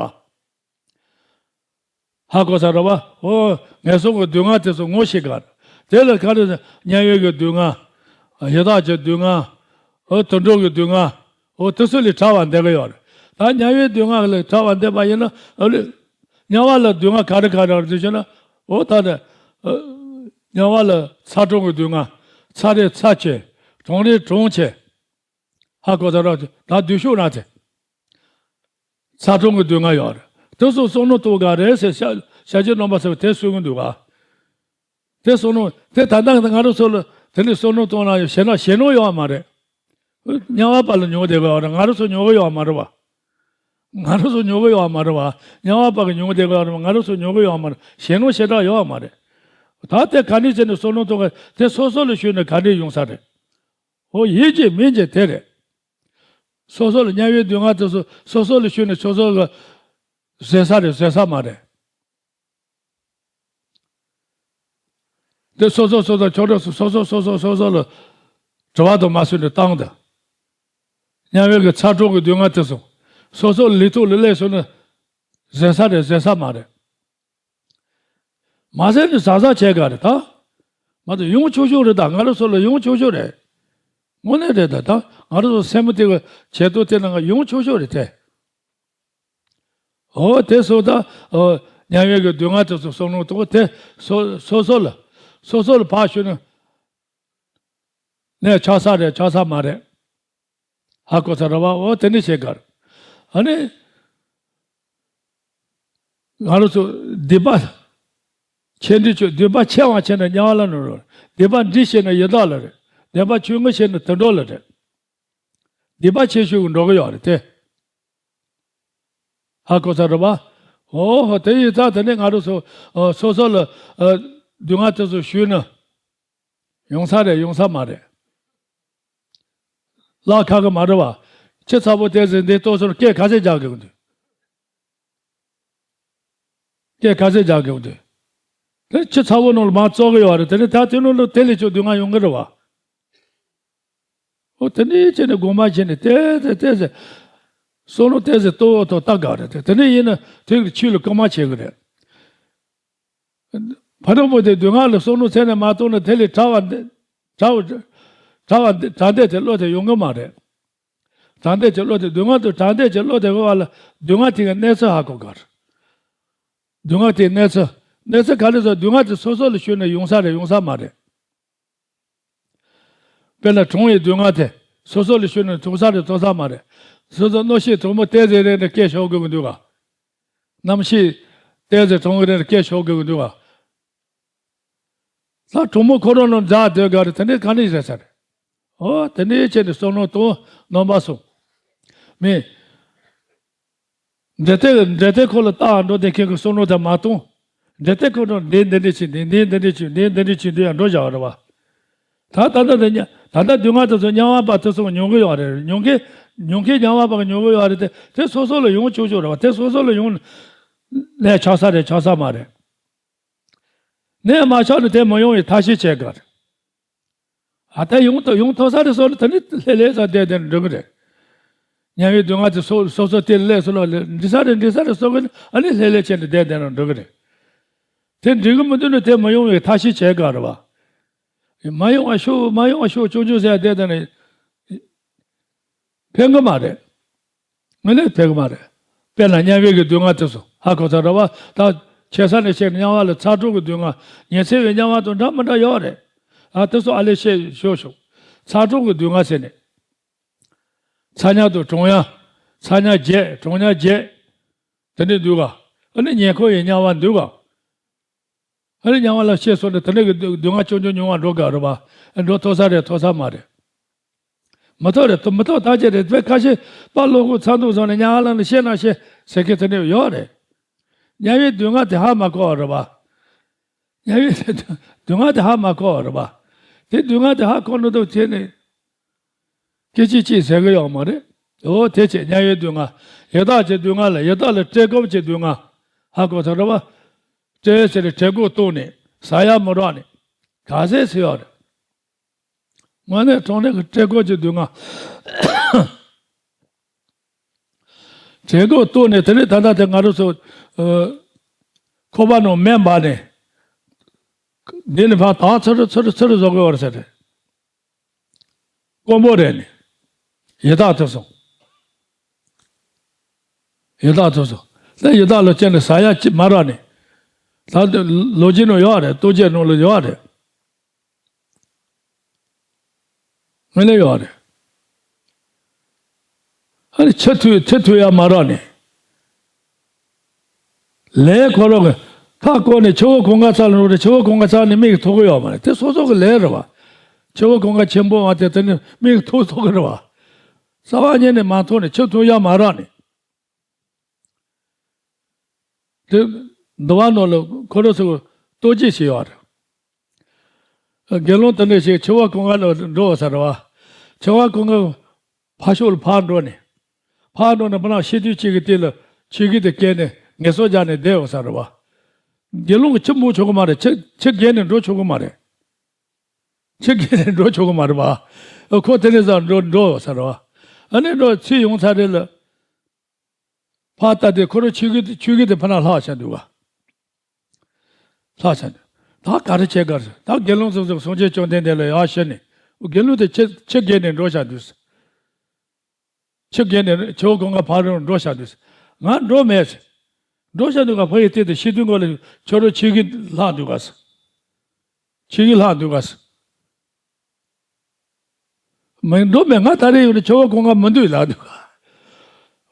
ཧ་གོ་ས་རེད་བ། འོ། ངན་སོང་གི་སྡུག་བསྔལ་དེ་ཚོ་ངོ་ཤེས་ག་རེད། དེ་ལ་ག་རེ་དམྱལ་བའི་གི་སྡུག་བསྔལ། ཡི་དྭགས་ཀྱི་སྡུག་བསྔལ། འོ། དུད་འགྲོ་གི་སྡུག་བསྔལ། འོ། དེ་ཚོ་ལས་བྲལ་བ་བསྡད་གི་ཡོད་རེད། ད་དམྱལ་བའི་སྡུག་བསྔལ་ལས་བྲལ་བ་བསྡད་པ་ཡིན་ན། ཨ་ལེ། དམྱལ་བ་ལ་སྡུག་བསྔལ་ག་རེ་ག་རེ་ཡོད་རེད་ཟེར་ན། འོ། ད་ནི་ཨ་དམྱལ་བ་ལ་ཚ་གྲང་གི་སྡུག་བསྔལ། ཚ་རེད་ཚ་ཆེ། གྲང་རེད་གྲང་ཆེ། ཧ་གོ་ས་རེད། ད་སྡུག་ཤོས་ར་དེ། ཚ་གྲང་གི་སྡུག་བསྔལ་ཡོད་རེད། དེ་ཚོ་བསམ་མནོ་གཏོང་ག་རེད་ཟེར་ཤ་ཤ་ཅི་རྣམ་པ་ཟེར་བ་དེ་གསུང་གི་འདུག་ག་དེ་བསམ་མནོ་དེ་ད་ལྟ་ང་རང་ཚོ་ལ་དེ་ནས་བསམ་མནོ་གཏོང་ན་ཡང་ཞེད་སྣང་ཞེད་སྣང་ཡོད་མ་རེད། དམྱལ་བ་པ་ལ་མྱོང་བསྡད་གི་ཡོད་རེད། ང་རང་ཚོ་མྱོང་གི་ཡོད་མ་རེད་བ། ང་རང་ཚོ་མྱོང་གི་ཡོད་མ་རེད་བ། དམྱལ་བ་པ་གི་མྱོང་བསྡད་གི་ཡོད་རེད་བ། ང་རང་ཚོ་མྱོང་གི་ཡོད་མ་རེད། ཞེད་སྣང་ཞེ་དྲག་ཡོད་མ་རེད། ད་དེ་ག་འདྲས་བྱས་ནས་བསམ་མནོ་གཏོང་ག་དེ་སོ་སོ་ལ་ཞུས་ནས་ག་འདྲས་ཡོང་ས་རེད། འོ། ཡིན་གཅིག་མིན་གཅིག་དེ་རེད། སོ་སོ་ལ་དམྱལ་བའི་སྡུག་བསྔལ་དེ་ཚོ་སོ་སོ་ལ་ཞུས་ནས་སོ་སོ་གི་བཟོད་ས་རེད་བཟོད་ས་མ་རེད། དེ་སོ་སོ་སོ་སོ་ཁྱོད་རང་ཚོ་སོ་སོ་སོ་སོ་སོ་སོ་ལ་དྲི་བ་དང་མ་བཟོས་ནས་བཏང་དང་། དམྱལ་བའི་གི་ཚ་གྲང་གི་སྡུག་བསྔལ་དེ་ཚོ་སོ་སོ་ལུས་ཐོག་ལ་སླེབས་སོང་ན་བཟོད་ས་རེད་བཟོད་ས་མ་རེད། མ་ཟེར་ནས་ཟ་ཟ་བྱས་ག་རེད་ད། མ་གཏོགས་ཡོང་ཆོག་ཆོག་རེད་ད། ང་རང་ཚོ་ལ་ཡོང་ཆོག་ཆོག་རེད། དངོས་གནས་རེད་ད། ད་ང་རང་ཚོ་སེམས་པ་དེ་གི་བྱེད་སྟངས་དེ་ནང་ཡོང་ཆོག་ཆོག་རེད་དེ། འོ་དེ་སོ་ད། འོ་དམྱལ་བའི་གི་སྡུག་བསྔལ་དེ་ཚོ་བསམ་མནོ་གཏོང་དེ་སོ་སོ་སོ་ལ་སོ་སོ་ལ་ཕར་ཞུ་ན། ནས་ཆགས་ས་རེད་ཆགས་ས་མ་རེད། ཧ་གོ་ས་རེད་བ། འོ་དེ་ནི་བྱེད་གར། ཨ་ནི། ང་རང་ཚོ་སྡིག་པ་ཆེ་འདྲི་ཆོས་སྡིག་པ་ཆེ་བ་ཆེ་ན་དམྱལ་བ་ལ་ནོར་རེད། སྡིག་པ་འདྲི་ཆེ་ན་ཡི་དྭགས་ལ་རེད། སྡིག་པ་ཆུང་ངུ་ཆེ་ན་དུད་འགྲོ་ལ་རེད། སྡིག་པ་ཆེ་ཤོས་ཀྱི་འགྲོ་གི་ཡོད་རེད་དེ། ཧ་གོ་ས་རེད་བ། འོ་ཧོ། དེ་ཡིན་ཙང་དེ་ནས་ང་རང་ཚོ་ཨ་སོ་སོ་ལ་ཨ་སྡུག་བསྔལ་དེ་ཚོ་ཞུས་ན། ཡོང་ས་རེད་ཡོང་ས་མ་རེད། ལག་ཁག་གི་མ་རེད་བ། ཁྱི་ཚ་པོ་དེ་ཚོ་འདི་ལྟོས་སོང་སྐད་ག་ཚོད་རྒྱག་དགོས་འདུག་སྐད་ག་ཚོད་རྒྱག་དགོས་འདུག་དེ་ཁྱི་ཚ་པོ་ནང་ལ་མར་བཙོག་གི་ཡོད་རེད། དེ་ནས་ད་དེ་ནང་ལ་དེ་ལས་ཆོག་སྡུག་བསྔལ་ཡོང་གི་རེད་བ། འོ་དེ་ནས་བྱས་ནས་དགོངས་པ་བཞེས་ནས་ཏོག་ཙམ་ཏོག་ཙམ། བསམ་བློ་ཏོག་ཙམ་གཏོང་འོ་ཐོག་ལྟ་དགོས་རེད་དེ། དེ་ནས་ཡིན་ན་དེ་གི་ཆོས་ལ་སྐུལ་མ་བྱེད་གི་རེད། ཕ་རོལ་པོ་དེ་སྡུག་བསྔལ་ལ་བསམ་བློ་ཚད་ནས་མ་གཏོང་ན་དེ་ལས་བྲལ་བ་འདི་བྲལ་བ་བྲལ་བ་འདི་བྲལ་འདོད་དེ་བློ་དེ་ཡོང་གི་མ་རེད། བྲལ་འདོད་ཀྱི་བློ་དེ་སྡུག་བསྔལ་དུ་བྲལ་འདོད་ཀྱི་བློ་དེ་གི་བ་ལ་སྡུག་བསྔལ་དེ་གི་གནས་ཚུལ་ཧ་གོ་དགོས་རེད། སྡུག་བསྔལ་དེའི་གནས་ཚུལ། གནས་ཚུལ་ག་རེ་ཟེར་སྡུག་བསྔལ་དེ་སོ་སོ་ལ་ཞུགས་ནས་ཡོང་ས་རེད་ཡོང་ས་མ་རེད། དཔེར་ན་གྲོངས་པའི་སྡུག་བསྔལ་དེ་སོ་སོ་ལ་ཞུགས་ནས་ཐོབ་ས་རེད་ཐོབ་ས་མ་རེད། སོ་སོ་རྣམ་ཤེས་དྲང་པོ་ཏོག་ཙམ་རེ་ནས་སྐད་ཤོར་དགོས་ཀྱི་འདུག་ག་རྣམ་ཤེས་ཏོག་ཙམ་དྲང་པོ་རེ་ནས་སྐད་ཤོར་དགོས་ཀྱི་འདུག་ག་ད་གྲོགས་མོ་ཁོ་རང་རྣམས་མཛའ་སྡོད་དགའ་རེ་དེ་འདྲའི་ག་ནས་རེད་ས་རེད། ཨོ་དེ་འདྲའི་ཆེད་དུ་བསམ་བློ་གཏོང་རྣམ་པ་སོང་། མི། འདྲེ་ལྡེ་འདྲེ་ལྡེ་ཁོ་ལ་ལྟ་འགྲོ་དེ་ཁྱེད་ཀྱི་བསམ་བློ་དེ་མ་གཏོང་། འདྲེ་ལྡེ་ཁོ་རང་འདི་འདི་འདྲ་བྱེད་འདི་འདི་འདི་འདྲ་བྱེད་འདི་འདི་འདྲ་བྱེད་འདི་ཡང་འགྲོ་བཞག་རེད་བ། ད་ད་ད་ད་ཉ་ད་ད་སྡུག་བསྔལ་དེ་ཚོ་དམྱལ་བ་པ་དེ་ཚོ་མྱོང་གི་ཡོད་རེད། མྱོང་གི་མྱོང་གི་དམྱལ་བ་པ་གི་མྱོང་གི་ཡོད་རེད་དེ་དེ་སོ་སོ་ལ་ཡོང་ཆོག་ཆོག་རེད་བ། དེ་སོ་སོ་ལ་ཡོང་ནས་ཆགས་ས་རེད་ཆགས་ས་མ་རེད། ནས་མ་ཆགས་ནས་དེ་མ་ཡོང་བའི་ཐབས་ཤེས་བྱེད་དགོས། ཨ་ད་ཡོང་ཐོ་ཡོང་ཐོ་ས་རེ་སོ་ལ་ད་ནི་ལྷེ་ལྷེ་ས་བསྡད་བསྡད་ན་འགྲིག་གི་རེད། དམྱལ་བའི་སྡུག་བསྔལ་དེ་སོ་སོ་སོ་དེ་ལས་སོ་ལ་འདྲི་ས་རེ་འདྲི་ས་རེ་སོ་གི་ཨ་ནི་ལྷེ་ལྷེ་བྱས་ནས་བསྡད་བསྡད་ན་འགྲིག་གི་རེད། དེ་འགྲིག་གི་མི་འདུག་ན་དེ་མ་ཡོང་བའི་ཐབས་ཤེས་བྱེད་དགོས་རེད་བ། མ་ཡོང་བ་ཤོག་མ་ཡོང་བ་ཤོག་ཆུང་ཆུང་ཟེར་བསྡད་བསྡད་ན། ཕན་གི་མ་རེད། དངོས་གནས་ཕན་གི་མ་རེད། དཔེར་ན་དམྱལ་བའི་གི་སྡུག་བསྔལ་དེ་ཚོ་ཧ་གོ་ཚར་རེད་བ། ད་ཆེ་ས་ནས་བཤད་ན་དམྱལ་བ་ལ་ཚ་གྲང་གི་སྡུག་བསྔལ་ཉི་ཚེ་བའི་དམྱལ་བ་དང་འདྲ་མི་འདྲ་ཡོད་རེད། ཨ་དེ་ཚོ་ཨ་ལས་བཤད་ཤོག་ཤོག་ཚ་གྲང་གི་སྡུག་བསྔལ་ཟེར་ནས། ཚ་དམྱལ་དང་གྲང་དམྱལ། ཚ་དམྱལ་བརྒྱད། གྲང་དམྱལ་བརྒྱད། དེ་འདྲ་འདུག་ག་ཨ་ནི་ཉེ་འཁོར་བའི་དམྱལ་བ་འདུག་ག་ཨ་ནི་དམྱལ་བ་ལ་སྐྱེས་སོང་ནས་དེ་འདྲ་གི་སྡུག་སྡུག་བསྔལ་ཆུང་ཆུང་ཉུང་བ་འགྲོ་དགོས་རེད་པ། འགྲོ་ཐུབ་ས་རེད་ཐུབ་ས་མ་རེད། མི་ཐུབ་རེད་ཐུབ་མི་ཐུབ་ཐག་ཆོད་རེད་དཔེ་ཁ་ཤས་པ་བློ་ཁོག་ཚ་མདུག་བཟུང་ནས་དམྱལ་བ་ལ་ནི་ཤེས་ན་ཤེས་ཟེར་མཁན་དེ་འདྲ་ཡོད་རེད། དམྱལ་བའི་སྡུག་བསྔལ་དེ་ཧ་མ་གོ་བ་རེད་པ། དམྱལ་བའི་སྡུག་བསྔལ་དེ་ཧ་མ་གོ་བ་རེད་པ། དེ་སྡུག་བསྔལ་དེ་ཧ་གོ་མི་ཐུབ་བྱས་ནས། སྐད་ཅིག་གཅིག་ཟེར་གི་ཡོད་མ་རེད། འོ་དེ་བྱས་དམྱལ་བའི་སྡུག་བསྔལ། ཡི་དྭགས་ཀྱི་སྡུག་བསྔལ་ལ་ཡི་དྭགས་ལ་བཀྲེས་སྐོམ་གྱི་སྡུག་བསྔལ། ཧ་གོ་ཐུབ་རེད་པ། བཀྲེས་ཟེར་ནས་བྲེད་ཁོག་བཏང་ནས་ཟ་ཡ་མི་རག་ནས། ག་ཚད་ཟེར་ཡོད་རེད། དངོས་གནས་དྲང་གནས་ཀྱི་བཀྲེས་སྐོམ་གྱི་སྡུག་བསྔལ། བྲེད་ཁོག་བཏང་ནས་དེ་ནས་ད་ལྟ་དེ་ང་རང་ཚོ། ཨ། ཁོག་པ་ནང་སྨན་སྦར་ནས། འདི་ནས་ཕར་དྭངས་ཚུར་ཚུར་ཚུར་བཟོ་དགོས་པ་རེད་ཟེར། དཀོན་པོ་རེད་ནི། ཡི་དྭགས་ཐུབ་སོང་། ཡི་དྭགས་ཐུབ་སོང་། ད་ཡི་དྭགས་ལ་སྐྱེས་ནས་ཟ་ཡ་ཅི་མ་རག་ནི། ད་ལོ་རྒྱུས་ནང་ཡོད་རེད། རྟོགས་བརྗོད་ནང་ལ་ཡོད་རེད། དངོས་གནས་ཡོད་རེད། ཨ་ནི་ཆུ་འཐུང་ཆུ་འཐུང་ཡ་མ་རག་ནི། ལས་ཁོ་རང་གི་ཁ་བསྐོར་ནས་ཆུ་བོ་གངྒཱ་རྩ་ལ་འགྲོ་ནས་ཆུ་བོ་གངྒཱ་རྩ་ནས་མིག་གིས་མཐོང་གི་ཡོད་མ་རེད། དེ་སོ་སོ་གི་ལས་རེད་བ། ཆུ་བོ་གངྒཱ་ཆེན་པོ་བ་དེ་དེ་ནས་མིག་གིས་མཐོང་མཐོང་གི་རེད་བ། རྩ་བ་ཉིད་ནས་མ་མཐོང་ནས་ཆུ་འཐུང་ཡ་མ་རག་ནས། དེ་འདུལ་བ་ནང་ལ་ཁོ་རང་ཚོ་རྟོག་བརྗོད་བྱས་ཡོད་རེད། དགེ་སློང་དེ་འདྲ་ཞིག་ཆུ་བོ་གངྒཱ་ལ་འགྲོ་བ་ཟེར་བ། ཆུ་བོ་གངྒཱ་ཕར་ཕྱོགས་ལ་ཕར་འགྲོ་ནས། ཕར་འགྲོ་ནས་ཕར་ན་ཤི་དུས་གཅིག་གི་དུས་ལ་ཆུ་རྒྱུན་དེ་བརྒལ་ནས་ངལ་གསོ་རྒྱག་ནས་བསྡད་ཡོད་ཟེར་བ། དགེ་སློང་གིས་ཆུ་འབུད་ཆོག་གི་མ་རེད། ཆུ་ཆུ་བརྒལ་ནས་འགྲོ་ཆོག་གི་མ་རེད། ཆུ་བརྒལ་ནས་འགྲོ་ཆོག་གི་མ་རེད་བ། ཁོ་དེ་ནས་ཟ་འགྲོ་འགྲོ་ཟེར་བ། ཨ་ནི་འགྲོ་ཚུར་ཡོང་ཚར་རེད་ལ། ཕར་ལྟ་དུས་ཁོ་རང་ཆུ་རྒྱུན་ཆུ་རྒྱུན་དེ་ཕར་ན་ལྷག་བཞག་འདུག་ག་ལྷག་བཞག་འདུག་ད་ག་རེ་བྱེད་ག་རེད། ད་དགེ་སློང་ཚོ་ཚོ་སངས་རྒྱས་བཅོམ་ལྡན་འདས་ལ་ཡར་ཞུས་ནས་དགེ་སློང་དེ་ཆུ་ཆུ་བརྒལ་ནས་འགྲོ་བཞག་འདུག་ཆུ་བརྒལ་ནས་ཆུ་བོ་གངྒཱ་ཕར་རང་འགྲོ་བཞག་འདུག་ང་འགྲོ་མེད་ཟེར། འགྲོ་བཞག་འདུག་ག་ཕ་ཡི་སྟེང་དུ་ཤི་དུས་འགོ་ལ་ཁྱོད་རང་ཆུ་རྒྱུན་ལྷག་འདུག་ག་ཟེར། ཆུ་རྒྱུན་ལྷག་འདུག་ག་ཟེར། མི་འགྲོ་མེད། ང་ད་རེས་ཡོང་ནས་ཆུ་བོ་གངྒཱ་མི་འདུག་ལབ་འདུག་ག་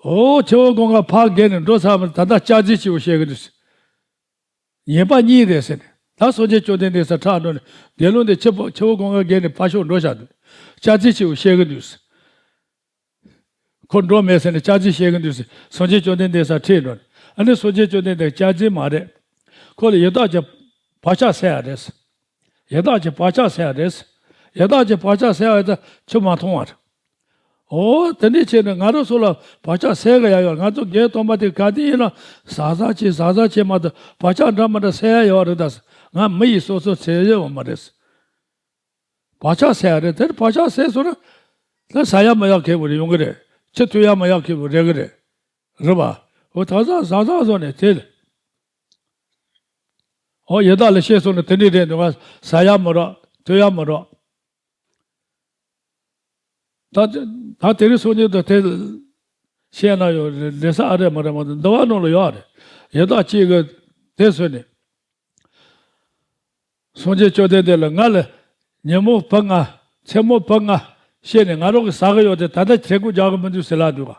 ཨོ་ཆུ་བོ་གངྒཱ་ཕར་བརྒལ་ནས་འགྲོ་ཚར་མ་ད་ལྟ་སྐྱག་རྫུན་ཆེ་བོ་བཤད་གི་འདུག་ཟེར། ངན་པ་གཉིས་རེད་ཟེར་ནས་ད་སངས་རྒྱས་བཅོམ་ལྡན་འདས་ས་ཁྲག་འགྲོ་ནས་དགེ་སློང་དེ་ཆུ་བོ་ཆུ་བོ་གངྒཱ་བརྒལ་ནས་ཕར་ཕྱོགས་འགྲོ་བཞག་འདུག་སྐྱག་རྫུན་ཆེ་བོ་བཤད་གི་འདུག་ཟེར། ཁོ་འགྲོ་མེད་ཟེར་ནས་སྐྱག་རྫུན་བཤད་གི་འདུག་ཟེར། སངས་རྒྱས་བཅོམ་ལྡན་འདས་སར་ཁྲིད་འགྲོ་ནས་ཨ་ནི་སངས་རྒྱས་བཅོམ་ལྡན་འདས་སྐྱག་རྫུན་མ་རེད། ཁོ་ལ་ཡི་དྭགས་ཀྱི་བག་ཆགས་སད་ཡ་རེད་ཟེར། ཡི་དྭགས་ཀྱི་བག་ཆགས་སད་ཡ་རེད་ཟེར། ཡི་དྭགས་ཀྱི་བག་ཆགས་སད་ཡ་ད་ཆུ་མ་འཐུང་བ་རེད། འོ་དེ་འདྲ་བྱས་ནས་ང་རང་ཚོ་ལ་བག་ཆགས་སད་གི་ཡ་ཡོད། ང་ཚོ་རྒན་སྟོན་པ་དེ་ག་དུས་ཡིན་ན་ཟ་ཟ་བྱེད་ཟ་ཟ་བྱེད་མ་གཏོགས་བག་ཆགས་འདྲ་མི་འདྲ་སད་ཡ་ཡོད་རེད་ད་ཟེར། ང་མི་ཡི་སོ་སོ་ཟེར་ཡ་ཡོད་མ་རེད་ཟེར། བག་ཆགས་སད་ཡ་རེད། དེར་བག་ཆགས་སད་སོང་ན། ད་ཟ་ཡ་མི་ཡག་མཁན་པོ་རེ་ཡོང་གི་རེད། ཆུ་འཐུང་ཡ་མི་ཡག་མཁན་པོ་རེ་གི་རེད། རེད་པ། འོ་ད་ཟ་ཟ་ཟ་སོང་ནས་དེ། འོ་ཡི་དྭགས་ལ་བཤད་སོང་ན་དེ་འདྲས་རེད་འདུག་ག་ཟ་ཡ་མི་རག་འཐུང་ཡ་མི་རག་ད་ད་དེ་རིང་སང་ཉིན་དུ་དེ་བཤད་ན་ཡོད་རེད། ལེ་ས་ཨ་རེད་མ་རེད་མ་རེད། འདུལ་བ་ནང་ལ་ཡོད་རེད། ཡི་དྭགས་གཅིག་གིས་དེ་ཟེར་ནས། སངས་རྒྱས་བཅོམ་ལྡན་འདས་ལ་ང་ལ་ཉིན་མོ་བུ་ལྔ་མཚན་མོ་བུ་ལྔ་བཤད་ནས་ང་རང་གིས་ཟ་གི་ཡོད་དེ་ད་ལྟ་བྲེད་ཁོག་རྒྱག་གི་མི་འདུག་ཟེར་ལབ་འདུག་ག་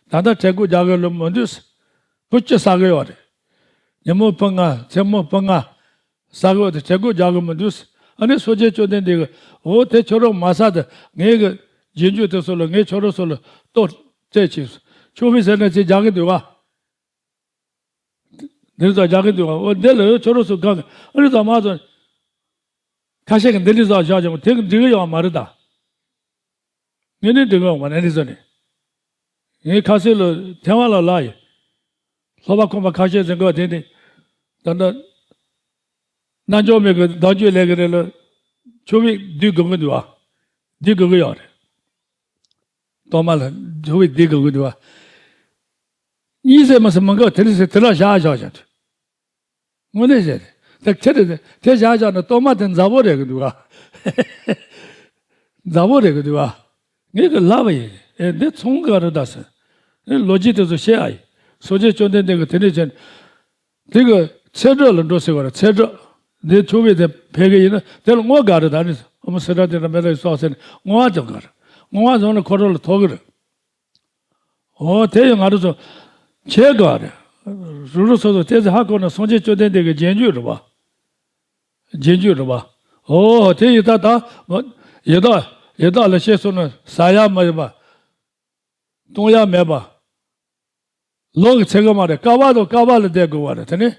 ད་ལྟ་བྲེད་ཁོག་རྒྱག་གི་ལོ་མི་འདུག་ཟེར། བུ་བཅུ་ཟ་གི་ཡོད་རེད། ཉིན་མོ་བུ་ལྔ་མཚན་མོ་བུ་ལྔ་ཟ་གི་ཡོད་དེ་བྲེད་ཁོག་རྒྱག་གི་མི་འདུག་ཟེར། ཨ་ནི་སངས་རྒྱས་བཅོམ་ལྡན་འདས་ཀྱིས་འོ་དེ་ཁྱོད་རང་མ་ཟ་དེ་ངའི་གི་རྗེས་འཇུག་དེ་ཚོ་ལ་ངས་ཁྱོད་རང་ཚོ་ལ་གཏོར་སྤྲད་བྱས་སོང་། ཁྱོད་ཕི་ཟེར་ན་ཅི་རྒྱག་གི་འདུག་ག་འདིར་ཙམ་རྒྱག་གི་འདུག་ག་འོ་འདི་ལ་ཁྱོད་རང་ཚོ་གང་གི་ཨ་ནི་ཙམ་མ་ཙམ། ཁ་ཤས་ཀྱིས་འདི་འདྲ་ཙམ་བཞག་ཀྱང་དེ་གི་འགྲིག་གི་ཡོད་མ་རེད་ད། ངས་ནི་འགྲིག་གི་ཡོད་མ་རེད་འདི་ཙམ་ནི། ངས་ཁ་སང་ལ་ཐེ་ཝན་ལ་ལབ་ཡིན། སློབ་པ་ཁོམ་པ་ཁ་ཤས་ཟིན་གི་དེ་ནི། ད་ལྟ། རྣལ་འབྱོར་མའི་གི་བདག་རྒྱུད་ལས་ཀྱི་རེད་ལ། ཆུ་བེད་སྡུད་དགོས་ཀྱི་འདུག་བ། སྡུད་དགོས་ཀྱི་ཡོད་རེད། གཏོར་མ་ལ་ཆུ་བེད་སྡུད་དགོས་ཀྱི་འདུག་བ། གཉིད་སད་མ་སད་མི་དགོས། དེ་རིང་སད་དེ་ལ་བཞག་བཞག་བཞག་དངོས་གནས་བཤད་དེ་ཁྱེད་དེ་དེ་བཞག་བཞག་ན་གཏོར་མ་དེ་མཛའ་བོ་རེད་ཀྱི་འདུག་ག་མཛའ་བོ་རེད་ཀྱི་འདུག་ག་ངས་ཀྱི་ལབ་པ་ཡིན། ཨེ་འདི་ཚོང་ག་རེ་ད་ཟེར། ཨེ་ལོ་རྒྱུས་དེ་ཚོ་བཤད་ཨ་ཡིན། སངས་རྒྱས་བཅོམ་ལྡན་འདས་ཀྱི་དེ་འདྲས་བྱས། དེ་གི་ཚེ་སྒྲུབ་ལ་འགྲོ་ཟེར་བ་རེད། ཚེ་སྒྲུབ་འདི་ཆུ་བེད་དེ་ཕེབས་ཀྱི་ཡིན་ན་དེ་ལ་བསྔོ་ག་རེ་ད་ནི་ཨ་མ་སི་ར་དེ་འདྲ་མེད་ལ་ཡི་སོགས་ཟེར་ནས་བསྔོ་བ་དེ་ག་རེད། བསྔོ་བ་བཟུང་ནས་ཁོ་རང་ལ་ཐོགས་ཀྱི་རེད། འོ་དེ་ཡང་ང་རང་ཚོ་བྱེད་དགོས་རེད། རུ་རུ་སོ་སོ་དེ་ཚེ་ཧ་གོ་ན་སངས་རྒྱས་བཅོམ་ལྡན་འདས་ཀྱི་རྗེས་འཇུག་རེད་བ། རྗེས་འཇུག་རེད་བ། འོ་དེ་ཡི་ད་ད་ཡི་དྭགས་ཡི་དྭགས་ལ་བཤད་སོང་ན་ཟ་ཡ་མ་ཡིན་པ། བཏུང་ཡ་མེད་པ། ལོ་གི་ཚེ་གི་མ་རེད། ཀ་བ་དང་ཀ་བ་ལ་བསྡད་དགོས་བ་རེད། དེ་ནི་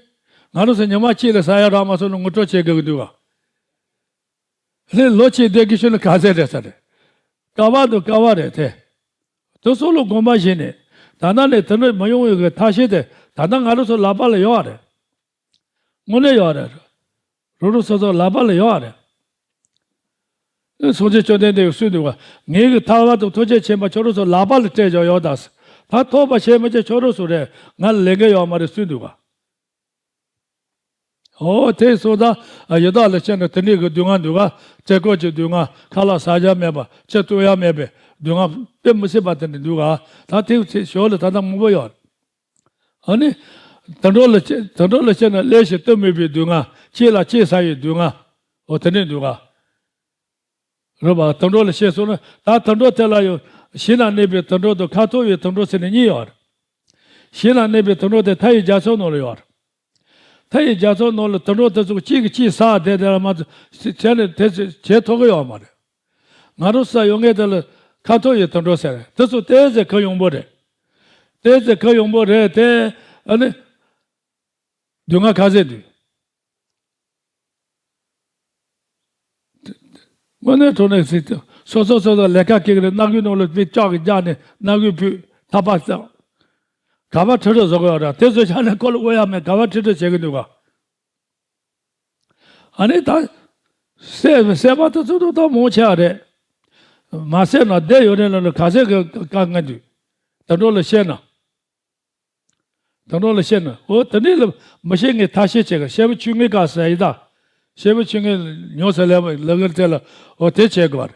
ང་རང་ཚོ་ཉི་མ་གཅིག་ལ་ཟ་ཡ་རག་མ་སོང་ན་ངུ་སྲོག་བྱེད་དགོས་ཀྱི་འདུག་ག་ལྷན་ལོ་གཅིག་བསྡད་དགོས་ཤོག་ན་ག་ཚད་རེད་ས་རེད། ཀ་བ་དང་ཀ་བ་རེད་དེ། དེ་ཚོ་ལ་དགོངས་པ་བཞེས་ནས་ད་ལྟ་ནས་དེ་འདྲ་མ་ཡོང་བའི་གི་ཐབས་ཤེས་དེ་ད་ལྟ་ང་རང་ཚོ་ལག་པ་ལ་ཡོད་རེད། དངོས་གནས་ཡོད་རེད། རུ་རུ་སོ་སོ་ལག་པ་ལ་ཡོད་རེད། སངས་རྒྱས་བཅོམ་ལྡན་འདས་ཀྱིས་གསུངས་འདུག་བ། ངེད་ཀྱི་ཐར་པ་དང་ཐམས་ཅད་མཁྱེན་པ་ཁྱོད་རང་ཚོ་ལག་པ་ལ་སྤྲད་བཞག་ཡོད་ད། ད་ཐོབ་པ་བྱེད་མི་བྱེད་ཁྱོད་རང་ཚོ་རེད། ང་ལ་ལས་འགན་ཡོད་མ་རེད་གསུངས་འདུག་བ། ཨོ་དེ་སོང་ཙང་ཡི་དྭགས་ལ་བཤད་ན་དེ་འདྲའི་གི་སྡུག་བསྔལ་འདུག་ག་བཀྲེས་སྐོམ་གྱི་སྡུག་བསྔལ། ཁ་ལག་ཟ་རྒྱུ་མེད་པ། ཕྱི་བཏོན་ཡ་མེད་པའི་སྡུག་བསྔལ་དཔེ་མི་སྲིད་པ་དེ་འདྲ་འདུག་ག་ད་དེ་ཞོར་ལ་ད་ལྟ་མང་པོ་ཡོད། ཨ་ནི། དུད་འགྲོ་ལ་སྐྱེ་དུད་འགྲོ་ལ་སྐྱེས་ན་བློས་ཤིག་གཏོང་མེད་པའི་སྡུག་བསྔལ། སྐྱེས་ལ་སྐྱེས་ཟ་ཡི་སྡུག་བསྔལ། འོ་དེ་འདྲས་འདུག་ག་རེད་པ། དུད་འགྲོ་ལ་སྐྱེས་སོང་ན་ད་དུད་འགྲོ་དེ་ལ་ཡང་ཞིང་ན་གནས་པའི་དུད་འགྲོ་དང་ཁ་འཐོར་བའི་དུད་འགྲོ་ཟེར་ནས་གཉིས་ཡོད་རེད། ཞིང་ན་གནས་པའི་དུད་འགྲོ་དེ་མཐའ་ཡི་རྒྱ་མཚོ་ནང་ལ་ཡོད་རེད། མཐའ་ཡི་རྒྱ་མཚོ་ནང་ལ་དུད་འགྲོ་དེ་ཚོ་གཅིག་གིས་གཅིག་ཟ་བསྡད་དེ་ལ་མ་བྱས་ནས་དེ་ཚོས་བྱེད་ཐུབ་ཀྱི་ཡོད་མ་རེད། ང་རང་ས་ཡོད་མཁན་དེ་ལ་ཁ་འཐོར་ཡི་དུད་འགྲོ་ཟེར། དེ་ཚོ་ཏོག་ཙམ་གུ་ཡངས་པོ་རེད། ཏོག་ཙམ་གུ་ཡངས་པོ་རེད་དེ། ཨ་ནི། སྡུག་བསྔལ་ག་ཚད་འདུག་དངོས་གནས་དྲང་གནས་ཟེར་ཏེ། སོ་སོ་སོ་སོ་ལས་ཀ་སྐྱེལ་གི་རེད། སྣ་ཁུག་ནང་ལ་དཔེ་ལྕག་གིས་བརྒྱབ་ནས་སྣ་ཁུག་ཕུད། ཐག་པ་བརྩེགས། ག་པར་ཁྲིད་ཁྲིད་བཟོ་གི་ཡོད་རེད། དེ་ཚོ་ཆ་ནས་ཁོ་ལ་དབུགས་ཡ་མེད། ག་པར་ཁྲིད་ཁྲིད་བྱེད་གི་འདུག་ག་ཨ་ནི་ད། བསད་བསད་པ་དེ་ཚོ་ད་མང་ཆེ་བ་རེད། མ་བསད་ན་བསྡད་ཡོད་རེད་ལ་ལ་ག་ཚད་གི་དཀའ་ངལ་འདུག་དུད་འགྲོ་ལ་བཤད་ན། དུད་འགྲོ་ལ་བཤད་ན། འོ་དེ་འདྲས་ལ་མི་ཤེས་ངས་ཐབས་ཤེས་བྱེད་ག་ཤེས་པ་ཆུང་ངུའི་སྐབས་སུ་ཡི་ད། ཤེས་པ་ཆུང་ངུའི་མྱོང་ས་ལེན་པ་ལ་གིར་དེ་ལ་འོ་དེ་བྱེད་དགོས་པ་རེད།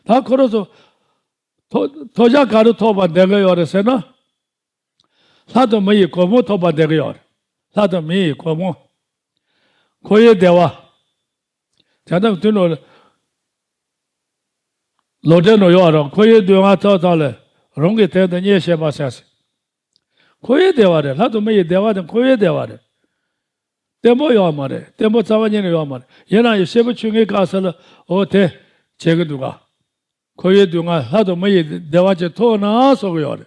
ད་ཁོ་རང་ཚོ། ཐོབ་ཐོབ་བྱ་ག་རེ་ཐོབ་པ་བསྡད་གི་ཡོད་རེད་ཟེར་ན། ལྷ་དང་མི་ཡི་གོ་འཕང་ཐོབ་པ་བསྡད་གི་ཡོད་རེད། ལྷ་དང་མི་ཡི་གོ་འཕང་། འཁོར་བའི་བདེ་བ། བྱ་དང་དུས་ནོར། ལོ་འབྲས་ནོར་ཡོད་རུང་འཁོར་བའི་སྡུག་བསྔལ་ཐོབ་ཐང་ལས་རང་གི་དོན་དུ་གཉེར་བྱེད་པ་ཟེར། འཁོར་བའི་བདེ་བ་རེད། ལྷ་དང་མི་ཡི་བདེ་བ་དེ་འཁོར་བའི་བདེ་བ་རེད། བརྟན་པོ་ཡོད་མ་རེད། བརྟན་པོ་རྩ་བ་ཉིད་ནས་ཡོད་མ་རེད། ཡིན་ན་ཡང་ཤེས་པ་ཆུང་ངུའི་སྐབས་སུ་ལ་འོ་དེ་བྱེད་ཀྱི་འདུག་ག་འཁོར་བའི་སྡུག་བསྔལ་ལྷ་དང་མི་ཡི་བདེ་བ་ཅིག་ཐོབ་ན་བསམ་གྱི་ཡོད་རེད།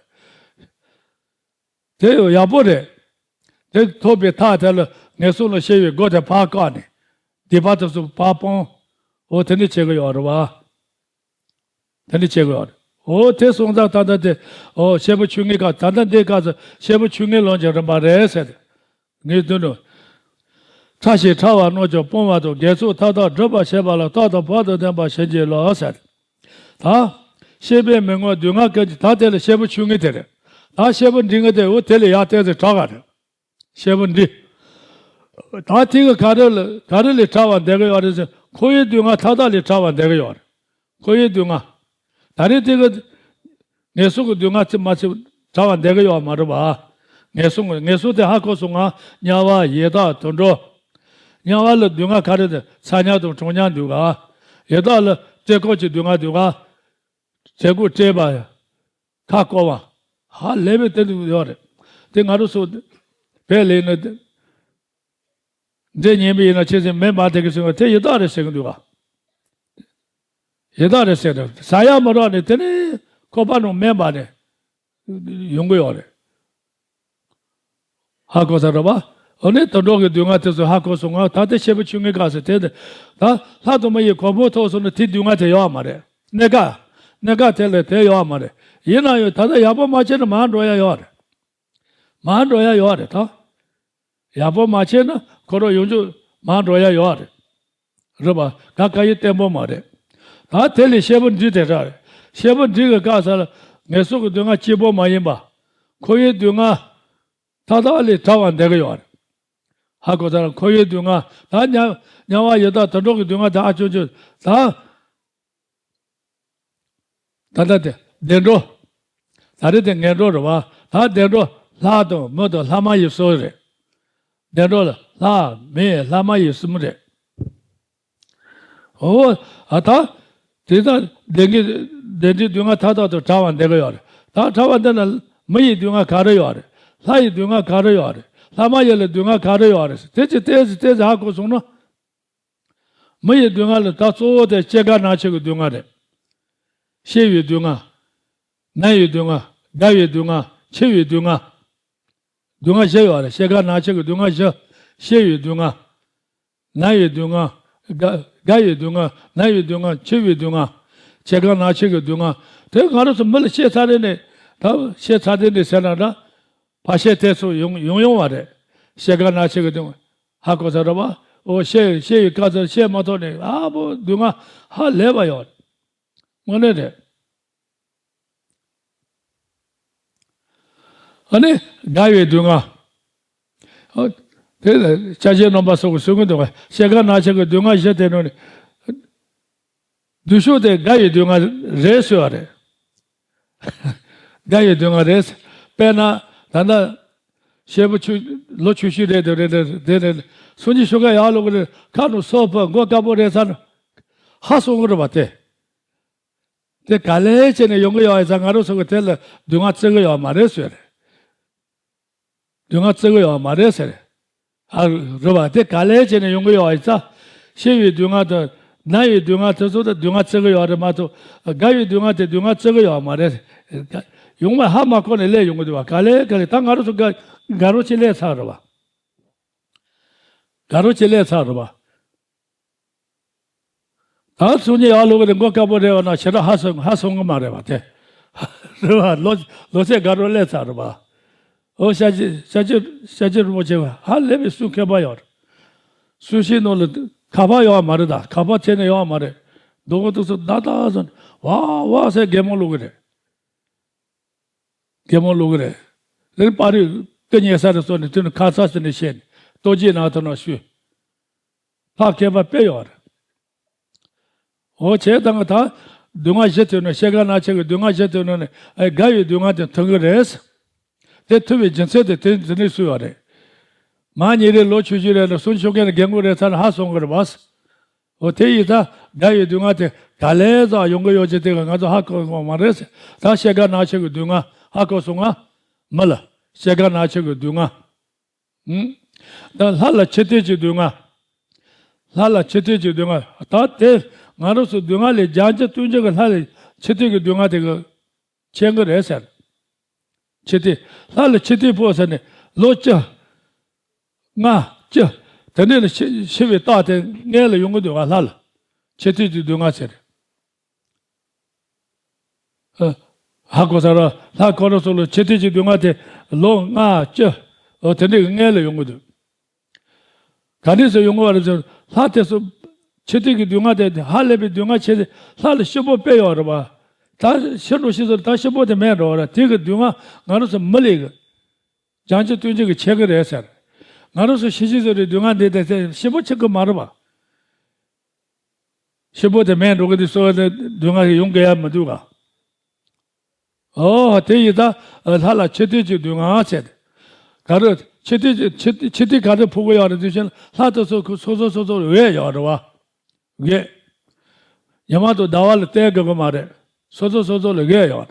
དེ་ཡང་ཡག་པོ་རེད། དེ་ཐོབ་པའི་མཐའ་དེ་ལ་ངན་སོང་ལ་སྐྱེ་བའི་སྒོ་དེ་ཕར་བཀག་ནས། སྡིག་པ་དེ་ཚོ་ཕར་སྤོང་། འོ་དེ་འདྲ་བྱེད་ཀྱི་ཡོད་རེད་བ། དེ་འདྲ་བྱེད་དགོས་རེད། འོ་དེ་སོང་ཙང་ད་ལྟ་དེ། འོ་ཤེས་པ་ཆུང་ངུའི་སྐབས། ད་ལྟ་འདིའི་སྐབས་སུ་ཤེས་པ་ཆུང་ངུའི་ལམ་གྱི་རིམ་པ་རེད་ཟེར། ངས་མདུན་དུ། ཕྲ་ཞིང་ཕྲ་བ་རྣམས་ཀྱང་སྤོང་བ་དང་། དགེ་ཚོགས་མཐའ་དག་སྒྲུབ་པར་བྱེད་པ་ལ། རྟག་ཏུ་བར་དུ་ལྡན་པར་བྱིན་གྱིས་རློབས་ཟེར། ད། ཤེས་པས་མི་ངོམས་སྡུག་བསྔལ་ཀུན་གྱི། ད་དེ་ལ་ཤེས་པ་ཆུང་ངུ་དེ་རེད། ད་ཤེས་པ་འབྲིང་ངུ་དེ་འོ་དེ་ལ་ཡར་བལྟས་ཚེ་དྲག་ག་རེད། ཤེས་པ་འདི། ད་དེ་གི་ག་རེ་ལ་ག་རེ་ལས་ཕྲ་བ་བསྡད་གི་ཡོད་རེད་ཟེར། འཁོར་བའི་སྡུག་བསྔལ་མཐའ་དག་ལས་ཕྲ་བ་བསྡད་གི་ཡོད་རེད། འཁོར་བའི་སྡུག་བསྔལ། ད་རེས་དེ་གི་ངན་སོང་གི་སྡུག་བསྔལ་ཙམ་མ་ཚད་ཕྲ་བ་བསྡད་གི་ཡོད་མ་རེད་པ། ངན་སོང་གི་ངན་སོང་དེ་ཧ་གོ་སོང་ང་། དམྱལ་བ་ཡི་དྭགས་དུད་འགྲོ། དམྱལ་བ་ལ་སྡུག་བསྔལ་ག་རེ་དེ་ཚ་དམྱལ་དང་གྲང་དམྱལ་འདུག་ག་ཡི་དྭགས་ལ་བཀྲེས་སྐོམ་གྱི་སྡུག་བསྔལ་འདུག་ག་བྱ་རྒོད་བཀྲེས་པ། ཁ་སྐོམ་པ། ཧ་ལས་པའི་དེ་འདུག་ཡོད་རེད། དེ་ང་རང་ཚོ་བས་ལས་ན། འདྲེ་ཉན་པ་ཡིན་ན་ཆེ་ཟེར་མེ་འབར་དེ་གི་སོང་བ་དེ་ཡི་དྭགས་རེད་ཟེར་གི་འདུག་ག་ཡི་དྭགས་རེད་ཟེར་ནས་ཟ་ཡ་མ་རག་ནས་དེ་ནས་ཁོག་པ་ནང་མེ་འབར་ནས་ཡོང་གི་ཡོད་རེད། ཧ་གོ་ས་རེད་པ། འོ་ནས་དུད་འགྲོ་གི་སྡུག་བསྔལ་དེ་ཚོ་ཧ་གོ་སོང་ང་། ད་ལྟ་ཤེས་པ་ཆུང་ངུའི་སྐབས་སུ་དེ་ནས་ད་ལྷ་དང་མི་ཡི་གོ་འཕང་ཐོབ་སོང་ན་དེ་སྡུག་བསྔལ་དེ་ཡོད་མ་རེད། གནས་སྐབས། གནས་སྐབས་དེ་ལ་དེ་ཡོད་མ་རེད། ཡིན་ན་ཡང་ད་ལྟ་ཡག་པོ་མ་བྱས་ན་མར་འགྲོ་ཡ་ཡོད་རེད། མར་འགྲོ་ཡ་ཡོད་རེད་ད། ཡག་པོ་མ་བྱས་ན་ཁོ་རང་ཡོངས་རྫོགས་མར་འགྲོ་ཡ་ཡོད་རེད། རེད་པ། ད་བཀའ་ཡིག་བརྟན་པོ་མ་རེད། ད་དེ་ལས་བཤད་པ་འདི་དེ་འདྲ་རེད། བཤད་པ་འདི་གི་བཀའ་ས་ལ་ངན་སོང་གི་སྡུག་བསྔལ་གཅིག་པོ་མ་ཡིན་པ། འཁོར་བའི་སྡུག་བསྔལ་མཐའ་དག་ལས་ཐར་བར་འདོད་ཀྱི་ཡོད་རེད། ཧ་གོ་ས་ལ་འཁོར་བའི་སྡུག་བསྔལ་ད་དམྱལ་དམྱལ་བ་ཡི་དྭགས་དུད་འགྲོ་གི་སྡུག་བསྔལ་དེ་ཧ་ཅང་ཆེ། ད་ད་ལྟ་དེ་བདེ་འགྲོ། ད་རེས་དེ་ངན་འགྲོ་རེད་པ། ད་བདེ་འགྲོ་ལྷ་དང་མི་དང་ལྷ་མ་ཡིན་གསུམ་རེད། བདེ་འགྲོ་ལ་ལྷ་མི་ལྷ་མ་ཡིན་གསུམ་རེད། འོ། ཨ་ད། དེ་ལྟར་བདེ་འགྲོའི་བདེ་འགྲོའི་སྡུག་བསྔལ་མཐའ་དག་ཏུ་ཐར་བར་འདོད་ཀྱི་ཡོད་རེད། ད་ཐར་བ་འདི་ན་མི་ཡི་སྡུག་བསྔལ་ག་རེ་ཡོད་རེད། ལྷ་ཡི་སྡུག་བསྔལ་ག་རེ་ཡོད་རེད། ལྷ་མ་ཡིན་ལ་སྡུག་བསྔལ་ག་རེ་ཡོད་རེད། དེ་ཅི་ཏོག་ཙམ་ཏོག་ཙམ་ཧ་གོ་སོང་ན། མི་ཡི་སྡུག་བསྔལ་ལ་ད་གཙོ་བོ་དེ་སྐྱེ་རྒ་ན་འཆི་གི་སྡུག་བསྔལ་རེད། སྐྱེ་བའི་སྡུག་བསྔལ། ན་བའི་སྡུག་བསྔལ། རྒ་བའི་སྡུག་བསྔལ། འཆི་བའི་སྡུག་བསྔལ། སྡུག་བསྔལ་བཞི་ཡོད་རེད། སྐྱེ་རྒ་ན་འཆི་གི་སྡུག་བསྔལ་བཞི། སྐྱེ་བའི་སྡུག་བསྔལ། ན་བའི་སྡུག་བསྔལ། རྒ་རྒ་བའི་སྡུག་བསྔལ། ན་བའི་སྡུག་བསྔལ། འཆི་བའི་སྡུག་བསྔལ། སྐྱེ་རྒ་ན་འཆི་གི་སྡུག་བསྔལ། དེ་ང་རང་ཚོ་མི་ལ་སྐྱེས་ཚར་རེ་ནས་ད་སྐྱེས་ཚར་དེ་ནས་ཟེར་ན་འདྲ། ཕར་ཤེས་ཐེབས་སུ་ཡོང་ཡོང་ཡོང་བ་རེད། སྐྱེ་རྒ་ན་འཆི་གི་སྡུག་བསྔལ་ཧ་གོ་ས་རེད་པ། འོ་ཤེས་ཤེས་ཡི་སྐབས་སུ་ཤེས་མ་ཐུབ་ནས་ཨ་བོ་སྡུག་བསྔལ་ཧ་ལས་པ་ཡོད། དངོས་གནས་རེད། ཨ་ནི་རྒ་བའི་སྡུག་བསྔལ། ཨ་དེ་ལ་ཅ་ཆས་རྣམ་པ་སོགས་ཀྱི་གསུང་གི་འདུག་པ། སྐྱེ་རྒ་ན་འཆི་གི་སྡུག་བསྔལ་བཞི་དེ་ནང་ནས། བདེ་ཤོས་དེ་རྒ་བའི་སྡུག་བསྔལ་རེད་ཟེར་བ་རེད། རྒ་བའི་སྡུག་བསྔལ་རེད། དཔེར་ན་ད་ལྟ་བཤད་པ་ཆུ་ལོ་ཆུ་ཤུལ་རེད་དེ་རེད་དེ་རེད། སུམ་ཅུ་སོ་བརྒྱད་ཡར་ལོག་གི་རེད། ཁ་ནང་སོ་ཕོ་མགོ་དཀར་པོ་རེད་ཚར་ན་ཧ་སོང་གི་རེད་པ་དེ། དེ་ག་ལེར་བྱས་ནས་ཡོང་གི་ཡོད་ཡིན་ཙང་ང་རང་ཚོ་གི་དེ་ལ་སྡུག་བསྔལ་བརྩི་གི་ཡོད་མ་རེད་ཟེར། སྡུག་བསྔལ་བརྩི་གི་ཡོད་མ་རེད་ཟེར། ཨ་རེད་པ། དེ་ག་ལེར་བྱས་ནས་ཡོང་གི་ཡོད་ཡིན་ཙང་། སྐྱེ་བའི་སྡུག་བསྔལ་དང་ན་བའི་སྡུག་བསྔལ་དེ་ཚོ་ད་སྡུག་བསྔལ་བརྩི་གི་ཡོད་རེད་མ་གཏོགས། རྒ་བའི་སྡུག་བསྔལ་དེ་སྡུག་བསྔལ་བརྩི་གི་ཡོད་མ་རེད། ཡོང་བ་ཧ་མ་གོ་ནས་སླེབས་ཡོང་གི་འདུག་པ། ག་ལེར་ག་ལེར་ད་ང་རང་ཚོ་དགའ་དགའ་རོགས་ཅིག་སླེབས་ཚར་རེད་པ། དགའ་རོགས་ཅིག་སླེབས་ཚར་རེད་པ། ད་སུམ་ཅུ་ཡར་ལོག་གི་རེད། མགོ་དཀར་པོ་རེད་པ་ན་ཞེ་དྲག་ཧ་སོང་ཧ་སོང་གི་མ་རེད་པ་དེ། རེད་པ། ལོ་ལོ་ཚད་དགའ་རོགས་སླེབས་ཚར་རེད་པ། འོ་ཤཱཀྱ་ཤཱཀྱ་ཤཱཀྱ་རིན་པོ་ཆེ་ཧ་ལས་པའི་གསུང་མཁས་པ་ཡོད་རེད། གསུང་བཤད་ནང་ལ་ཁ་པར་ཡོད་མ་རེད། ད་ཁ་པར་ཐད་ནས་ཡོད་མ་རེད། མདོ་དབུས་དུས་སུ་ད་ད་སོང་ཝ་ཝ་ཟེར་གད་མོ་བླུག་གི་རེད། གད་མོ་བླུག་གི་རེད། དེ་ནས་པར་རིས་སྐུ་ཉལ་ས་རེད་སོང་ནས་དེ་ནས་ཁ་ཚ་ཟེར་ནས་བཤད་ནས་ལྟོ་ཆས་ནང་དུ་ནང་བཤུས། ལྷག་མཁས་པ་དཔེ་ཡོད་རེད། འོ་བྱས་ཙང་ད་སྡུག་བསྔལ་བཞི་དེ་ནི་སྐྱེ་རྒ་ན་འཆི་གི་སྡུག་བསྔལ་བཞི་དེ་ནི་ཨེ་རྒ་བའི་སྡུག་བསྔལ་དེ་ཐུག་གི་རེད། དེ་ཐུག་པའི་རྒྱུ་མཚན་དེ་དེ་དེ་ནས་གསུངས་ཡོད་རེད། མ་ཉེ་རེ་ལོ་ཆུང་ཆུང་རེད་ལ་སུམ་ཅུ་སོ་བརྒྱད་ནས་རྒན་རྒོན་རེད་ཚར་ན་ཧ་སོང་གི་རེད་པ། འོ་དེ་ཡིན་ཙང་རྒ་བའི་སྡུག་བསྔལ་དེ་ག་ལེར་ཙམ་ཡོང་གི་ཡོད་ཅེས་དེ་ག་ང་ཚོ་ཧ་གོ་གི་མ་རེད། ད་སྐྱེ་རྒ་ན་འཆི་གི་སྡུག་བསྔལ་ཧ་གོ་སོང་ང་། མི་ལ་སྐྱེ་རྒ་ན་འཆི་གི་སྡུག་བསྔལ། ཨུམ། ད་ལྷ་ལ་འཆི་ལྟས་ཀྱི་སྡུག་བསྔལ། ལྷ་ལ་འཆི་ལྟས་ཀྱི་སྡུག་བསྔལ། ད་དེ་ང་རང་ཚོ་སྡུག་བསྔལ་ལས་རྒྱལ་གྱི་སྟོན་གྱི་གི་ལྷ་ལ་འཆི་ལྟས་ཀྱི་སྡུག་བསྔལ་དེ་གི་མཁྱེན་གི་རེད་ཟེར། འཆི་ལྟས། ལྷ་ལ་འཆི་ལྟས་ཕོག་ཟེར་ནས་ལོ་བཅུ། ལྔ་བཅུ། དེ་འདྲ་ལ་འཆི་འཆི་བའི་རྟགས་དེ་སྔོན་ལ་ཡོང་གི་འདུག་ག་ལྷ་ལ་འཆི་ལྟས་ཀྱི་སྡུག་བསྔལ་ཟེར། ཨ། ཧ་གོ་ས་རེད། ལྷ་ཁོ་རང་ཚོ་ལ་འཆི་ལྟས་ཀྱི་སྡུག་བསྔལ་དེ་ལོ་ལྔ་བཅུ། འོ་དེ་འདྲའི་སྔོན་ལ་ཡོང་གི་འདུག་ག་འདྲས་སུ་ཡོང་གི་བ་རེད་ཟེར། ལྷ་དེ་ཚོ་འཆི་ལྟས་ཀྱི་སྡུག་བསྔལ་དེ་ཧ་ལས་པའི་སྡུག་བསྔལ་ཆེ་ཚེ་ལྷ་ལ་སྐྱིད་པོ་དཔེ་ཡོད་རེད་པ། ད་ཤི་འགྲོ་ཤི་ཟེར་ད་སྐྱིད་པོ་དེ་མེད་འགྲོ་བ་རེད། དེ་གི་སྡུག་བསྔལ་ང་རང་ཚོ་མི་ལ་གི་རྒྱལ་གྱི་སྟོན་གྱི་གི་ཆེ་གི་རེད་ཟེར། ང་རང་ཚོ་ཤི་ཤི་ཟེར་བའི་སྡུག་བསྔལ་འདི་དེ་དེ་སྐྱིད་པོ་ཆེ་གི་མ་རེད་པ། སྐྱིད་པོ་དེ་མེད་འགྲོ་གི་འདུག་སོ་དེ་སྡུག་བསྔལ་ཡོང་གི་ཡ་མི་འདུག་ག་འོ་དེ་ཡིན་ད་ལྷ་ལ་འཆི་ལྟས་ཀྱི་སྡུག་བསྔལ་ཟེར། ག་རེ་འཆི་ལྟས་ཀྱི་འཆི་འཆི་ལྟས་ག་རེ་ཕོག་གི་ཡོད་རེད་དུས་ཕྱིན་ལྷ་དེ་ཚོ་ཁོ་སོ་སོ་སོ་སོ་ལ་འོས་ཡོད་རེད་བ། འོས། ཉི་མ་དང་ཟླ་བ་ལ་བརྟེན་དགོས་གི་མ་རེད། སོ་སོ་སོ་སོ་ལ་འོས་ཡོད་རེད།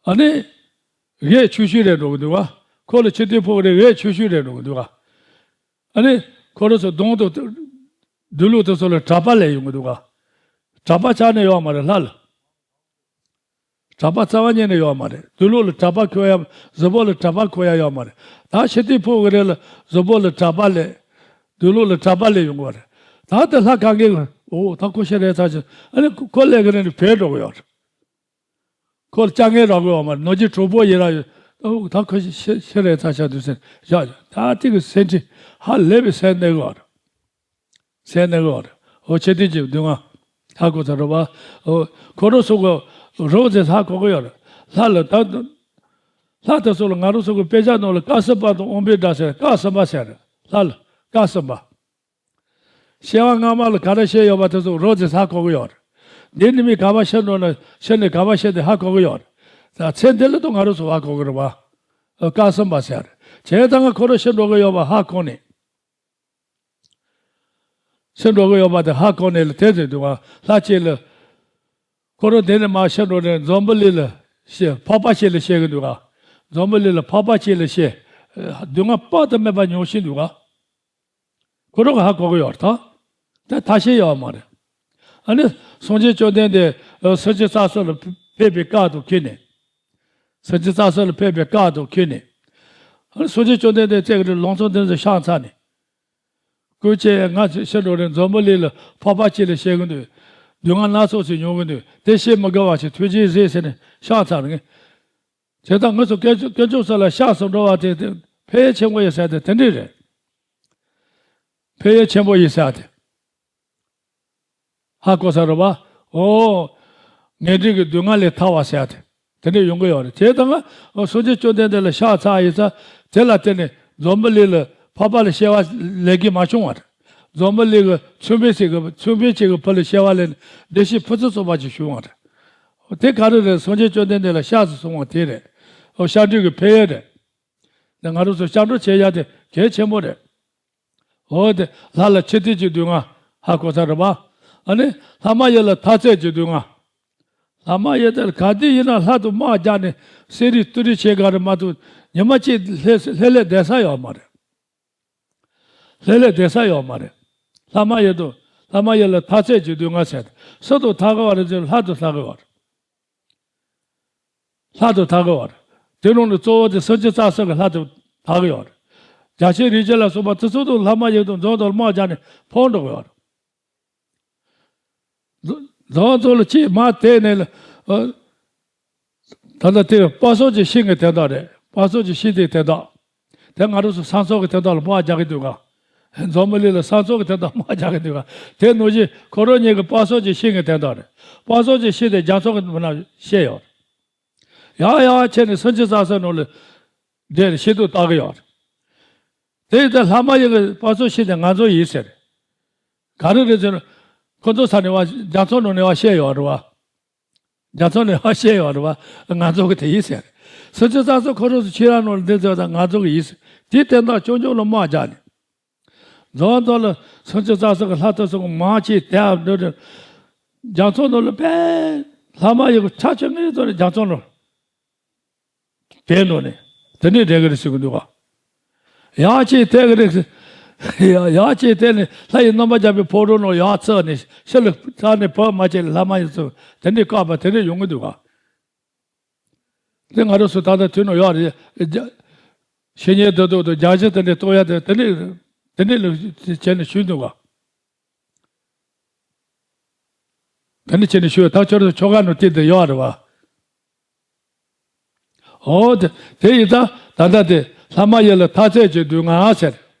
ཨ་ནི། འོས་ཆུང་ཤོས་རེད་འགྲོ་གི་འདུག་བ། ཁོ་ལ་འཆི་ལྟས་ཕོག་གི་རེད། འོས་ཆུང་ཤོས་རེད་འགྲོ་གི་འདུག་བ། ཨ་ནི། ཁོ་རང་ཚོ་གདོང་དང་། སྡོད་ལུགས་དེ་ཚོ་ལ་གྲྭ་པ་ལས་ཡོང་གི་འདུག་ག་གྲྭ་པ་ཆགས་ནས་ཡོད་མ་རེད་ལྷ་ལ། གྲྭ་པ་རྩ་བ་ཉིད་ནས་ཡོད་མ་རེད། སྡོད་ལུགས་ལ་གྲྭ་པ་མཁོ་ཡ། གཟུགས་པོ་ལ་གྲྭ་པ་མཁོ་ཡ་ཡོད་མ་རེད། ད་འཆི་ལྟས་ཕོག་གི་རེད་ལ་གཟུགས་པོ་ལ་གྲྭ་པ་ལས། སྡོད་ལུགས་ལ་གྲྭ་པ་ལས་ཡོང་གི་བ་རེད། ད་དེ་ལྷ་གང་གིས་འོ་ད་ཁོ་ཤི་རེད་ཚར་ཅིག་ཨ་ནི་ཁོ་ལས་གི་རེད་ནས་བྲོས་འགྲོ་གི་ཡོད་རེད། ཁོ་ལ་ཅ་ངེ་རག་གི་ཡོད་མ་རེད། ནོར་གྱི་གྲོགས་པོ་ཡིན་ར་ཡོད། ཨོ་ད་ཁོ་ཤི་ཤི་ཤི་རེད་ཚར་ཤག་འདུག་ཟེར་བཞག་ཡོད། ད་དེ་གི་སེམས་ཁྲལ་ཧ་ལས་པའི་སེམས་གནས་གི་ཡོད་རེད། སེམས་གནས་གི་ཡོད་རེད། འོ་ཆེ་དེ་ཅིག་སྡུག་བསྔལ་ཧ་གོ་ཚར་རོ་བ། འོ་ཁོ་རང་ཚོ་གི་རོགས་ཟེར་ཧ་གོ་གི་ཡོད་རེད། ལྷ་ལ་ད་ལྷ་དེ་ཚོ་ལ་ང་རང་ཚོ་གི་དཔེ་ཆ་ནང་ལ་ཀ་སི་པ་དང་ཨོམ་བི་དྲ་ཟེར་ཀ་སི་པ་ཟེར་རེད། ལྷ་ལ་ཀ་སི་པ། སྐྱེ་བ་སྔ་མ་ལ་ག་རེ་བྱས་ཡོད་པ་དེ་ཚོ་རོ་ཟེར་ཧ་གོ་གི་ཡོད་རེད། འདི་ནི་མི་ག་པ་ཤི་འགྲོ་ན་ཤི་ནས་ག་པ་ཤི་དེ་ཧ་གོ་གི་ཡོད་རེད། ད་ཚེ་འདི་ལ་ད་ང་རང་ཚོ་ཧ་གོ་གི་རེད་བ། ཀ་སི་པ་ཟེར་རེད། བྱས་ཙང་ཁོ་རང་ཤི་འགྲོ་གི་ཡོད་པ་ཧ་གོ་ནས། ཤི་འགྲོ་གི་ཡོད་པ་དེ་ཧ་གོ་ནས་ལ་དེ་ཟེར་འདུག་ག་ལྷ་གཅིག་ལ། ཁོ་རང་དེ་ནས་མར་ཤི་འགྲོ་ནས་འཛམ་བུ་གླིང་ལ་ཤི་འཕགས་པ་གཅིག་ལ་ཤི་གི་འདུག་ག་འཛམ་བུ་གླིང་ལ་འཕགས་པ་གཅིག་ལ་ཤི། སྡུག་བསྔལ་དཔག་ཏུ་མེད་པ་མྱོང་བཞིན་འདུག་ག་ཁོ་རང་གི་ཧ་གོ་གི་ཡོད་རེད་ད། དེ་ཐ་ཤལ་ཡོད་མ་རེད། ཨ་ནི་སངས་རྒྱས་བཅོམ་ལྡན་འདས་སུམ་ཅུ་རྩ་གསུམ་ལ་ཕེབས་པའི་སྐབས་དང་ཁེལ་ནས། སུམ་ཅུ་རྩ་གསུམ་ལ་ཕེབས་པའི་སྐབས་དང་ཁེལ་ནས། ཨ་ནི་སངས་རྒྱས་བཅོམ་ལྡན་འདས་བཙལ་གི་རེད། ལང་ཚོ་འདི་ཚོ་བཤགས་ཚར་ནས། ཀུན་མཁྱེན་ང་ཤི་འགྲོ་རེད། འཛམ་བུ་གླིང་ལ་འཕགས་པ་གཅིག་ལ་ཤི་གི་འདུག་སྡུག་བསྔལ་སྣ་ཚོགས་ཤིག་མྱོང་གི་འདུག་དེ་ཤི་མི་དགོས་པ་ཞིག་ཐུགས་རྗེས་གཟིགས་ཟེར་ནས་བཤགས་ཚར་ངེས། བྱས་ཙང་ང་ཚོ་དཀོན་མཆོག་དཀོན་མཆོག་གསུམ་ལ་བཤགས་སུ་འགྲོ་བ་དེ་དེ་ཕན་ཡོན་ཆེན་པོ་ཡིན་ཟེར་དེ་དེ་འདྲས་རེད། ཕན་ཡོན་ཆེན་པོ་ཡིན་ཟེར་དེ། ཧ་གོ་ས་རེད་བ། ཨོ། ངན་འགྲོའི་གི་སྡུག་བསྔལ་ལས་ཐར་བ་ཟེར་དེ། དེ་འདྲས་ཡོང་གི་ཡོད་རེད། བྱས་ཙང་ང་སངས་རྒྱས་བཅོམ་ལྡན་འདས་ལ་ཕྱག་འཚལ་ཡིན་ཙང་དེ་ལ་བརྟེན་ནས་འཛམ་བུ་གླིང་ལ་འཕགས་པ་ལ་སྐྱེ་བ་ལེན་གི་མ་བྱུང་བ་རེད། འཛམ་བུ་གླིང་གི་མཚུངས་པའི་ཞིག་གི་མཚུངས་པའི་ཅིག་གི་བུ་ལ་སྐྱེ་བ་ལེན་བདེ་སྐྱིད་ཕུན་སུམ་ཚོགས་པ་ཅིག་བྱུང་བ་རེད། དེ་ག་རེ་རེད། སངས་རྒྱས་བཅོམ་ལྡན་འདས་ལ་སྐྱབས་སུ་སོང་བ་དེ་རེད། ཨོ་སྐྱབས་འགྲོའི་གི་ཕན་ཡོན་རེད། ད་ང་རང་ཚོ་སྐྱབས་འགྲོ་བྱེད་ཡ་དེ་གལ་ཆེན་པོ་རེད། འོ་དེ་ལྷ་ལ་འཆི་བལྟས་ཀྱི་སྡུག་བསྔལ་ཧ་གོ་ས་རེད་པ། ཨ་ནི་ལྷ་མ་ཡིན་ལ་ཐར་ཚད་ཀྱི་སྡུག་བསྔལ། ལྷ་མ་ཡིན་དེ་ལ་ག་དུས་ཡིན་ན་ལྷ་དང་དམག་རྒྱག་ནས་བསད་རེས་གཏུབ་རེས་བྱེད་ག་རེ་མ་གཏོགས་ཉི་མ་གཅིག་ལྷོད་ལྷོད་ལྷོད་བསྡད་ས་ཡོད་མ་རེད། ལྷོད་ལྷོད་བསྡད་ས་ཡོད་མ་རེད། ལྷ་མ་ཡིན་དང་ལྷ་མ་ཡིན་ལ་ཐར་ཚད་ཀྱི་སྡུག་བསྔལ་ཟེར་ཏེ་སུ་དང་ཐར་གི་བ་རེད་ཟེར་ན་ལྷ་དང་ཐར་གི་བ་རེད། ལྷ་དང་ཐར་གི་བ་རེད། དེ་རུང་ནི་གཙོ་བོ་དེ་སུམ་ཅུ་རྩ་གསུམ་གྱི་ལྷ་དང་ཐར་གི་ཡོད་རེད། རྒྱལ་ཆེན་རིན་ཆེན་ལ་སོགས་པ་དེ་ཚོ་དང་ལྷ་མ་ཡིན་དང་འཛོམས་དང་དམག་རྒྱག་ནས་ཕོག་འགྲོ་གི་ཡོད་རེད། འཛོམས་ཚོ་ལ་ཅིག་མ་དེ་ནས་ལ། ཨ། ད་ལྟ་དེ་དཔག་བསམ་གྱི་ཤིང་གི་དོན་དག་རེད། དཔག་བསམ་གྱི་ཤིང་དེའི་དོན་དག་དེ་ང་རང་ཚོ་ས་མཚམས་ཀྱི་དོན་དག་ལ་དམག་རྒྱག་གི་འདུག་ག་འཛམ་བུ་གླིང་ལ་ས་མཚམས་ཀྱི་དོན་དག་དམག་རྒྱག་གི་འདུག་ག་དེ་ནང་བཞིན་ཁོ་རང་ཉིད་ཀྱི་དཔག་བསམ་གྱི་ཤིང་གི་དོན་དག་རེད། དཔག་བསམ་གྱི་ཤིང་དེ་རྒྱ་མཚོ་གི་ནང་ན་བཤད་ཡོད་རེད། ཡར་ཡར་ཕྱིན་ནས་སུམ་ཅུ་རྩ་གསུམ་ནང་ལ་འདྲེས་ནས་ཤིང་སྡོང་བཏགས་ཀྱི་ཡོད་རེད། དེ་ཡིན་ཙང་ལྷ་མ་ཡིན་གྱི་དཔག་བསམ་ཤིང་དེ་ང་ཚོ་ཡིན་ཟེར། ག་རེ་རེད་ཟེར་ན། ཁོ་ཚོ་ས་ནས་བ་རྒྱ་མཚོ་ནང་ནས་བ་བཤད་ཡོད་རེད་བ། རྒྱ་མཚོ་ནས་བ་བཤད་ཡོད་རེད་བ། ང་ཚོ་གི་དེ་ཡིན་ཟེར། སུམ་ཅུ་རྩ་གསུམ་ཁོ་རང་ཚོ་ཁྱེད་རང་ནང་ལ་འདི་ཚོ་དང་ང་ཚོ་གི་ཡིན་ཟེར། དེའི་དོན་དག་རྐྱང་རྐྱང་ལ་དམག་རྒྱག་ནས། རྫོང་དུ་ལ་སུམ་ཅུ་རྩ་གསུམ་གྱི་ལྷ་དེ་ཚོ་མང་ཆེ་དེ་ཨ་འདྲ་འདྲ། རྒྱ་མཚོ་ནང་ལ་པས་ལྷ་མ་ཡིན་གྱི་ཁྲག་ཆུ་ངན་ཚོ་ནས་རྒྱ་མཚོ་ནང་བྲོས་འགྲོ་ནས་དེ་ནས་འདྲེ་གི་རེད་ཟེར་གི་འདུག་ག་ཡང་ཅིག་དེ་གི་རེད་ཟེར། ཡང་ཅིག་དེ་ནས་ལྷ་ཡི་རྣམ་པར་རྒྱལ་བའི་ཕོ་བྲང་ནང་ཡར་བཙུགས་ནས་ཤི་ལ་ཚར་ནས་བུ་མ་སྐྱེས་ལ་ལྷ་མ་ཡིན་ཚོ་དེ་འདྲའི་བཀག་པ་དེ་འདྲ་ཡོང་གི་འདུག་ག་དེ་ང་རང་ཚོ་ད་ལྟ་དུས་ནང་ཡོད་རེད། བཤེས་གཉེན་འདི་དག་ཏུ་རྒྱ་གཞི་དེ་འདྲའི་གཏོང་ཡ་དེ་དེ་འདྲའི་དེ་འདྲའི་ལ་བྱས་ནས་ཞུས་འདུག་ག་དེ་འདྲ་བྱས་ནས་ཞུས། ད་ཁྱོད་ཚོ་ཆོ་ག་ནང་བལྟས་དེ་ཡོད་རེད་བ། ཨོ་དེ་དེ་ཡིན་ད་ད་ལྟ་དེ་ལྷ་མ་ཡིན་ལ་ཐར་ཚད་ཀྱི་སྡུག་བསྔལ་ཟེར།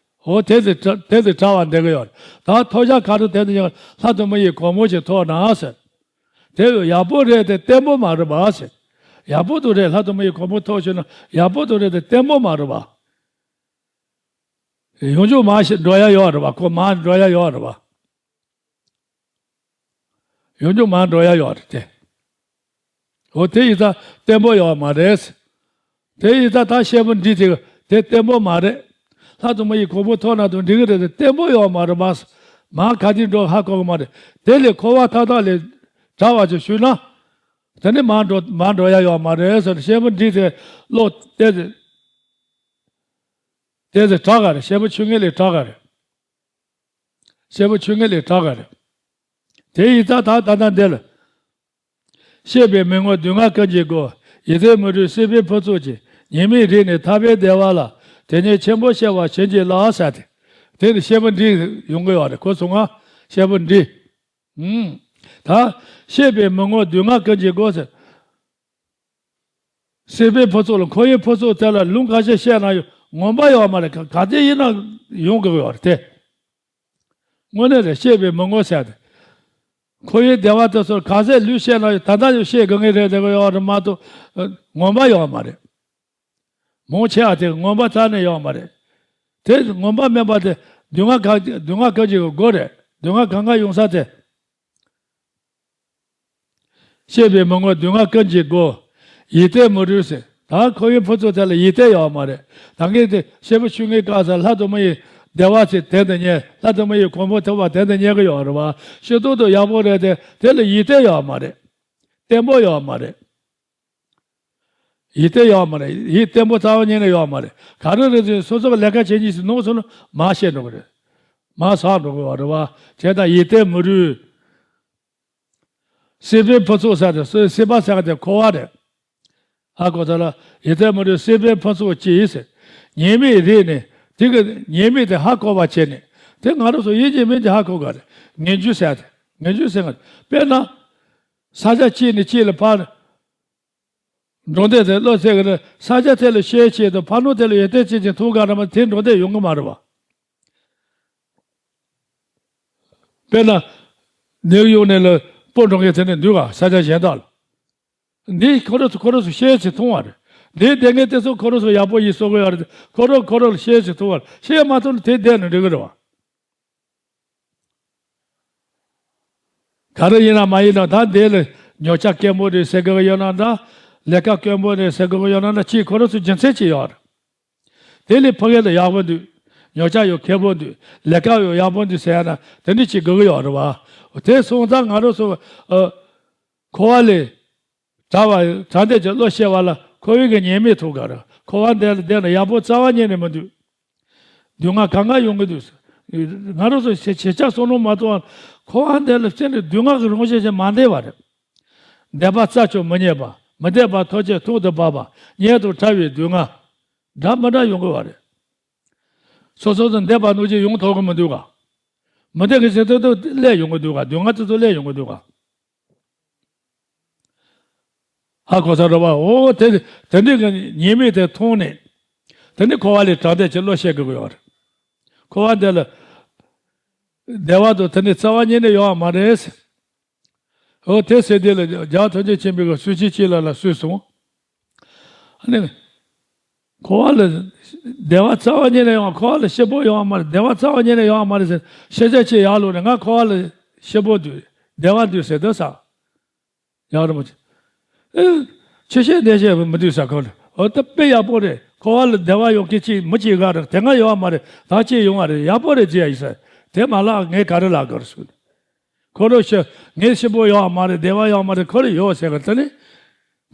ཨོ་དེ་དེ་དེ་དེ་གྲགས་པ་འདྲ་གི་ཡོད་རེད། ད་ཐོབ་བྱ་ག་རེ་དེ་འདྲ་ཡང་ལྷ་དང་མི་ཡི་གོ་འཕང་ཞིག་ཐོབ་ན་ཟེར། དེ་ཡག་པོ་རེད་དེ་བརྟན་པོ་མ་རེད་པ་ཟེར། ཡག་པོ་དུ་རེད། ལྷ་དང་མི་ཡི་གོ་འཕང་ཐོབ་ཤེས་ན་ཡག་པོ་དུ་རེད་དེ་བརྟན་པོ་མ་རེད་པ། ཡོང་རྒྱུ་མ་ཤེས་འགྲོ་ཡ་ཡོད་རེད་པ། ཁོ་མ་འགྲོ་ཡ་ཡོད་རེད་པ། ཡོང་རྒྱུ་མ་འགྲོ་ཡ་ཡོད་རེད་དེ། འོ་དེ་ཡིན་ཙང་བརྟན་པོ་ཡོད་མ་རེད། དེ་ཡིན་ཙང་ད་བཤད་པ་འདི་དེ་དེ་བརྟན་པོ་མ་རེད། ལྷ་དང་མི་ཡི་གོ་འཕང་ཐོབ་ན་དང་འགྲིག་གི་རེད་དེ་བརྟན་པོ་ཡོད་མ་རེད་མ། མ་ག་དུས་འགྲོ་ཧ་གོ་གི་མ་རེད། དེ་ལས་འཁོར་བ་མཐའ་དག་ལས་བྲལ་བ་ཅིག་ཞུས་ན། དེ་ནི་མ་འགྲོ་མ་འགྲོ་ཡ་ཡོད་མ་རེད་ཟེར་ནས་བཤད་པ་འདི་དེ་བློ་གཏད་དེ་གཏད་དེ་དྲག་ག་རེད། བཤད་པ་ཆུ་ངན་ལས་དྲག་ག་རེད། བཤད་པ་ཆུ་ངན་ལས་དྲག་ག་རེད། དེ་ཡིན་ཙང་ད་ད་ལྟ་འདི་ལ། བཤད་པས་མི་ངོམས་སྡུག་བསྔལ་ཀུན་གྱི་སྒོ། ཡིད་བརྟན་མི་འཁྲུགས་སྲིད་པའི་ཕུན་ཚོགས་ཀྱི། ཉེས་དམིགས་རིག་ནས་ཐར་པའི་བདེ་བ་ལ། དེ་ཉིད་ཆེན་པོ་ཤེས་པར་བྱིན་གྱིས་བརླབ་ཟེར་ཏེ། དེ་ནི་བཤད་པ་འདི་ཡོང་གི་ཡོད་རེད། ཁོ་ཚོ་ང་བཤད་པ་འདི། ཨུམ། ད་བཤད་པས་མི་ངོམས་སྡུག་བསྔལ་ཀུན་གྱི་སྒོ་ཟེར། སྲིད་པའི་ཕུན་ཚོགས་ལ་འཁོར་བའི་ཕུན་ཚོགས་དེ་ལ་ལུང་ག་ཤེད་བཤད་ན་ཡང་ངོམས་པ་ཡོད་མ་རེད། ག་ག་དེ་ཡིན་ན་ཡོང་གི་ཡོད་རེད་དེ། དངོས་གནས་རེད། ཤེས་པས་མི་ངོམས་ཟེར་ཏེ། འཁོར་བའི་བདེ་བ་དེ་ཚོར་ག་ཚད་ལུས་ཤེས་ན་ད་ལྟ་ཡང་ཤེས་དགོས་ངེས་རེད་དེ་གི་ཡོད་རེད་མ་གཏོགས་ངོམས་པ་ཡོད་མ་རེད། མང་ཆེ་བ་དེ་ངོམས་པ་རྩ་ནས་ཡོད་མ་རེད། དེ་ངོམས་པ་མེད་པ་དེ་སྡུག་བསྔལ་གང་སྡུག་བསྔལ་གང་ཅིག་གི་སྒོ་རེད། སྡུག་བསྔལ་གང་ག་ཡོང་ས་དེ། ཤེས་པས་མི་ངོམས་སྡུག་བསྔལ་ཀུན་གྱི་སྒོ། ཡིད་བརྟན་མི་རུལ་ཟེར། ད་འཁོར་བའི་ཕུན་ཚོགས་དེ་ལ་ཡིད་བརྟན་ཡོད་མ་རེད། ད་ངས་དེ་ཤེས་བུ་ཆུང་ངུའི་སྐབས་སུ་ལྷ་དུ་མ་ཡི་བདེ་བ་ཚེ་དེ་འདི་ཉལ། ལྷ་དུ་མ་ཡི་གོ་འཕང་ཐོབ་པ་དེ་འདི་ཉལ་གི་ཡོད་རེད་བ། ཤིན་ཏུ་དུ་ཡག་པོ་རེད་དེ། དེ་ལ་ཡིད་བརྟན་ཡོད་མ་རེད། བརྟན་པོ་ཡོད་མ་རེད། ཡིད་བརྟན་ཡོད་མ་རེད། ཡིད་བརྟན་པོ་རྩ་བ་ཉིད་ནས་ཡོད་མ་རེད། ག་རེ་རེད་ཟེར་སོ་སོ་གི་ལས་ཀ་བྱེད་ཉིན་ཞིག་ནོར་སོང་ན་མར་ཤེས་འགྲོ་གི་རེད། མར་ཟག་འགྲོ་གི་ཡོད་རེད་བ། བྱས་ཙང་ཡིད་བརྟན་མི་རུལ། སྲིད་པའི་ཕུན་ཚོགས་ཟེར་ཏེ་སྲིད་སྲིད་པ་ཟེར་ག་དེ་འཁོར་བ་རེད། ཧ་གོ་ཚར་ལ། ཡིད་བརྟན་མི་རུལ་སྲིད་པའི་ཕུན་ཚོགས་ཀྱིས་ཟེར། ཉེས་དམིགས་རིག་ནས་དེ་གི་ཉེས་དམིགས་དེ་ཧ་གོ་བ་བྱས་ནས་དེ་ང་རང་ཚོ་ཡིན་གཅིག་མིན་གཅིག་ཧ་གོ་ག་རེད། ངེས་འབྱུང་ཟེར་ཏེ་ངེས་འབྱུང་ཟེར་ག་དཔེར་ན། ས་ཆ་གཅིག་ནས་གཅིག་ལ་ཕར། འགྲོ་འདོད་དེ་བློ་ཚད་ཀྱི་རེད། ས་ཆ་དེ་ལ་ཤེས་བྱེད་དང་ཕར་ནོར་དེ་ལ་ཡིད་བརྟན་བྱེད་ཅིང་ཐུག་ག་ར་མ་དེ་འགྲོ་འདོད་ཡོང་གི་མ་རེད་བ། དཔེར་ན། ནེའུ་ཡོག་ནས་ལ་སྤོ་འགྲོ་མཁན་དེ་ནས་འདུག་ག་ས་ཆ་གཞན་དག་ལ། འདི་ཁོ་རང་ཚོ་ཁོ་རང་ཚོ་ཤེས་བྱེད་ཐུང་བ་རེད། འདི་དེ་ངས་དེ་ཚོ་ཁོ་རང་ཚོ་ཡག་པོ་ཡིན་བཟོ་གི་ཡོད་རེད། ཁོ་རང་ཁོ་རང་ལ་ཤེས་བྱེད་ཐུང་བ་རེད། ཤེས་མ་ཐུབ་ན་དེ་བསྡད་ནས་འགྲིག་གི་རེད་བ། ག་རེ་ཡིན་ན་མ་ཡིན་ན་ད་འདི་ལ་ཉོ་ཆ་དཀོན་པོ་རེད་ཟེར་དགོས་ཀྱི་ཡོད་ན་འདྲ། ལས་ཀ་དཀོན་པོ་རེད་ཟེར་དགོས་ཀྱི་ཡོད་ན་འདྲ། གཅིག་ཁོ་རང་ཚོ་རྒྱུ་མཚན་གཅིག་ཡོད་རེད། དེ་ལས་ཕ་གི་ལ་ཡག་པོ་འདུག་ཉོ་ཆ་ཡང་མཁས་པོ་འདུག་ལས་ཀ་ཡང་ཡག་པོ་འདུག་ཟེར་ཡ་ན་དེ་འདྲ་གཅིག་དགོས་ཀྱི་ཡོད་རེད་བ། དེ་སོང་ཙང་ང་རང་ཚོ་ཨ། འཁོར་བ་ལས། བྲལ་བ་བྲལ་འདོད་ཀྱི་བློ་སྐྱེ་བ་ལ་འཁོར་བའི་གི་ཉེས་དམིགས་ཐུག་ག་རེད། འཁོར་བ་འདི་ལ་བསྡད་ན་ཡག་པོ་རྩ་བ་ཉིད་ནས་མི་འདུག་སྡུག་བསྔལ་གང་ག་ཡོང་གི་འདུག་ང་རང་ཚོ་བྱེད་བྱེད་ཆགས་བསམ་བློ་མ་གཏོང་བ། འཁོར་བ་འདི་ལ་བརྟེན་ནས་སྡུག་བསྔལ་གྱི་རང་བཞིན་ཅན་མ་འདས་པ་རེད། འདོད་པ་རྩ་ཆོད་མི་རྙེད་པ། མི་འདོད་པ་ཐམས་ཅད་ཐོག་ཏུ་བབས་པ། རྙེད་དང་བྲལ་བའི་སྡུག་བསྔལ། འདྲ་མི་འདྲ་ཡོང་གི་བ་རེད། སོ་སོ་ཚོ་འདོད་པ་ནོར་གྱི་ཡོང་ཐུབ་ཀྱི་མི་འདུག་ག་མི་འདོད་ཀྱི་ཆེད་དུ་སླེབས་ཡོང་གི་འདུག་ག་སྡུག་བསྔལ་དེ་ཚོ་སླེབས་ཡོང་གི་འདུག་ག་ཧ་གོ་ས་རེད་བ། འོ་དེ་དེ་འདྲའི་གི་ཉེས་དམིགས་དེ་མཐོང་ནས། དེ་ནི་འཁོར་བ་ལས་བྲལ་འདོད་ཀྱི་བློ་སྐྱེ་དགོས་ཀྱི་ཡོད་རེད། འཁོར་བ་འདི་ལ་བདེ་བ་དང་དེ་ནི་རྩ་བ་ཉིད་ནས་ཡོད་པ་མ་རེད། འོ་དེ་ཟེར་དུས་ལ་རྒྱལ་བ་ཐམས་ཅད་མཁྱེན་པའི་གི་སུ་ཅི་ཅི་ལ་ལ་གསུངས་སོང་། ཨ་ནི། འཁོར་བ་ལ་བདེ་བ་རྩ་བ་ཉིད་ནས་ཡོང་བ། འཁོར་བ་ལ་སྐྱིད་པོ་ཡོང་བ་མ་རེད། བདེ་བ་རྩ་བ་ཉིད་ནས་ཡོང་བ་མ་རེད་ཟེར། ཤེས་བྱ་ཅིག་ཡར་ལོག་ནས་ང་འཁོར་བ་ལ་སྐྱིད་པོ་འདུག་བདེ་བ་འདུག་ཟེར་དུས་ས། ཡག་རེད་མོ། ཨེ། ཆོས་བཤད་བདེ་བཤད་མི་འདུག་ས་ཁོ་ལ། འོ་ད་དཔེ་ཡག་པོ་རེད། འཁོར་བ་ལ་བདེ་བ་ཡོང་མཁན་ཅིག་མི་གཅིག་ག་རེད། དེ་སྔ་ཡོད་བ་མ་རེད། ད་ཅིག་ཡོང་བ་རེད། ཡག་པོ་རེད་ཅེས་ཡ་ཡིན་ས། དེ་མ་ལགས་ངས་ག་རེ་ལབ་དགོས་རེད་ཟེར། ཁོ་རང་ཤི་ངས་སྐྱིད་པོ་ཡོད་བ་མ་རེད། བདེ་བ་ཡོད་མ་རེད། ཁོ་རང་ཡོད་ཟེར་གི་དེ་ནི།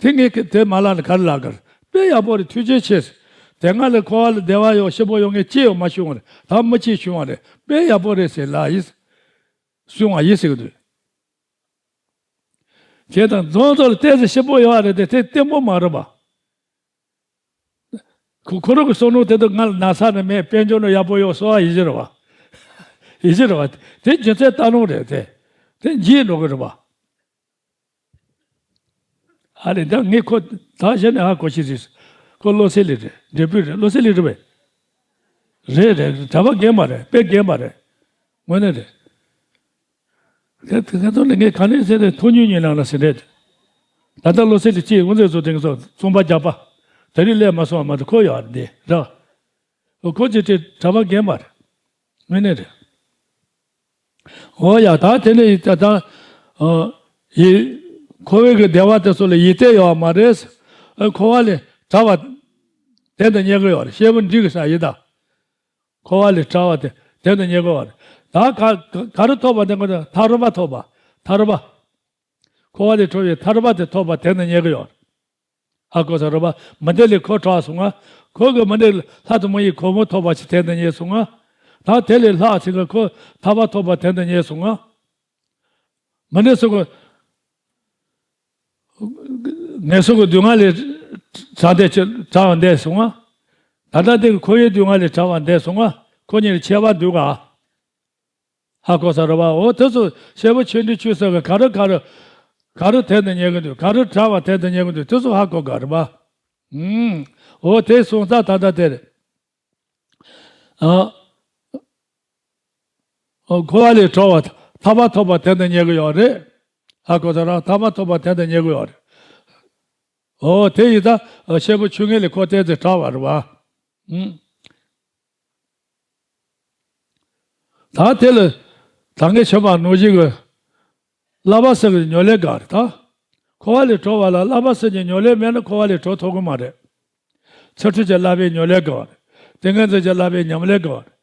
དེ་ངས་ཁི་དེ་མ་ལབ་ནས་ག་རེ་ལབ་གི་རེད། དཔེ་ཡག་པོ་རེད། ཐུགས་རྗེ་ཆེ་ཟེར། དེ་སྔ་ལ་འཁོར་བ་ལ་བདེ་བ་ཡོད་སྐྱིད་པོ་ཡོད་མཁན་ཅི་ཡང་མ་བྱུང་བ་རེད། ད་མི་གཅིག་བྱུང་བ་རེད། དཔེ་ཡག་པོ་རེད་ཟེར་ལབ་ཡིན། གསུང་བ་ཡིན་ཟེར་གི་འདུག་བྱས་ཙང་རྫོང་ཚོ་ལ་ཏོག་ཙམ་སྐྱིད་པོ་ཡོད་བ་རེད་དེ་དེ་བརྟན་པོ་མ་རེད་པ། ཁོ་ཁོ་རང་གི་བསམ་བློ་དེ་དག་ང་ལ་ན་ཚ་ནི་མེད། དཔལ་འབྱོར་ནི་ཡག་པོ་ཡོད་གསོལ་བ་ཡིན་གྱི་རེད་བ། ཡིན་གྱི་རེད་བ། དེ་རྒྱུ་མཚན་ལྟ་ནོ་རེད་དེ། དེ་འཇིག་འགྲོ་གི་རེད་བ། ཨ་ལས་ད་ངས་ཁོ་ད་གཞི་ནས་ཧ་གོ་ཤེས་རེད། ཁོ་བློ་གསལ་ལི་རེད། འབྲས་སྤུངས་རེད། བློ་གསལ་ལི་རེད་པས། རེད་རེད། གྲྭ་པ་རྒན་པ་རེད། དཔེ་རྒན་པ་རེད། དངོས་གནས་རེད། དེ་དེ་ཚོ་ནི་ངས་ག་ནས་ཟེར་ཏེ་ཐུགས་ཉུང་ཉུང་ནང་ལ་ཟེར་རེད། ད་ལྟ་བློ་གསལ་ལི་གཅིག་དབུ་མཛད་ཚོ་དེང་སང་རྩོམ་པ་རྒྱག་པ། དེ་རིང་སླེབས་མ་སོང་བ་མ་གཏོགས་ཁོ་ཡོད་རེད་འདི་ར། ཁོ་ཅི་སྟེ་གྲྭ་པ་རྒན་པ་རེད། དངོས་གནས་རེད། འོ་ཡ་ད་དེ་ནས་ད་ད། ཡི། འཁོར་བའི་གི་བདེ་བ་དེ་ཚོ་ལ་ཡིད་བརྟན་ཡོད་བ་མ་རེད། འཁོར་བ་ལས་བྲལ་བ། དོན་དུ་གཉེར་གི་ཡོད་རེད། སྐྱེས་བུ་འབྲིང་གི་ས་ཡི་ད། འཁོར་བ་ལས་བྲལ་བ་དེ་དོན་དུ་གཉེར་གི་ཡོད་རེད། ད་ག་ག་ག་རེ་ཐོབ་པ་དེ་ཁོ་ཐར་པ་ཐོབ་པ་ཐར་པ། འཁོར་བ་ལས་གྲོལ་བའི་ཐར་པ་དེ་ཐོབ་པ་དོན་དུ་གཉེར་གི་ཡོད་རེད། ཧ་གོ་ས་རེད་པ། མི་འདི་ལས་ཁོ་གྲགས་སོང་ང་། ཁོ་གི་མི་འདི་ལྷ་དུ་མ་ཡི་གོ་འཕང་ཐོབ་པ་ཞིག་དོན་དུ་གཉེར་སོང་ང་། ད་དེ་ལས་ལྷག་ཅིག་གི་ཁོ་ཐར་པ་ཐོབ་པ་དོན་དུ་གཉེར་སོང་ང་། མི་འདི་སོགས་ཀྱི་ངན་སོང་གི་སྡུག་བསྔལ་ལས་བྲལ་འདས་ཀྱི་བྲལ་བ་འདས་སོང་ང་། ད་ལྟ་འདི་གི་འཁོར་བའི་སྡུག་བསྔལ་ལས་བྲལ་བ་འདས་སོང་ང་། ཁོ་གཉིས་ལ་ཁྱད་པར་འདུག་ག་ཧ་གོ་ས་རེད་པ། འོ་དེ་ཚོ་སྐྱེས་བུ་ཆོས་འབྲིང་ཆོས་གསུམ་གྱི་ག་རེ་ག་རེ་ག་རེ་དོན་དུ་གཉེར་གི་འདུག་ག་རེ་བྲལ་བ་དོན་དུ་གཉེར་གི་འདུག་དེ་ཚོ་ཧ་གོ་ག་རེད་པ། ཨུམ། འོ་དེ་སོང་ཙང་ད་ལྟ་དེ་རེད། ཨ། འཁོར་བ་ལས་གྲོལ་བ་ཐར་པ་ཐོབ་པ་དེ་འདི་རྙེད་གི་ཡོད་རེད། ཧ་གོ་ས་རང་ཐར་པ་ཐོབ་པ་དེ་འདི་རྙེད་གི་ཡོད་རེད། ཨོ་དེ་ཡིན་ད་ཤེལ་སྒོ་ཆུ་ངན་ལས་ཁོ་བསྟན་ཚེ་དྲག་པ་རེད་བ། ད་དེ་ལ་ད་ངས་བྱས་པ་ནོར་བཞིན་གྱི་བསླབ་པ་ཟེར་གྱི་ཉོན་ལེན་གང་རེད་ད། འཁོར་བ་ལས་གྲོལ་བ་ལ་བསླབ་པ་ཟེར་གྱི་ཉོན་ལེན་མེད་ན་འཁོར་བ་ལས་གྲོལ་ཐུབ་ཀྱི་མ་རེད། ཚུལ་ཁྲིམས་ཀྱི་བསླབ་པའི་ཉམས་ལེན་དགོས་པ་རེད། ཏིང་ངེ་འཛིན་གྱི་བསླབ་པའི་ཉམས་ལེན་དགོས་པ་རེད།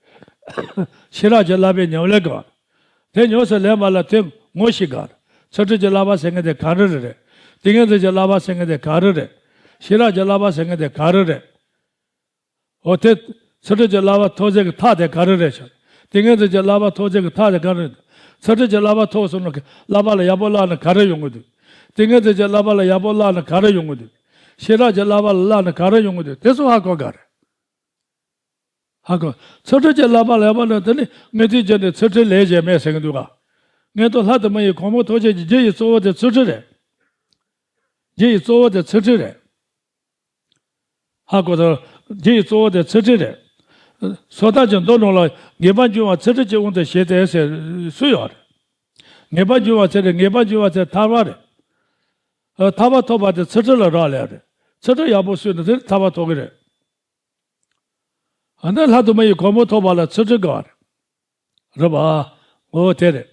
ཤེས་རབ་ཀྱི་བསླབ་པའི་ཉམས་ལེན་དགོས་པ་རེད། དེ་ཉམས་སུ་ལེན་པ་ལ་དེ་ངོ་ཤེས་དགོས་པ་རེད། ཚུལ་ཁྲིམས་ཀྱི་བསླབ་པ་ཟེར་མཁན་དེ་ག་རེ་རེད། ཏིང་ངེ་འཛིན་གྱི་བསླབ་པ་ཟེར་མཁན་དེ་ག་རེ་རེད། ཤེས་རབ་ཀྱི་བསླབ་པ་ཟེར་མཁན་དེ་ག་རེ་རེད། འོ་དེ་ཚུལ་ཁྲིམས་ཀྱི་བསླབ་པ་ཐོབ་ཚད་ཀྱི་ཐབས་དེ་ག་རེ་རེད་ཤག་ཏིང་ངེ་འཛིན་གྱི་བསླབ་པ་ཐོབ་ཚད་ཀྱི་ཐབས་དེ་ག་རེ་རེད། ཚུལ་ཁྲིམས་ཀྱི་བསླབ་པ་ཐོབ་སོང་ན་བསླབ་པ་ལ་ཡག་པོ་བསླབ་ན་ག་རེ་ཡོང་གི་འདུག་ཏིང་ངེ་འཛིན་གྱི་བསླབ་པ་ལ་ཡག་པོ་བསླབ་ན་ག་རེ་ཡོང་གི་འདུག་ཤེས་རབ་ཀྱི་བསླབ་པ་ལ་བསླབ་ན་ག་རེ་ཡོང་གི་འདུག་དེ་ཚོ་ཧ་གོ་ག་རེད། ཧ་གོ། ཚུལ་ཁྲིམས་ཀྱི་བསླབ་པ་ལ་ཡག་པོ་ལ་དེ་ནི་དངོས་དུས་རྒྱུ་ནི་ཚུལ་ཁྲིམས་ལས་གཞན་མེད་ཟེར་གི་འདུག་ག་མངོན་མཐོ་ལྷ་དང་མི་ཡི་གོ་འཕང་ཐོབ་བྱེད་ཀྱི་རྒྱུ་ཡི་གཙོ་བོ་དེ་ཚུལ་ཁྲིམས་རེད། རྒྱུ་ཡི་གཙོ་བོ་དེ་ཚུལ་ཁྲིམས་རེད། ཧ་གོ་ཐལ། རྒྱུ་ཡི་གཙོ་བོ་དེ་ཚུལ་ཁྲིམས་རེད། སོ་ཐར་གྱི་མདོ་ནང་ལ་ངེས་པར་འབྱུང་བ་ཚུལ་ཁྲིམས་ཀྱི་དབང་དུ་བྱས་ཏེ་ཟེར་སྲོལ་ཡོད་རེད། ངེས་པར་འབྱུང་བ་ཚུལ་ཁྲིམས་ངེས་པར་འབྱུང་བ་ཚུལ་ཁྲིམས་ཐར་པ་རེད། ཨ་ཐར་པ་ཐོབ་པ་དེ་ཚུལ་ཁྲིམས་ལ་རག་ལས་རེད། ཚུལ་ཁྲིམས་ཡག་པོ་བསྲུངས་ན་དེ་ཐར་པ་ཐོབ་ཀྱི་རེད། ཨ་ནི་ལྷ་དང་མི་ཡི་གོ་འཕང་ཐོབ་པ་ལ་ཚུལ་ཁྲིམས་དགོས་པ་རེད། རེད་པ། འོ་དེ་རེད།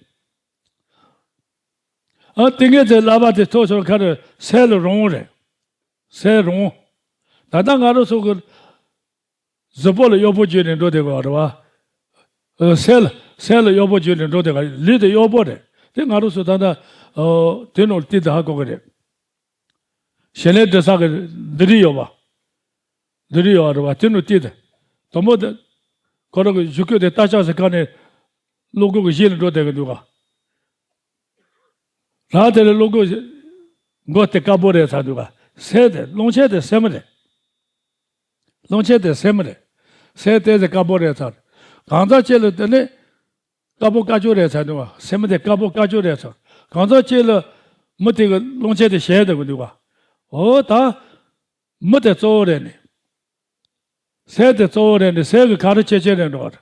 ཨ་ཏིང་ངེ་འཛིན་བསླབ་པ་དེ་ཐོབ་སོང་ཁ་རེ་སེལ་རུང་རེད། སེལ་རུང་། ད་ལྟ་ང་རང་ཚོ་གི་གཟུགས་པོ་ལ་གཡོག་པོ་བརྒྱུད་ནས་འགྲོ་བསྡད་དགོས་པ་རེད་བ། ཨ་སེལ་སེལ་ལ་གཡོག་པོ་བརྒྱུད་ནས་འགྲོ་བསྡད་པ་ལུས་དེ་གཡོག་པོ་རེད། དེ་ང་རང་ཚོ་ད་ལྟ་ཨ་དེ་ནང་བལྟས་ད་ཧ་གོ་གི་རེད། ཞལ་ལས་འདྲི་ས་གི་འདི་རིགས་ཡོད་པ། འདི་རིགས་ཡོད་པ་རེད་བ། དེ་ནང་བལྟས་ད། དང་པོ་དེ་ཁོ་རང་གི་གཞུག་གུ་དེ་རྟ་ལྕག་ཟེར་ཁ་ནས་གློག་སྒོ་གི་གཞི་ལ་འགྲོ་བསྡད་གི་འདུག་ག་རང་དེ་ལ་བློ་སྒོ་མགོ་དེ་དཀར་པོ་རེད་ཚར་འདུག་ག་སེལ་དེ་རླུང་ཆེན་དེ་སེར་མོ་རེད། རླུང་ཆེན་དེ་སེར་མོ་རེད། སེལ་དེ་དེ་དཀར་པོ་རེད་ཚར། གང་ཟག་གཅིག་ལ་དེ་ནི་དཀར་པོ་དཀར་ཆུ་རེད་ཚར་འདུག་ག་སེར་མོ་དེ་དཀར་པོ་དཀར་ཆུ་རེད་ཚར། གང་ཟག་གཅིག་ལ་མི་དེ་གི་རླུང་ཆེན་དེ་ཞེད་དེ་གི་འདུག་ག་འོ་ད། མི་དེ་གཙོ་བོ་རེད་ནི། སེལ་དེ་གཙོ་བོ་རེད་ནི་སེལ་གི་ག་རེ་ཁྱད་ཆོས་རེད་འགྲོ་བ་རེད།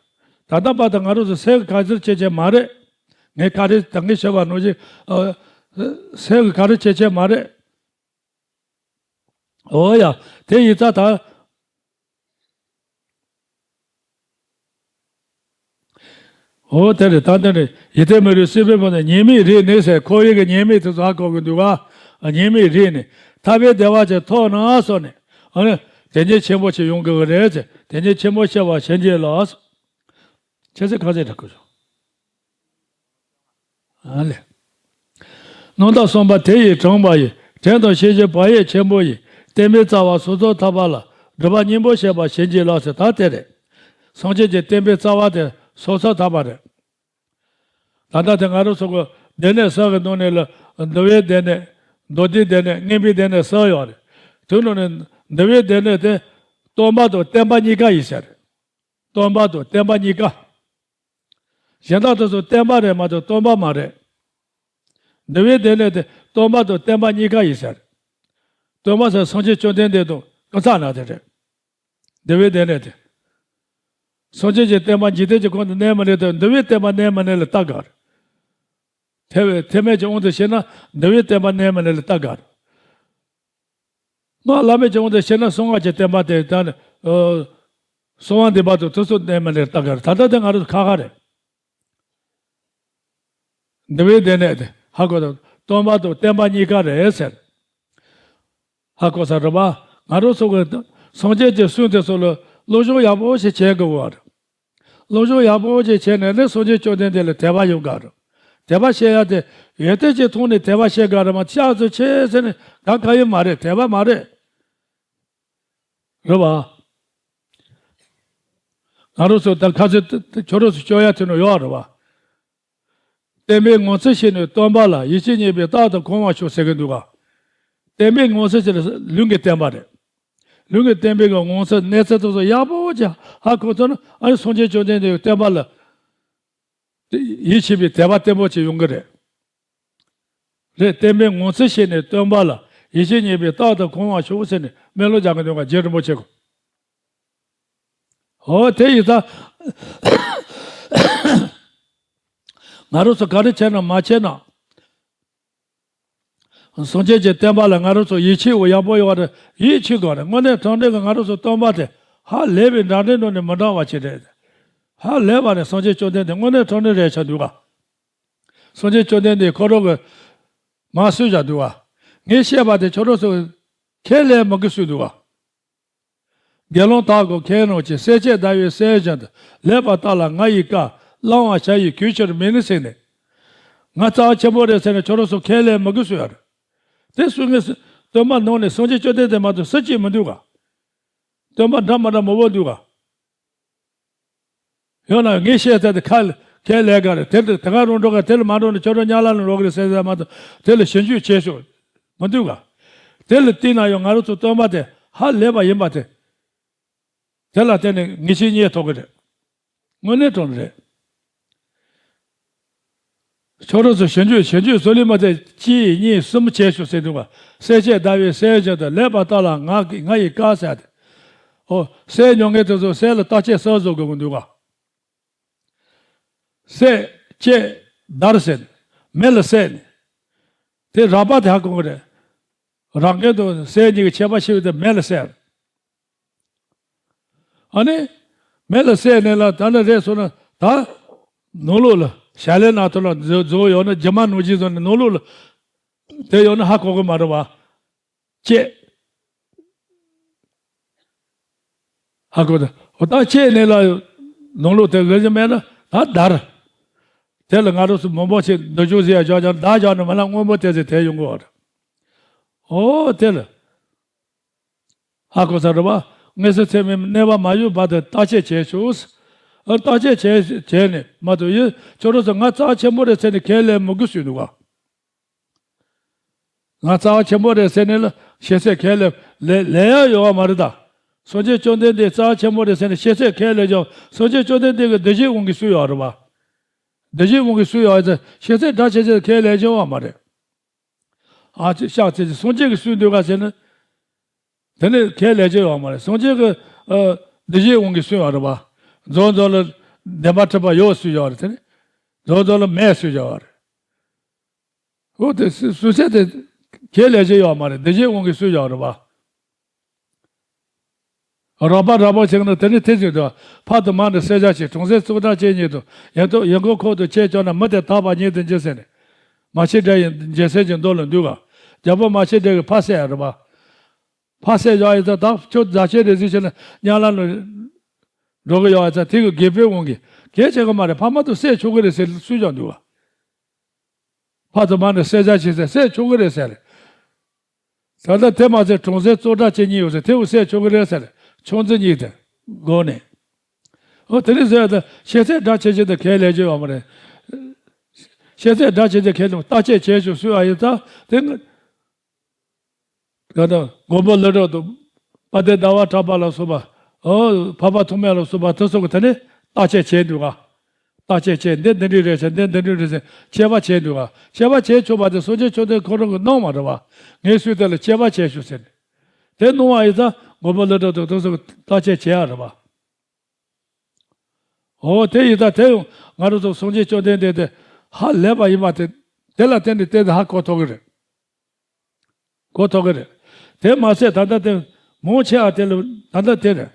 ད་ལྟ་བར་དུ་ང་རང་ཚོ་སེལ་གི་ག་རེ་ཁྱད་ཆོས་མ་རེད། ངས་ག་རེ་ད་ངས་བཤད་པ་ནང་བཞིན་ཨ། སེལ་གི་ག་རེ་ཁྱད་ཆོས་མ་རེད། འོ་ཡ། དེ་ཡིན་ཙང་ད། འོ་དེ་རེད་ད་དེ་རེད། ཡིད་བརྟན་མི་རུང་སྲིད་པའི་བུ་ནི་ཉེས་དམིགས་རིག་ནས་ཟེར་ཁོ་ཡི་གི་ཉེས་དམིགས་དེ་ཚོ་ཧ་གོ་གི་འདུག་ག་ཉེས་དམིགས་རིག་ནས་ཐར་པའི་བདེ་བ་ཅིག་ཐོབ་ན་སོགས་ནས་ཨ་ནི་དེ་ཉིད་ཆེན་པོ་ཞིག་ཡོང་གི་རེད་ཟེར་དེ་ཉིད་ཆེན་པོ་ཤེས་པར་བྱིན་གྱིས་རློབས། ཁྱེད་ཚོས་ག་ཚོད་འདྲ་གོ་བྱུང་། ཨ་ལས། རྣམ་དག་གསུམ་པ་དེ་ཡིས་དྲངས་པ་ཡི། དྲན་དང་ཤེས་བཞིན་བག་ཡོད་ཆེན་པོ་ཡིས། བསྟན་པའི་རྩ་བ་སོ་སོར་ཐར་པ་ལ། སྒྲུབ་པ་སྙིང་པོར་བྱེད་པ་བྱིན་གྱིས་རློབས་ཟེར་ད་དེ་རེད། སངས་རྒྱས་ཀྱི་བསྟན་པའི་རྩ་བ་དེ་སོ་སོར་ཐར་པ་རེད། ད་ལྟ་དེ་ང་རང་ཚོ་གི་སྡེ་སྣོད་གསུམ་གྱི་ནང་ནས་ལ་འདུལ་བའི་སྡེ་སྣོད། མདོ་སྡེའི་སྡེ་སྣོད། མངོན་པའི་སྡེ་སྣོད་གསུམ་ཡོད་རེད། དེ་ནང་ནས་འདུལ་བའི་སྡེ་སྣོད་དེ་སྟོན་པ་དང་བསྟན་པ་གཉིས་ཀ་ཡིན་ས་རེད། སྟོན་པ་དང་བསྟན་པ་གཉིས་ཀ་གཞན་དག་དེ་ཚོ་བསྟན་པ་རེད་མ་གཏོགས་སྟོན་པ་མ་རེད། འདུལ་བའི་སྡེ་སྣོད་དེ་སྟོན་པ་དང་བསྟན་པ་གཉིས་ཀ་ཡིན་ས་རེད། སྟོན་པ་ཟེར་སངས་རྒྱས་བཅོམ་ལྡན་འདས་དང་ཀུན་བརྟགས་ནང་དེ་རེད། འདུལ་བའི་སྡེ་སྣོད་དེ། སངས་རྒྱས་ཀྱི་བསྟན་པ་འཇིག་རྟེན་གྱི་ཁོངས་སུ་གནས་མི་གནས་དང་འདུལ་བའི་བསྟན་པ་གནས་མི་གནས་ལ་ལྟ་དགོས་རེད། ཐེག་པའི་ཐེག་དམན་གྱི་དབང་དུ་བྱས་ན་འདུལ་བའི་བསྟན་པ་གནས་མི་གནས་ལ་ལྟ་དགོས་རེད། སྔགས་བླ་མེད་ཀྱི་དབང་དུ་བྱས་ན་གསང་སྔགས་ཀྱི་བསྟན་པ་དེ་ད་ནི་ཨ། གསང་བ་འདུས་པ་དང་དེ་ཚོ་གནས་མི་གནས་ལ་ལྟ་དགོས་རེད། ད་ལྟ་དེ་ང་རང་ཚོ་ཁག་ཁག་རེད། འདུལ་བའི་སྡེ་སྣོད་དེ་ཧ་གོ་དང་སྟོན་པ་དང་བསྟན་པ་གཉིས་ཀ་རེད་ཟེར། ཧ་གོ་ས་རེད་པ། ང་རང་ཚོ་གི་སངས་རྒྱས་ཀྱི་གསུང་དེ་ཚོ་ལ་སློབ་སྦྱོང་ཡག་པོ་ཞིག་བྱེད་དགོས་པ་རེད། སློབ་སྦྱོང་ཡག་པོ་ཞིག་བྱས་ནས་ནི་སངས་རྒྱས་བཅོམ་ལྡན་འདས་ལ་དད་པ་ཡོང་དགོས་རེད། དད་པ་བྱེད་ཡ་དེ་ཡོན་ཏན་གྱི་ཐོག་ནས་དད་པ་བྱེད་དགོས་རེད་མ་གཏོགས་ཤག་ཚོ་ཆེ་ཟེར་ནས་གང་གང་ཡིན་མ་རེད། དད་པ་མ་རེད། རེད་བ། ང་རང་ཚོ་ད་ཁ་ཚོད་ཁྱོད་རང་ཚོ་སྐྱོ་ཡ་དེ་ནོ་ཡོད་རེད་བ། བསྟན་པའི་ངོ་མཚར་ཞིག་ནི་སྟོན་པ་ལ། ཡིད་ཆེས་རྙེད་པའི་རྟག་ཏུ་གོང་བར་ཤོག་ཟེར་གི་འདུག་ག་བསྟན་པའི་ངོ་མཚར་ཞིག་ལ་ལུང་གི་བསྟན་པ་རེད། ལུང་གི་བསྟན་པའི་གི་ངོ་མཚར་གནས་ཚུལ་དེ་ཚོ་ཡག་པོ་ཅིག་ཧ་གོ་ཐུབ་ན་ཨ་ནི་སངས་རྒྱས་བཅོམ་ལྡན་འདས་ཀྱི་བསྟན་པ་ལ་ཡིད་ཆེས་པའི་དད་པ་བརྟན་པོ་ཅིག་ཡོང་གི་རེད། རེད། བསྟན་པའི་ངོ་མཚར་ཞིག་ནི་སྟོན་པ་ལ། ཡིད་ཆེས་རྙེད་པའི་རྟག་ཏུ་གོང་བར་ཤོག་ཟེར་ནས་སྨོན་ལམ་རྒྱག་གི་འདུག་ག་རྗེ་རིན་པོ་ཆེ་གོ། འོ་དེ་ཡིན་ཙང་། ང་རང་ཚོ་ག་རེ་བྱས་ན་མ་བྱས་ན། སངས་རྒྱས་ཀྱི་བསྟན་པ་ལ་ང་རང་ཚོ་ཡིད་ཆེས་ཡག་པོ་ཡོད་རེད། ཡིད་ཆེས་དགོས་རེད། དངོས་གནས་དྲང་གནས་ཀྱི་ང་རང་ཚོ་སྟོན་པ་དེ་ཧ་ལས་པའི་འདྲ་འདྲའི་ནང་ནས་མི་འདྲ་བ་ཅིག་རེད། ཧ་ལས་པ་རེད། སངས་རྒྱས་བཅོམ་ལྡན་འདས་དངོས་གནས་དྲང་གནས་རེད་ཆགས་འདུག་ག། སངས་རྒྱས་བཅོམ་ལྡན་འདས་ཁོ་རང་གི་མ་གསོལ་བཞག་འདུག་ག། ངས་བཤད་པ་དེ་ཁྱོད་རང་ཚོ་ཁས་ལེན་མི་དགོས་གསུངས་འདུག་ག། དགེ་སློང་དག་གོ་མཁྱེན་རུང་ཅི། སྲས་བཅས་ཟླ་བའི་ཟེར་བཞིན་དུ། ལེགས་པར་བལྟ་ལ་ང་ཡི་བཀའ། བླང་བར་བྱ་ཡི་གུས་ཕྱིར་མིན་ནི་ཟེར་ནས། ང་རྩ་བ་ཆེན་པོ་རེད་ཟེར་ནས་ཁྱོད་རང་ཚོ་ཁས་ལེན་མི་དགོས་གསུངས་ཡོད་རེད། དེ་གསུང་མཁན་སྟོན་པ་ནང་ནས་སངས་རྒྱས་བཅོམ་ལྡན་འདས་མ་གཏོགས་སུ་གཅིག་མི་འདུག་ག། སྟོན་པ་འདྲ་མི་འདྲ་མང་པོ་འདུག་ག། ཡང་ན་ངས་བཤད་ཚར་དེ་ཁ་ལ་ཁས་ལེན་ག་རེད། དེ་ལ་དེ་ག་རང་འགྲོ་ག། དེ་ལ་མ་འགྲོ་ན་ཁྱོད་རང་ཉག་ལ་ལ་འགྲོ་གི་རེད་ཟེར་ཟེར་མ་གཏོགས་དེ་ལ་ཞིབ་འཇུག་བྱེད་ཤོག་མི་འདུག་ག། དེ་ལ་བལྟས་ན་ཡང་ང་རང་ཚོ་སྟོན་པ་དེ་ཧ་ལས་པ་ཡིན་པ་དེ། དེ་ལ་བརྟེན་ནས་ངེས་ཤེས་རྙེད་ཐུབ་ཀྱི་རེད། དངོས་གནས་དྲང་གནས་རེད། ཁྱོད་རང་ཚོ་ཞིབ་འཇུག་ཞིབ་འཇུག་བཟོ་ལས་མ་ཚད་གཅིག་གཉིས་གསུམ་བྱས་ཤོག་ཟེར་འདུག་ག། སྲས་བཅས་ཟླ་བའི་ཟེར་བཞིན་དུ། ལེགས་པར་བལྟ་ལ་ང་ང་ཡི་བཀའ་ཟེར་ཏེ། ཨོ་སྲས་ཉོ་མཁན་དེ་ཚོ་སྲས་ལ་བརྟག་དཔྱད་གསར་བཟོ་དགོས་ཀྱི་འདུག་ག། སྲས་བཅས་དར་ཟེར་ནས་མེ་ལ་བསྲེགས་ནས། དེ་རགས་པ་དེ་ཧ་གོ་གི་རེད། རགས་མཁན་དང་སྲས་གཉིས་ཀྱི་ཁྱད་པར་ཤེས་པ་དེ་མེ་ལ་བསྲེགས། ཨ་ནི། མེ་ལ་བསྲེགས་ནས་ལ་ད་ནི་རེད་སོང་ན་ད། ནང་ལོགས་ལ་ཞལ་ལས་ནང་དུ་ལ་རྫོ་རྫོ་ཡོད་ན་རྒྱུ་མ་ནང་བཞིན་བཟོ་ནས་ནང་ལོགས་ལ། དེ་ཡོད་ན་ཧ་གོ་གི་མ་རེད་བ། ཅེས། ཧ་གོ་ད། འོ་ད་ཅེས་ནས་ལ། ནང་ལོགས་དེ་གི་རྒྱུ་མེད་ན་ད་དར། དེ་ལ་ང་རང་ཚོ་མང་པོ་ཞིག་འདི་ཅུང་ཟད་བཞག་ཀྱང་ད་བཞག་ནས་མ་ལ་སྔོན་པོ་དེ་ཚོ་དེ་ཡོང་གི་བ་རེད། ཨོ་དེ་ལ། ཧ་གོ་ས་རེད་བ། དངོས་སུ་ཚད་མའི་གནས་པ་མ་ཡོད་བར་དུ་བརྟག་དཔྱད་བྱས་ཤོག། ཨ་བརྟག་དཔྱད་བྱས་བྱས་ནས་མ་གཏོགས་ཡིན་ཁྱོད་རང་ཚོ་ང་རྩ་བ་ཆེན་པོ་རེད་ཟེར་ནས་ཁས་ལེན་མི་དགོས་ཞུས་འདུག་ག། ང་རྩ་བ་ཆེན་པོ་རེད་ཟེར་ནས་ལ་ཞེ་སའི་ཁས་ལེན་ལེན་ལེན་ཡ་ཡོད་བ་མ་རེད་ད། སངས་རྒྱས་བཅོམ་ལྡན་འདས་རྩ་བ་ཆེན་པོ་རེད་ཟེར་ནས་ཞེ་སའི་ཁས་ལེན་ཀྱང་སངས་རྒྱས་བཅོམ་ལྡན་འདས་ཀྱི་འདུ་བྱེད་དབང་གིས་གསུངས་ཡོད་རེད་བ། འདུ་བྱེད་དབང་གིས་གསུངས་ཡོད་ཟེར་ཞེ་སའི་སྒྲ་ཆེ་ཆེར་ཁས་ལེན་ཀྱང་བ་མ་རེད། ཨ་ཅེ་ཤག་ཚེ་ཅེ་སངས་རྒྱས་ཀྱིས་གསུངས་འདུག་ག་ཟེར་ན། དེ་ནི་ཁས་ལེན་ཅེས་ཡོད་མ་རེད། སངས་རྒྱས་ཀྱི་ཨ་འདུ་བྱེད་དབང་གིས་གསུངས་ཡོད་རེད་པ། རྫོགས་རྫོགས་ལ་བདེན་པར་གྲུབ་པ་ཡོད་གསུངས་ཡོད་རེད་དེ་ནི། རྫོགས་རྫོགས་ལ་མེད་གསུངས་ཡོད་རེད། འོ་དེ་སུ་སུ་ཚད་དེ་ཁས་ལེན་ཅེས་ཡོད་མ་རེད། འདུ་བྱེད་དབང་གིས་གསུངས་ཡོད་རེད་པ། རགས་པ་རགས་པ་ཆགས་ན་དེ་ནི་དེ་བཞིན་དུ་ཕ་དང་མ་ནི་བསད་བྱ་ཆེ། གྲོང་གསེབ་བཙོག་དྲགས་ཅན་ཉིད་དུ་ཡང་དུ་ཡང་ཁོག་ཁོག་ཏུ་ཆས་བཅོས་ན་མི་དེ་དག་པ་ཉིད་དུ་འགྱུར་ཟེར་ནས། མ་ཕྱི་དགྲ་ཡི་འཇིགས་སེལ་གྱི་མདོ་ལ་འདུག་ག། རྒྱལ་པོ་མ་ཕྱི་དགྲ་གིས་ཕ་བསད་ཡ་རེད་པ། ཕ་བསད་བཞག་ཡོད་ཙང་ད་ཁྱོད་མཛའ་བཤེས་རེད་ཟེར་བྱས་ན་དམྱལ་བ་ལ་འགྲོ་གི་ཡོད་ཙང་དེ་གི་དགེ་བའི་དབང་གིས་གལ་ཆེ་གི་མ་རེད། ཕ་མ་དུ་བསད་ཆོག་གི་རེད་ཟེར་སུས་ཀྱང་འདུག་ག། ཕ་དང་མ་ནི་བསད་བྱ་ཆེ་ཟེར་བསད་ཆོག་གི་རེད་ཟེར། ད་ལྟ་དེ་མ་ཟད་གྲོང་གསེབ་བཙོག་དྲགས་ཅན་གཉིས་ཡོད་ཟེར་དེ་བས་བསད་ཆོག་གི་རེད་ཟེར། ཆུང་ཙི་གཉིས་དེ་སྒོ་ནས། འོ་དེ་རིང་ཟེར་ད་ཤེས་ཚད་སྒྲ་ཆེ་ཆེ་དེ་ཁས་ལེན་རྒྱུ་ཡོད་མ་རེད། ཤེས་ཚད་སྒྲ་ཆེ་ཆེ་ཁས་ལེན་བརྟག་དཔྱད་བྱས་ཆོག་སུས་ཨ་ཡིན་ད་དེ་ང་། ད་ལྟ་མགོན་པོ་ཀླུ་སྒྲུབ་དང་དཔལ་ལྡན་ཟླ་བ་གྲགས་པ་ལ་སོགས་པ། འོ་འཕགས་པ་ཐོགས་མེད་ལ་སོགས་པ་དེ་ཚོ་གི་དེ་ནས་བརྟག་དཔྱད་བྱས་འདུག་ག། བརྟག་དཔྱད་བྱས་འདི་འདི་འདྲའི་རེད་ཟེར་འདི་འདི་འདྲའི་རེད་ཟེར་དཔྱད་པ་བྱས་འདུག་ག། དཔྱད་པ་བྱས་ཆོག་པ་དེ་སངས་རྒྱས་བཅོམ་ལྡན་ཁོ་རང་གིས་གནང་བ་རེད་བ། ངས་སུས་དེ་ལ་དཔྱད་པ་བྱས་ཤོག་ཟེར་ནས། དེ་གནང་བ་ཡིན་ཙང་མགོན་པོ་ཀླུ་སྒྲུབ་དང་དེ་ཚོ་གི་བརྟག་དཔྱད་བྱས་ཡ་རེད་བ། འོ་དེ་ཡིན་ཙང་དེ་ཡང་ང་རང་ཚོ་སངས་རྒྱས་བཅོམ་ལྡན་འདས་དེ་ཧ་ལས་པ་ཡིན་པ་དེ་དེ་ལ་བརྟེན་ནས་བལྟས་ཏེ་ཧ་གོ་ཐུབ་ཀྱི་རེད། གོ་ཐུབ་ཀྱི་རེད། དེ་མ་ཟད་ད་ལྟ་དེ་མང་ཆེ་བ་དེ་ལ་ད་ལྟ་དེ་རེད།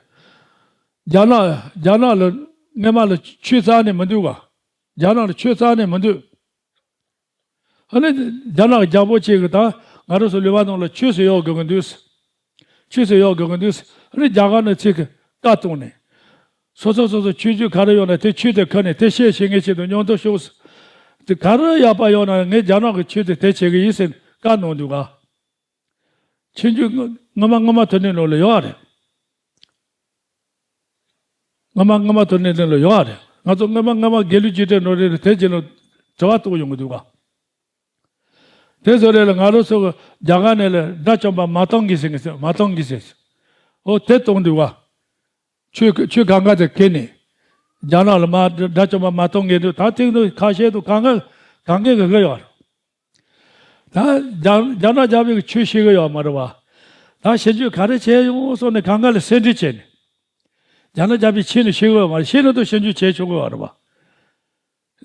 རྒྱ་ནག་རྒྱ་ནག་ལ་སྔོན་མ་ལ་ཆོས་རྩ་ནས་མི་འདུག་ག། རྒྱ་ནག་ལ་ཆོས་རྩ་ནས་མི་འདུག། ཨ་ནི་རྒྱ་ནག་གི་རྒྱལ་པོ་གཅིག་གིས་ད་ང་རང་ཚོ་ལུས་པ་ནང་ལ་ཆོས་ཟེར་ཡོད་དགོས་ཀྱི་འདུག། ཆོས་ཟེར་ཡོད་དགོས་ཀྱི་འདུག། ཨ་ནི་རྒྱ་གར་ནས་ཚིག་གི་བཀའ་བཏང་ནས། སོ་སོ་སོ་སོ་ཆོས་བརྒྱུད་ག་རེ་ཡོད་ན་དེ་ཆོས་དེ་ཁུར་ནས་དེ་བཤད་ཤེས་མཁན་ཞིག་ཏུ་མཉམ་དུ་ཤོག། དེ་ག་རེ་ཡག་པ་ཡོད་ན་ངས་རྒྱ་ནག་གི་ཆོས་དེ་དེ་བྱེད་ཀྱི་ཡིན་ཟེར་བཀའ་གནང་འདུག་ག། ཆོས་བརྒྱུད་སྔ་སྔ་མ་སྔ་མ་དུ་ནས་ནང་ལ་ཡོད་རེད། སྔ་མ་སྔ་མ་དུ་ནས་ནང་ལ་ཡོད་རེད། ང་ཚོ་སྔ་མ་སྔ་མ་དགེ་ལུགས་རྒྱུགས་སྤྲོད་ནང་རེད་དེ་རྗེས་ལ་དྲི་བ་གཏོང་ཡོང་གི་འདུག་ག། དེ་ཚོ་རེད་ལ་ང་རང་ཚོ་གི་རྒྱ་གར་ནས་ལ་དགྲ་བཅོམ་པ་མ་ཏང་གི་ཟེར་གི་ཟེར་མ་ཏང་གི་ཟེར། ཨོ་དེ་གཏོང་འདུག་ག། ཆོས་ཆོས་གང་ག་དེ་ཁྱེར་ནས། རྒྱ་ནག་ལ་མ་དགྲ་བཅོམ་པ་མ་ཏང་གི་འདུག་ད་ཐེངས་འདུག་ཁ་ཤས་འདུག་གང་ག་གང་ག་གི་གི་ཡོད་རེད། ད་རྒྱ་རྒྱ་ནག་རྒྱ་མི་གི་ཆོས་ཤེས་གི་ཡོད་མ་རེད་བ། ད་ཞིབ་འཇུག་ག་རེ་བྱས་ཡོང་སོང་ནས་གང་ག་ལ་སེམས་ཁྲལ་བྱས་ནས། རྒྱ་ནག་རྒྱ་མི་ཆོས་ནི་ཤེས་གི་ཡོད་མ་རེད། ཤེས་ནི་དུ་ཞིབ་འཇུག་བྱས་ཆོག་གི་ཡོད་རེད་བ།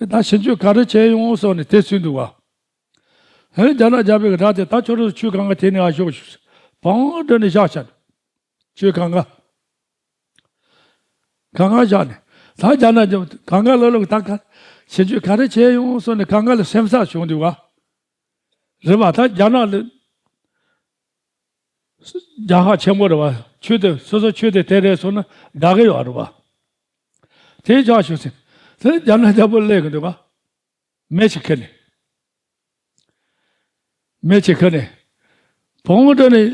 ད་ཕྱིན་ཆད་ག་རེ་བྱས་ཡོང་སོང་ནས་དེ་ཚུད་འདུག་ག། ཧེ་རྒྱ་ནག་རྒྱལ་པོས་གྲགས་ཏེ་ད་ཁྱོད་རང་ཚོ་ཆོས་གང་ག་དེ་ནས་ཨ་ཤོག་ཤོག་བང་བསྒྲིགས་ནས་བཞག་བྱ། ཆོས་གང་ག། གང་ག་བཞག་ནས་ད་རྒྱ་ནག་རྒྱལ་པོ་གང་ག་ལ་ལོག་ད་ག་ཕྱིན་ཆད་ག་རེ་བྱས་ཡོང་སོང་ནས་གང་ག་ལ་སེམས་གསལ་བྱུང་འདུག་ག། རེད་པ། ད་རྒྱ་ནག་ལ་རྒྱལ་ཁབ་ཆེན་པོ་རེད་པ། ཆོས་དེ་སོ་སོ་ཆོས་དེ་དེ་རེད་སོང་ན་དགའ་གི་ཡོད་རེད་པ། དེ་བཞག་ཤོག་ཟེར། དེ་རྒྱ་ནག་རྒྱལ་པོ་སླེབས་གི་འདུག་ག། མེ་ཆེ་ཁེ་ནས། མེ་ཆེ་ཁེ་ནས། བོང་བུ་འདྲ་ནས་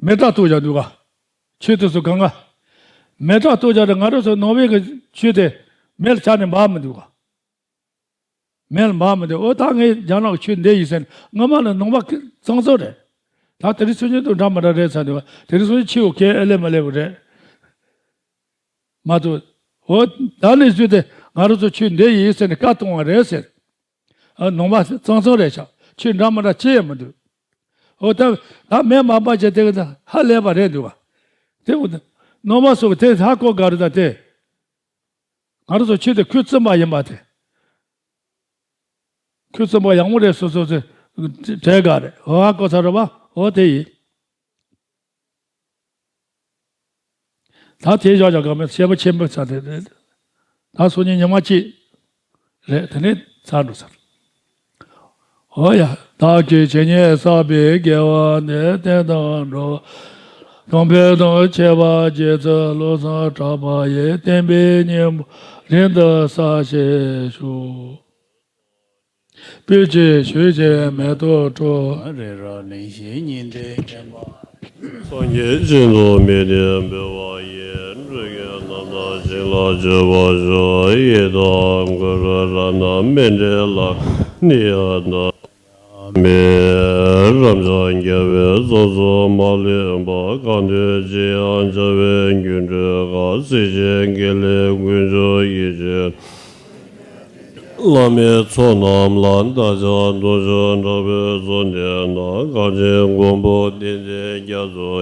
མེ་སྟག་གཏོར་བཞག་འདུག་ག། ཆོས་དེ་ཚོ་གང་ག། མེ་སྟག་གཏོར་བཞག་དེ་ང་རང་ཚོ་ནོར་ཝེ་གི་ཆོས་དེ་མེ་ལ་ཆགས་ནས་འབར་མི་འདུག་ག། མེ་ལ་འབར་མི་འདུག། འོ་ད་ངས་རྒྱ་ནག་གི་ཆོས་འདི་ཡིན་ཟེར་ནས་སྔོན་མ་ལ་ནང་པ་གཙང་བཙོག་རེད། ད་དེ་རིང་སང་ཉིན་དང་འདྲ་མི་འདྲ་རེད་ཟེར་འདུག་ག། དེ་རིང་སང་ཉིན་ཆོས་ཡོད་མཁན་ཨེ་ལེ་མ་ལེ་བོ་རེད། མ་གཏོགས། འོ། ད་ནས་བཟུང་སྟེ་ང་རང་ཚོ་ཆོས་འདི་ཡིན་ཟེར་ནས་བཀའ་གཏོང་བ་རེད་ཟེར། ཨ། ནང་པ་གཙང་གཙང་རེད་ཤག། ཆོས་འདྲ་མི་འདྲ་ཅི་ཡང་མི་འདུག། འོ་ད། ད་མེ་མ་འབར་བྱས་དེ་ག་ད་ཧ་ལས་པ་རེད་འདུག་ག། དེ་འོ་ད། ནང་པ་སོགས་དེ་ཧ་གོ་དགའ་རེད་ད་དེ། ང་རང་ཚོ་ཆོས་དེ་ཁུར་བཙུན་པ་ཡིན་པ་དེ། ཁུར་བཙུན་པ་ཡག་མོ་རེད་སོ་སོ་ཚོས་དྲན་དགའ་རེད། འོ་ཧ་གོ་ཚར་རེད་པ། འོ་དེ་ཡིན། ད་དེ་བཞག་བཞག་ག་མེད་བཤད་པ་ཆེན་པོ་ཚ་དེ་རེད། ད་སང་ཉིན་ཉི་མ་གཅིག་རེད། དེ་ནས་ཚར་འགྲོ་ཚར། འོ་ཡ། བདག་གིས་ཇི་སྙེད་བསགས་པའི་དགེ་བ་འདི། བསྟན་དང་འགྲོ་བ་གོང་འཕེལ་དང་ཁྱད་པར་རྒྱས་ཚུལ་བློ་བཟང་གྲགས་པ་ཡིས། བསྟན་པའི་སྙིང་པོ་རིང་དུ་གསལ་ཞིང་ཞུ། སྤེལ་ཅིང་ཞུས་ཀྱང་མེ་ཏོག་སྤྲོ། རེ་རེ་ལ་ལེགས་བཤད་སྙིང་ལྡན་བསྟན་པ། སངས་རྒྱས་སྤྱན་སྟོང་མི་བདེན་འབུལ་བ་ཡིས། འགྲོ་ཀུན་རྣམ་དག་ཞིང་ལ་སྤྱོད་པར་ཤོག། ཡི་དམ་གུ་རུ་རཏྣ་མཎྜལ་ལ་ནི་ཡང་དག་མེད། རབ་འབྱམས་རྒྱལ་བའི་གཙོ་གཙོ་མ་ལུས་པ། གང་འདུལ་ཅི་ཡང་བྱ་བའི་སྒྱུ་འཕྲུལ་དགའ། སྲིད་ཞིའི་དགེ་ལེགས་ཀུན་འབྱུང་ཡིད་ཀྱི། བླ་མའི་ཚོགས་རྣམས་ལ། བདག་ཅག་དུང་ཕྱུར་དྲག་པོས་གསོལ་འདེབས་ན། གངས་ཅན་མགོན་པོ་བསྟན་འཛིན་རྒྱ་མཚོ།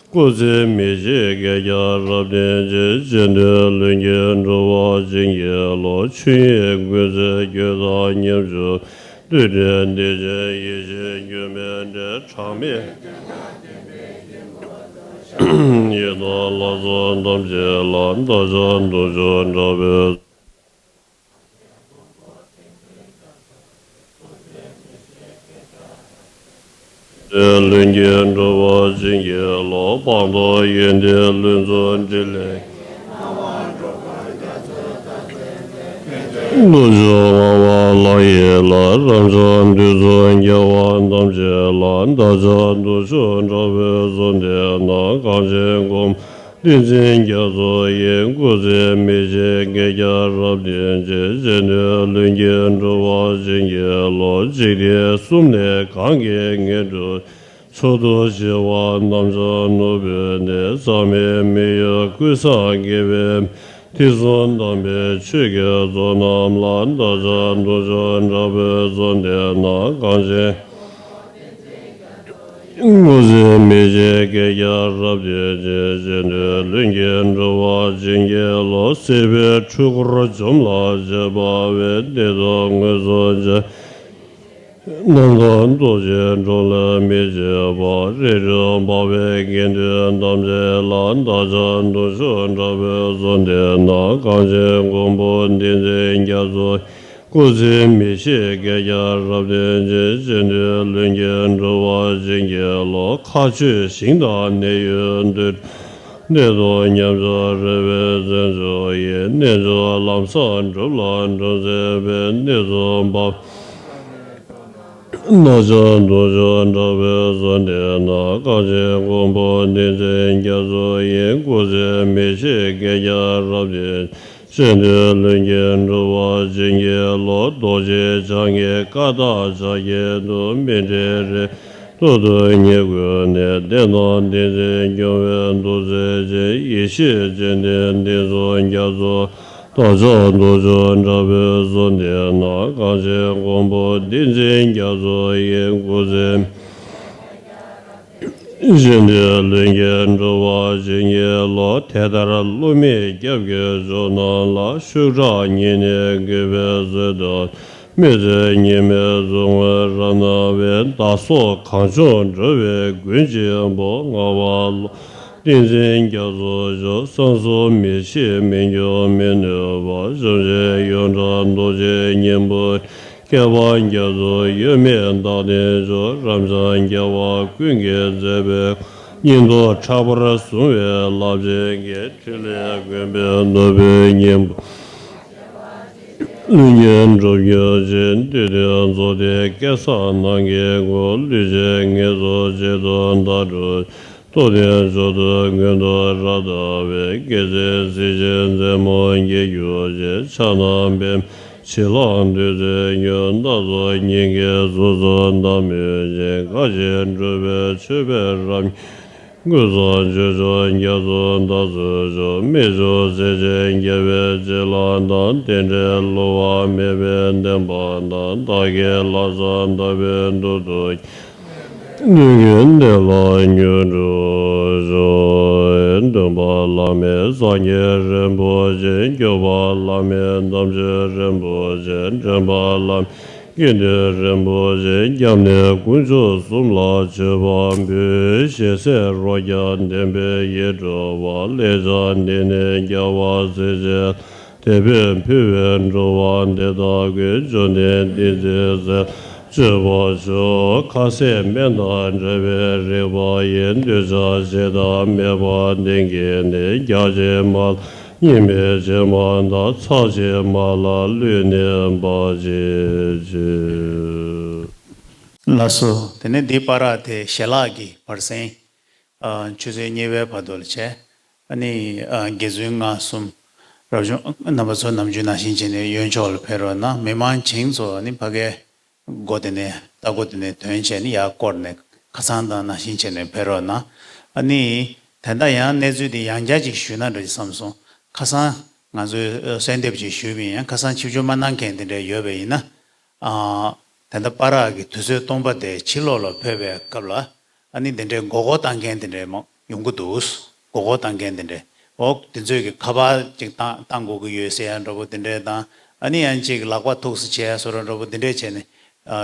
སྐུ་ཚེ་མི་ཤིགས་བསྐལ་བརྒྱར་རབ་བརྟན་ཅིང་། རྗེ་བཙུན་ལྷུན་གྱིས་གྲུབ་པར་བྱིན་གྱིས་རློབས། ཆོས་དབྱིངས་ཀུན་གསལ་རྒྱུད་དང་མཉམ་བཞུགས། འདུས་བྱས་བདེ་ཆེན་ཡེ་ཤེས་སྒྱུ་མའི་གྲལ། གྲངས་མེད་ཡི་དམ་ལྷ་ཚོགས་ཐམས་ཅད་ལ། བདག་ཅག་དུང་ཕྱུར་དྲག་པོས། ལྷུན་གྱིས་གྲུབ་པར་བྱིན་གྱིས་རློབས། སྤངས་རྟོགས་ཡོན་ཏན་ལྷུན་གྱིས་འགྲིབ་ལེན། དུང་ཕྱུར་ལྔ་པ་ལྷ་ཡི་ལྷ། རབ་འབྱམས་དུས་གསུམ་རྒྱལ་བ་ཐམས་ཅད་ལ། བདག་ཅག་དུང་ཕྱུར་དྲག་པོས་གསོལ་འདེབས་ན། གངས་ཅན་མགོན་པོ་བསྟན་འཛིན་རྒྱ་མཚོ་ཡི། སྐུ་ཚེ་མི་ཤིགས་བསྐལ་བརྒྱར་རབ་བརྟན་ཅིང་། རྗེ་བཙུན་ལྷུན་གྱིས་གྲུབ་པར་བྱིན་གྱིས་རློབས། འཇིག་རྟེན་གསུམ་ནས་གང་གིས་ངེས་འགྲུབ། མཆོག་ཏུ་གཞིལ་བ་རྣམ་སྦྱོང་ནོར་བུའི་གནས། ཟག་མེད་མི་གཡོ་ཀུན་བཟང་དགེ་བའི་མེ། དུས་གསུམ་དམ་པའི་ཆོས་ཀྱི་མཚོ་རྣམས་ལ། བདག་ཅག་དུང་ཕྱུར་དྲག་པོས་གསོལ་འདེབས་ན། གངས་ཅན་སྐུ་ཚེ་མི་ཤིགས་བསྐལ་བརྒྱར་རབ་བརྟན་ཅིང་། རྗེ་བཙུན་ལྷུན་གྱིས་གྲུབ་པར་བྱིན་གྱིས་རློབས། སྲིད་པའི་འཁྲུལ་འཁོར་འཇོམས་ལ་བྱེད་པ་བའི། བདེ་སྟོང་མངོན་སུམ་བྱ་རྣམ་དག་རྡོ་རྗེ་གྲོང་ལས་མི་ཕྱེད་པ། རིགས་དྲུག་འཕགས་པའི་དགེ་འདུན་ཐམས་ཅད་ལ། བདག་ཅག་དུང་ཕྱུར་དྲག་པོས་གསོལ་འདེབས་ན། གངས་ཅན་མགོན་པོ་བསྟན་འཛིན་རྒྱ་མཚོ། སྐུ་ཚེ་མི་ཤིགས་བསྐལ་བརྒྱར་རབ་བརྟན་ཅིང་། རྗེ་བཙུན་ལྷུན་གྱིས་གྲུབ་པར་བྱིན་གྱིས་རློབས། མཁའ་སྤྱོད་ཞིང་དང་གནས་ཡུལ་དུ། བདེ་སྟོང་ཉམས་སུ་རེ་བའི་རྩལ་འཇུག་ཡིས། རྣལ་འབྱོར་ལམ་བཟང་སྒྲུབ་ལ་འགྲོ་མཛད་པའི། གནས་གསུམ་འཕགས་པའི་རྣམ་དག་རྡོ་རྗེ་དྲག་པོས་གསོལ་འདེབས་ན། གངས་ཅན་མགོན་པོ་བསྟན་འཛིན་རྒྱ་མཚོ་ཡི། སྐུ་ཚེ་མི་ཤིགས་བསྐལ་བརྒྱར་རབ་བརྟན། རྗེ་བཙུན་ལྷུན་གྱིས་གྲུབ་པར་བྱིན་གྱིས་རློབས། རྡོ་རྗེ་འཆང་གི་བཀའ་རྟགས་ཕྱག་རྒྱའི་དུ། མཎྜལ་རེ་ཐོག་ཏུ་ཉེར་བསྐུལ་ནས། བདེན་དང་བདེན་འཛིན་སྐྱོང་བའི་ཐུགས་རྗེ་ཅན། ཡེ་ཤེས་སྤྱན་ལྡན་བསྟན་སྲུང་རྒྱ་མཚོ། བདག་ཅག་དུང་ཕྱུར་དྲག་པོས་གསོལ་འདེབས་ན། གངས་ཅན་མགོན་པོ་བསྟན་འཛིན་རྒྱ་མཚོ་ཡི། སྐུ་ཚེ་མི་ ཞིང་འདི་ལུས་ཀྱི་འགྲོ་བ་བཞིན་གྱི་བློ། དེ་ལྟར་བསླུ་མེད་སྐྱབས་ཀྱི་མཆོག་རྣམས་ལ། ཤུགས་དྲག་ཉེ་གནས་གུས་པས་གསོལ་དུ། མི་བརྗེད་ཉི་མའི་གཟུགས་བརྙན་རབ་སྣང་བའི། བདག་སོགས་གངས་ལྗོངས་འགྲོ་བའི་མགོན་ཆེན་པོ། ངག་དབང་ཀླུ་ཏིང་འཛིན་རྒྱ་མཚོ་མཆོག་གསང་གསུམ་མི་ཤིགས་མི་འགྱུར་མི་ནུབ་པ། བྱམས་ཆེན་ཡོངས་གྲགས་རྡོ་རྗེ་སྙིང་པོ། མཁས་པ་རྒྱ་མཚོ་གཡོ་མེད་བདག་ལྡན་མཆོག་རབ་འབྱམས་རྒྱལ་བ་ཀུན་གྱི་མཛད་པའི། སྙིང་སྟོབས་ཕྲག་པར་བཟུང་བའི་རླབས་ཆེན་གྱི། ཕྲིན་ལས་མགོན་པོའི་ནོར་བུའི་སྙིང་པོ། ལྷུན་གྱིས་གྲུབ་གྱུར་ཅིང་། བདུད་འདུལ་མཚོ་སྟེང་སྐལ་བཟང་ནམ་མཁའི་མགོན། ལུས་ཅན་ངལ་འཚོ་བྱེད་དུ་བདག་སྒྲུབ་ཀྱི། རྟོགས་ལྡན་མཆོག་ཏུ་མངོན་མཐོ་རབ་ལྟ་བའི། རྒྱལ་སྲས་གཟི་བྱིན་རྩེ་མོ་དགྱེས་གྱུར་ཅིང་། ཕྱག་ན་པདྨོ་བྱིན་རླབས་བདུད་རྩིའི་རྒྱུན། བདག་སོགས་སྙིང་གའི་གཟུགས་སུ་བདག་མོས་ཤིང་། དགའ་བཞིན་སྒྲུབ་པའི་མཆོད་པའི་རབ་བརྙེས། ཀུན་བཟང་སྤྱོད་མཆོག་རྒྱ་མཚོ་བདག་སོགས་མཆོག་རྨད་བྱུང་སྲས་ཆེན་རྒྱལ་བའི་བྱིན་རླབས་དང་། རྟེན་འབྲེལ་བསླུ་བ་མེད་པའི་བདེན་པ་དང་། བདག་གི་ལམ་བཟང་དག་པའི་མདུན་དུ། ལུས་ཀྱི་གནས་ལ་མྱུར་འགྲོ་ཤོག་སྟོན་པ་བླ་མེད་སངས་རྒྱས་རིན་པོ་ཆེ། སྐྱོབ་པ་བླ་མེད་དམ་ཆོས་རིན་པོ་ཆེ། འདྲེན་པ་བླ་མེད་དགེ་འདུན་རིན་པོ་ཆེ། སྐྱབས་གནས་དཀོན་མཆོག་གསུམ་ལ་མཆོད་པ་འབུལ། ཞལ་ཟས་རོ་བརྒྱ་ལྡན་པའི་ཡིད་སྤྲོ་བ། ལེགས་སྦྱར་འདི་ནི་རྒྱལ་བ་སྲས་བཅས། དད་པས་ཕུལ་བའི་འགྲོ་བ་འདི་དག་ཀུན། བཅོམ་ལྡན་བསྟན་འཛིན་སྲས་ལ་སྤྱོད་པར་ཤོག་ཁ་ཟས་སྨན་དང་འདྲ་བའི་རིག་པ་ཡི། འདོད་ཆགས་ཞེ་སྡང་མེད་པ་བདེན་བཞི་ནི། རྒྱགས་ཕྱེ་མ་ལ་སྙིགས་མའི་བྱེ་མ་དང་། ཚྭ་ཕྱེ་མ་ལ་ལུས་ནི་སྦ་བྱེད་ཅིང་། ལགས་སོ། དེ་ནས་འདི་བར་དེ་ཞལ་ལག་གི་བར་གསེང་། ཨ། ཆུ་ཚོད་གཉིས་པའི་བར་དུ་ལ་བྱས། ཨ་ནི། ཨ། དགེ་ཚུལ་ལྔ་གསུམ། རབ་བྱུང་རྣམ་པ་ཚོ་ནམ་རྒྱུན་ནང་བཞིན་བྱས་ནས་གཡོན་ཕྱོགས་ལ་ཕེབས་རོགས་གནང་། མི་མང་བྱིངས་ཚོ་ཨ་ནི་ཕ་གའི་སྒོ་དེ་ནས་ལྟག་སྒོ་དེ་ནས་ཐོན་བྱས་ནས་ཡར་བསྐོར་ནས་ཁ་སང་དང་ནང་བཞིན་བྱས་ནས་ཕེབས་རོགས་གནང་། ཨ་ནི། ད་ལྟ་ཡང་གནས་ཚུལ་འདི་ཡང་བསྐྱར་ཅིག་ཞུས་ན་འདྲ་ཅིག་བསམ་སོང་། ཁ་སང་ང་ཚོས་གསོལ་འདེབས་ཅིག་ཞུས་པ་ཡིན། ཡང་ཁ་སང་ཆིབས་བསྒྱུར་མ་གནང་མཁན་དེ་འདྲ་ཡོད་པ་ཡིན་ན། ཨ། ད་ལྟ་བར་གྱི་དུས་ཚོད་སྟོང་པ་དེ་ཕྱི་ལོགས་ལ་ཕེབས་པའི་སྐབས་ལ། ཨ་ནི་དེ་འདྲའི་མགོ་སྐོར་བཏང་མཁན་དེ་འདྲའི་མང་ཡོང་གི་འདུག་མགོ་སྐོར་བཏང་མཁན་དེ་འདྲའི། འོ་དེ་ཚོས་ཀྱི་ཁ་པར་ཅིག་བཏང་བཏང་དགོས་ཀྱི་ཡོད་ཟེར་ཡ་འདྲ་པོ་དེ་འདྲའི་དང་། ཨ་ནི་ཡང་ཅིག་ལག་པ་ཐུག་སེ་བྱས་ཡ་བཟོ་འདྲ་འདྲ་པོ་དེ་འདྲས་བྱས་ནས། ཨ།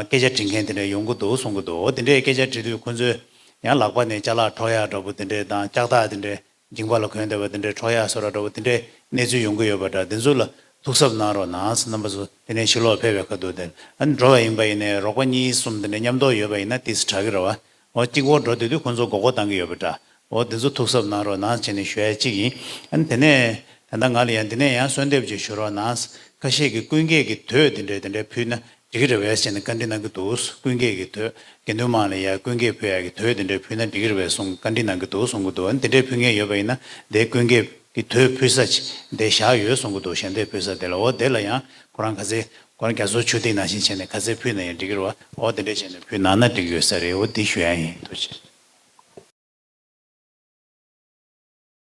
སྐད་ཆ་དྲི་མཁན་དེ་འདྲ་ཡོང་གི་འདུག་གསུང་གི་འདུག་འོ་དེ་འདྲས་སྐད་ཆ་དྲི་དུས་ཁོ་ཚོས་ཡང་ལག་པ་ནས་ཅ་ལག་འཕྲོག་ཡ་འདྲ་པོ་དེ་འདྲས་དང་། ལྕགས་ཐག་དེ་འདྲས་མཇིང་པ་ལ་གོན་བསྡད་པ་དེ་འདྲས་འཕྲོག་ཡ་བཟོ་འདྲ་འདྲ་པོ་དེ་འདྲས་གནས་ཚུལ་ཡོང་གི་ཡོད་པ་འདྲ། དེ་ཚོ་ལ་ཐུགས་གཟབ་གནང་རོགས་གནང་། རྣམ་པ་ཚོ་དེ་ནས་ཕྱི་ལོགས་ཕེབས་པའི་ཁ་ཐུག་དེ། ཨ་ནི་འགྲོ་བ་ཡིན་པ་ཡིན་ནའི་རོགས་པ་གཉིས་གསུམ་དེ་འདྲས་མཉམ་དུ་ཡོད་པ་ཡིན་ན་ཏོག་ཙམ་དྲག་གི་རེད་བ། འོ་གཅིག་པོ་འགྲོ་སྡོད་དུས་ཁོ་ཚོ་མགོ་སྐོར་བཏང་གི་ཡོད་པ་འདྲ། འོ་དེ་ཚོ་ཐུགས་གཟབ་གནང་རོགས་གནང་བྱས་ནས་ཞུ་ཡ་གཅིག་ཡིན། ཨ་ནི་དེ་ནས་ད་ལྟ་ང་ལ་ཡང་འདི་ནས་ཡང་གསོལ་འདེབས་ཅིག་ཞུ་རོགས་གནང་། ཁ་ཤས་ཀྱིས་ཀུན་དགའ་གི་དོད་དེ་འདྲས་དེ་འདྲས་ཕུལ་ན་འགྲིག་གི་རེད་པས་ཟེར་ནས་བཀའ་འདྲི་གནང་གི་འདུག་ཀུན་དགའ་གི་དོད། དགེ་འདུན་དམངས་ལ་ཡང་ཀུན་དགའ་ཕུལ་ཡ་གི་དོད་དེ་འདྲས་ཕུལ་ན་འགྲིག་གི་རེད་པས་གསུང་བཀའ་འདྲི་གནང་གི་འདུག་གསུང་གི་འདུག་ཨ་ནི་དེ་འདྲས་ཕུལ་མཁན་ཡོད་པ་ཡིན་ན་དེ་ཀུན་དགའ་གི་དོད་ཕུལ་ས་ཅིག་དེ་བཞག་ཡོད་གསུང་གི་འདུག་ཞལ་འདེབས་ཕུལ་ས་དེ་ལ། འོ་དེ་ལ་ཡང་ཁོ་རང་ག་ཚོད་ཁོ་རང་རྒྱ་མཚོ་ཆུ་ཐིགས་ནང་བཞིན་བྱས་ནས་ག་ཚོད་ཕུལ་ན་ཡང་འགྲིག་གི་རེད་བ། འོ་དེ་འདྲས་བྱས་ནས་ཕུལ་གནང་ན་འགྲིག་གི་ཡོད་ས་རེད། འོ་འདི་ཞུ་ཡ་ཡིན། ཐུགས་རྗེ་ཆེ།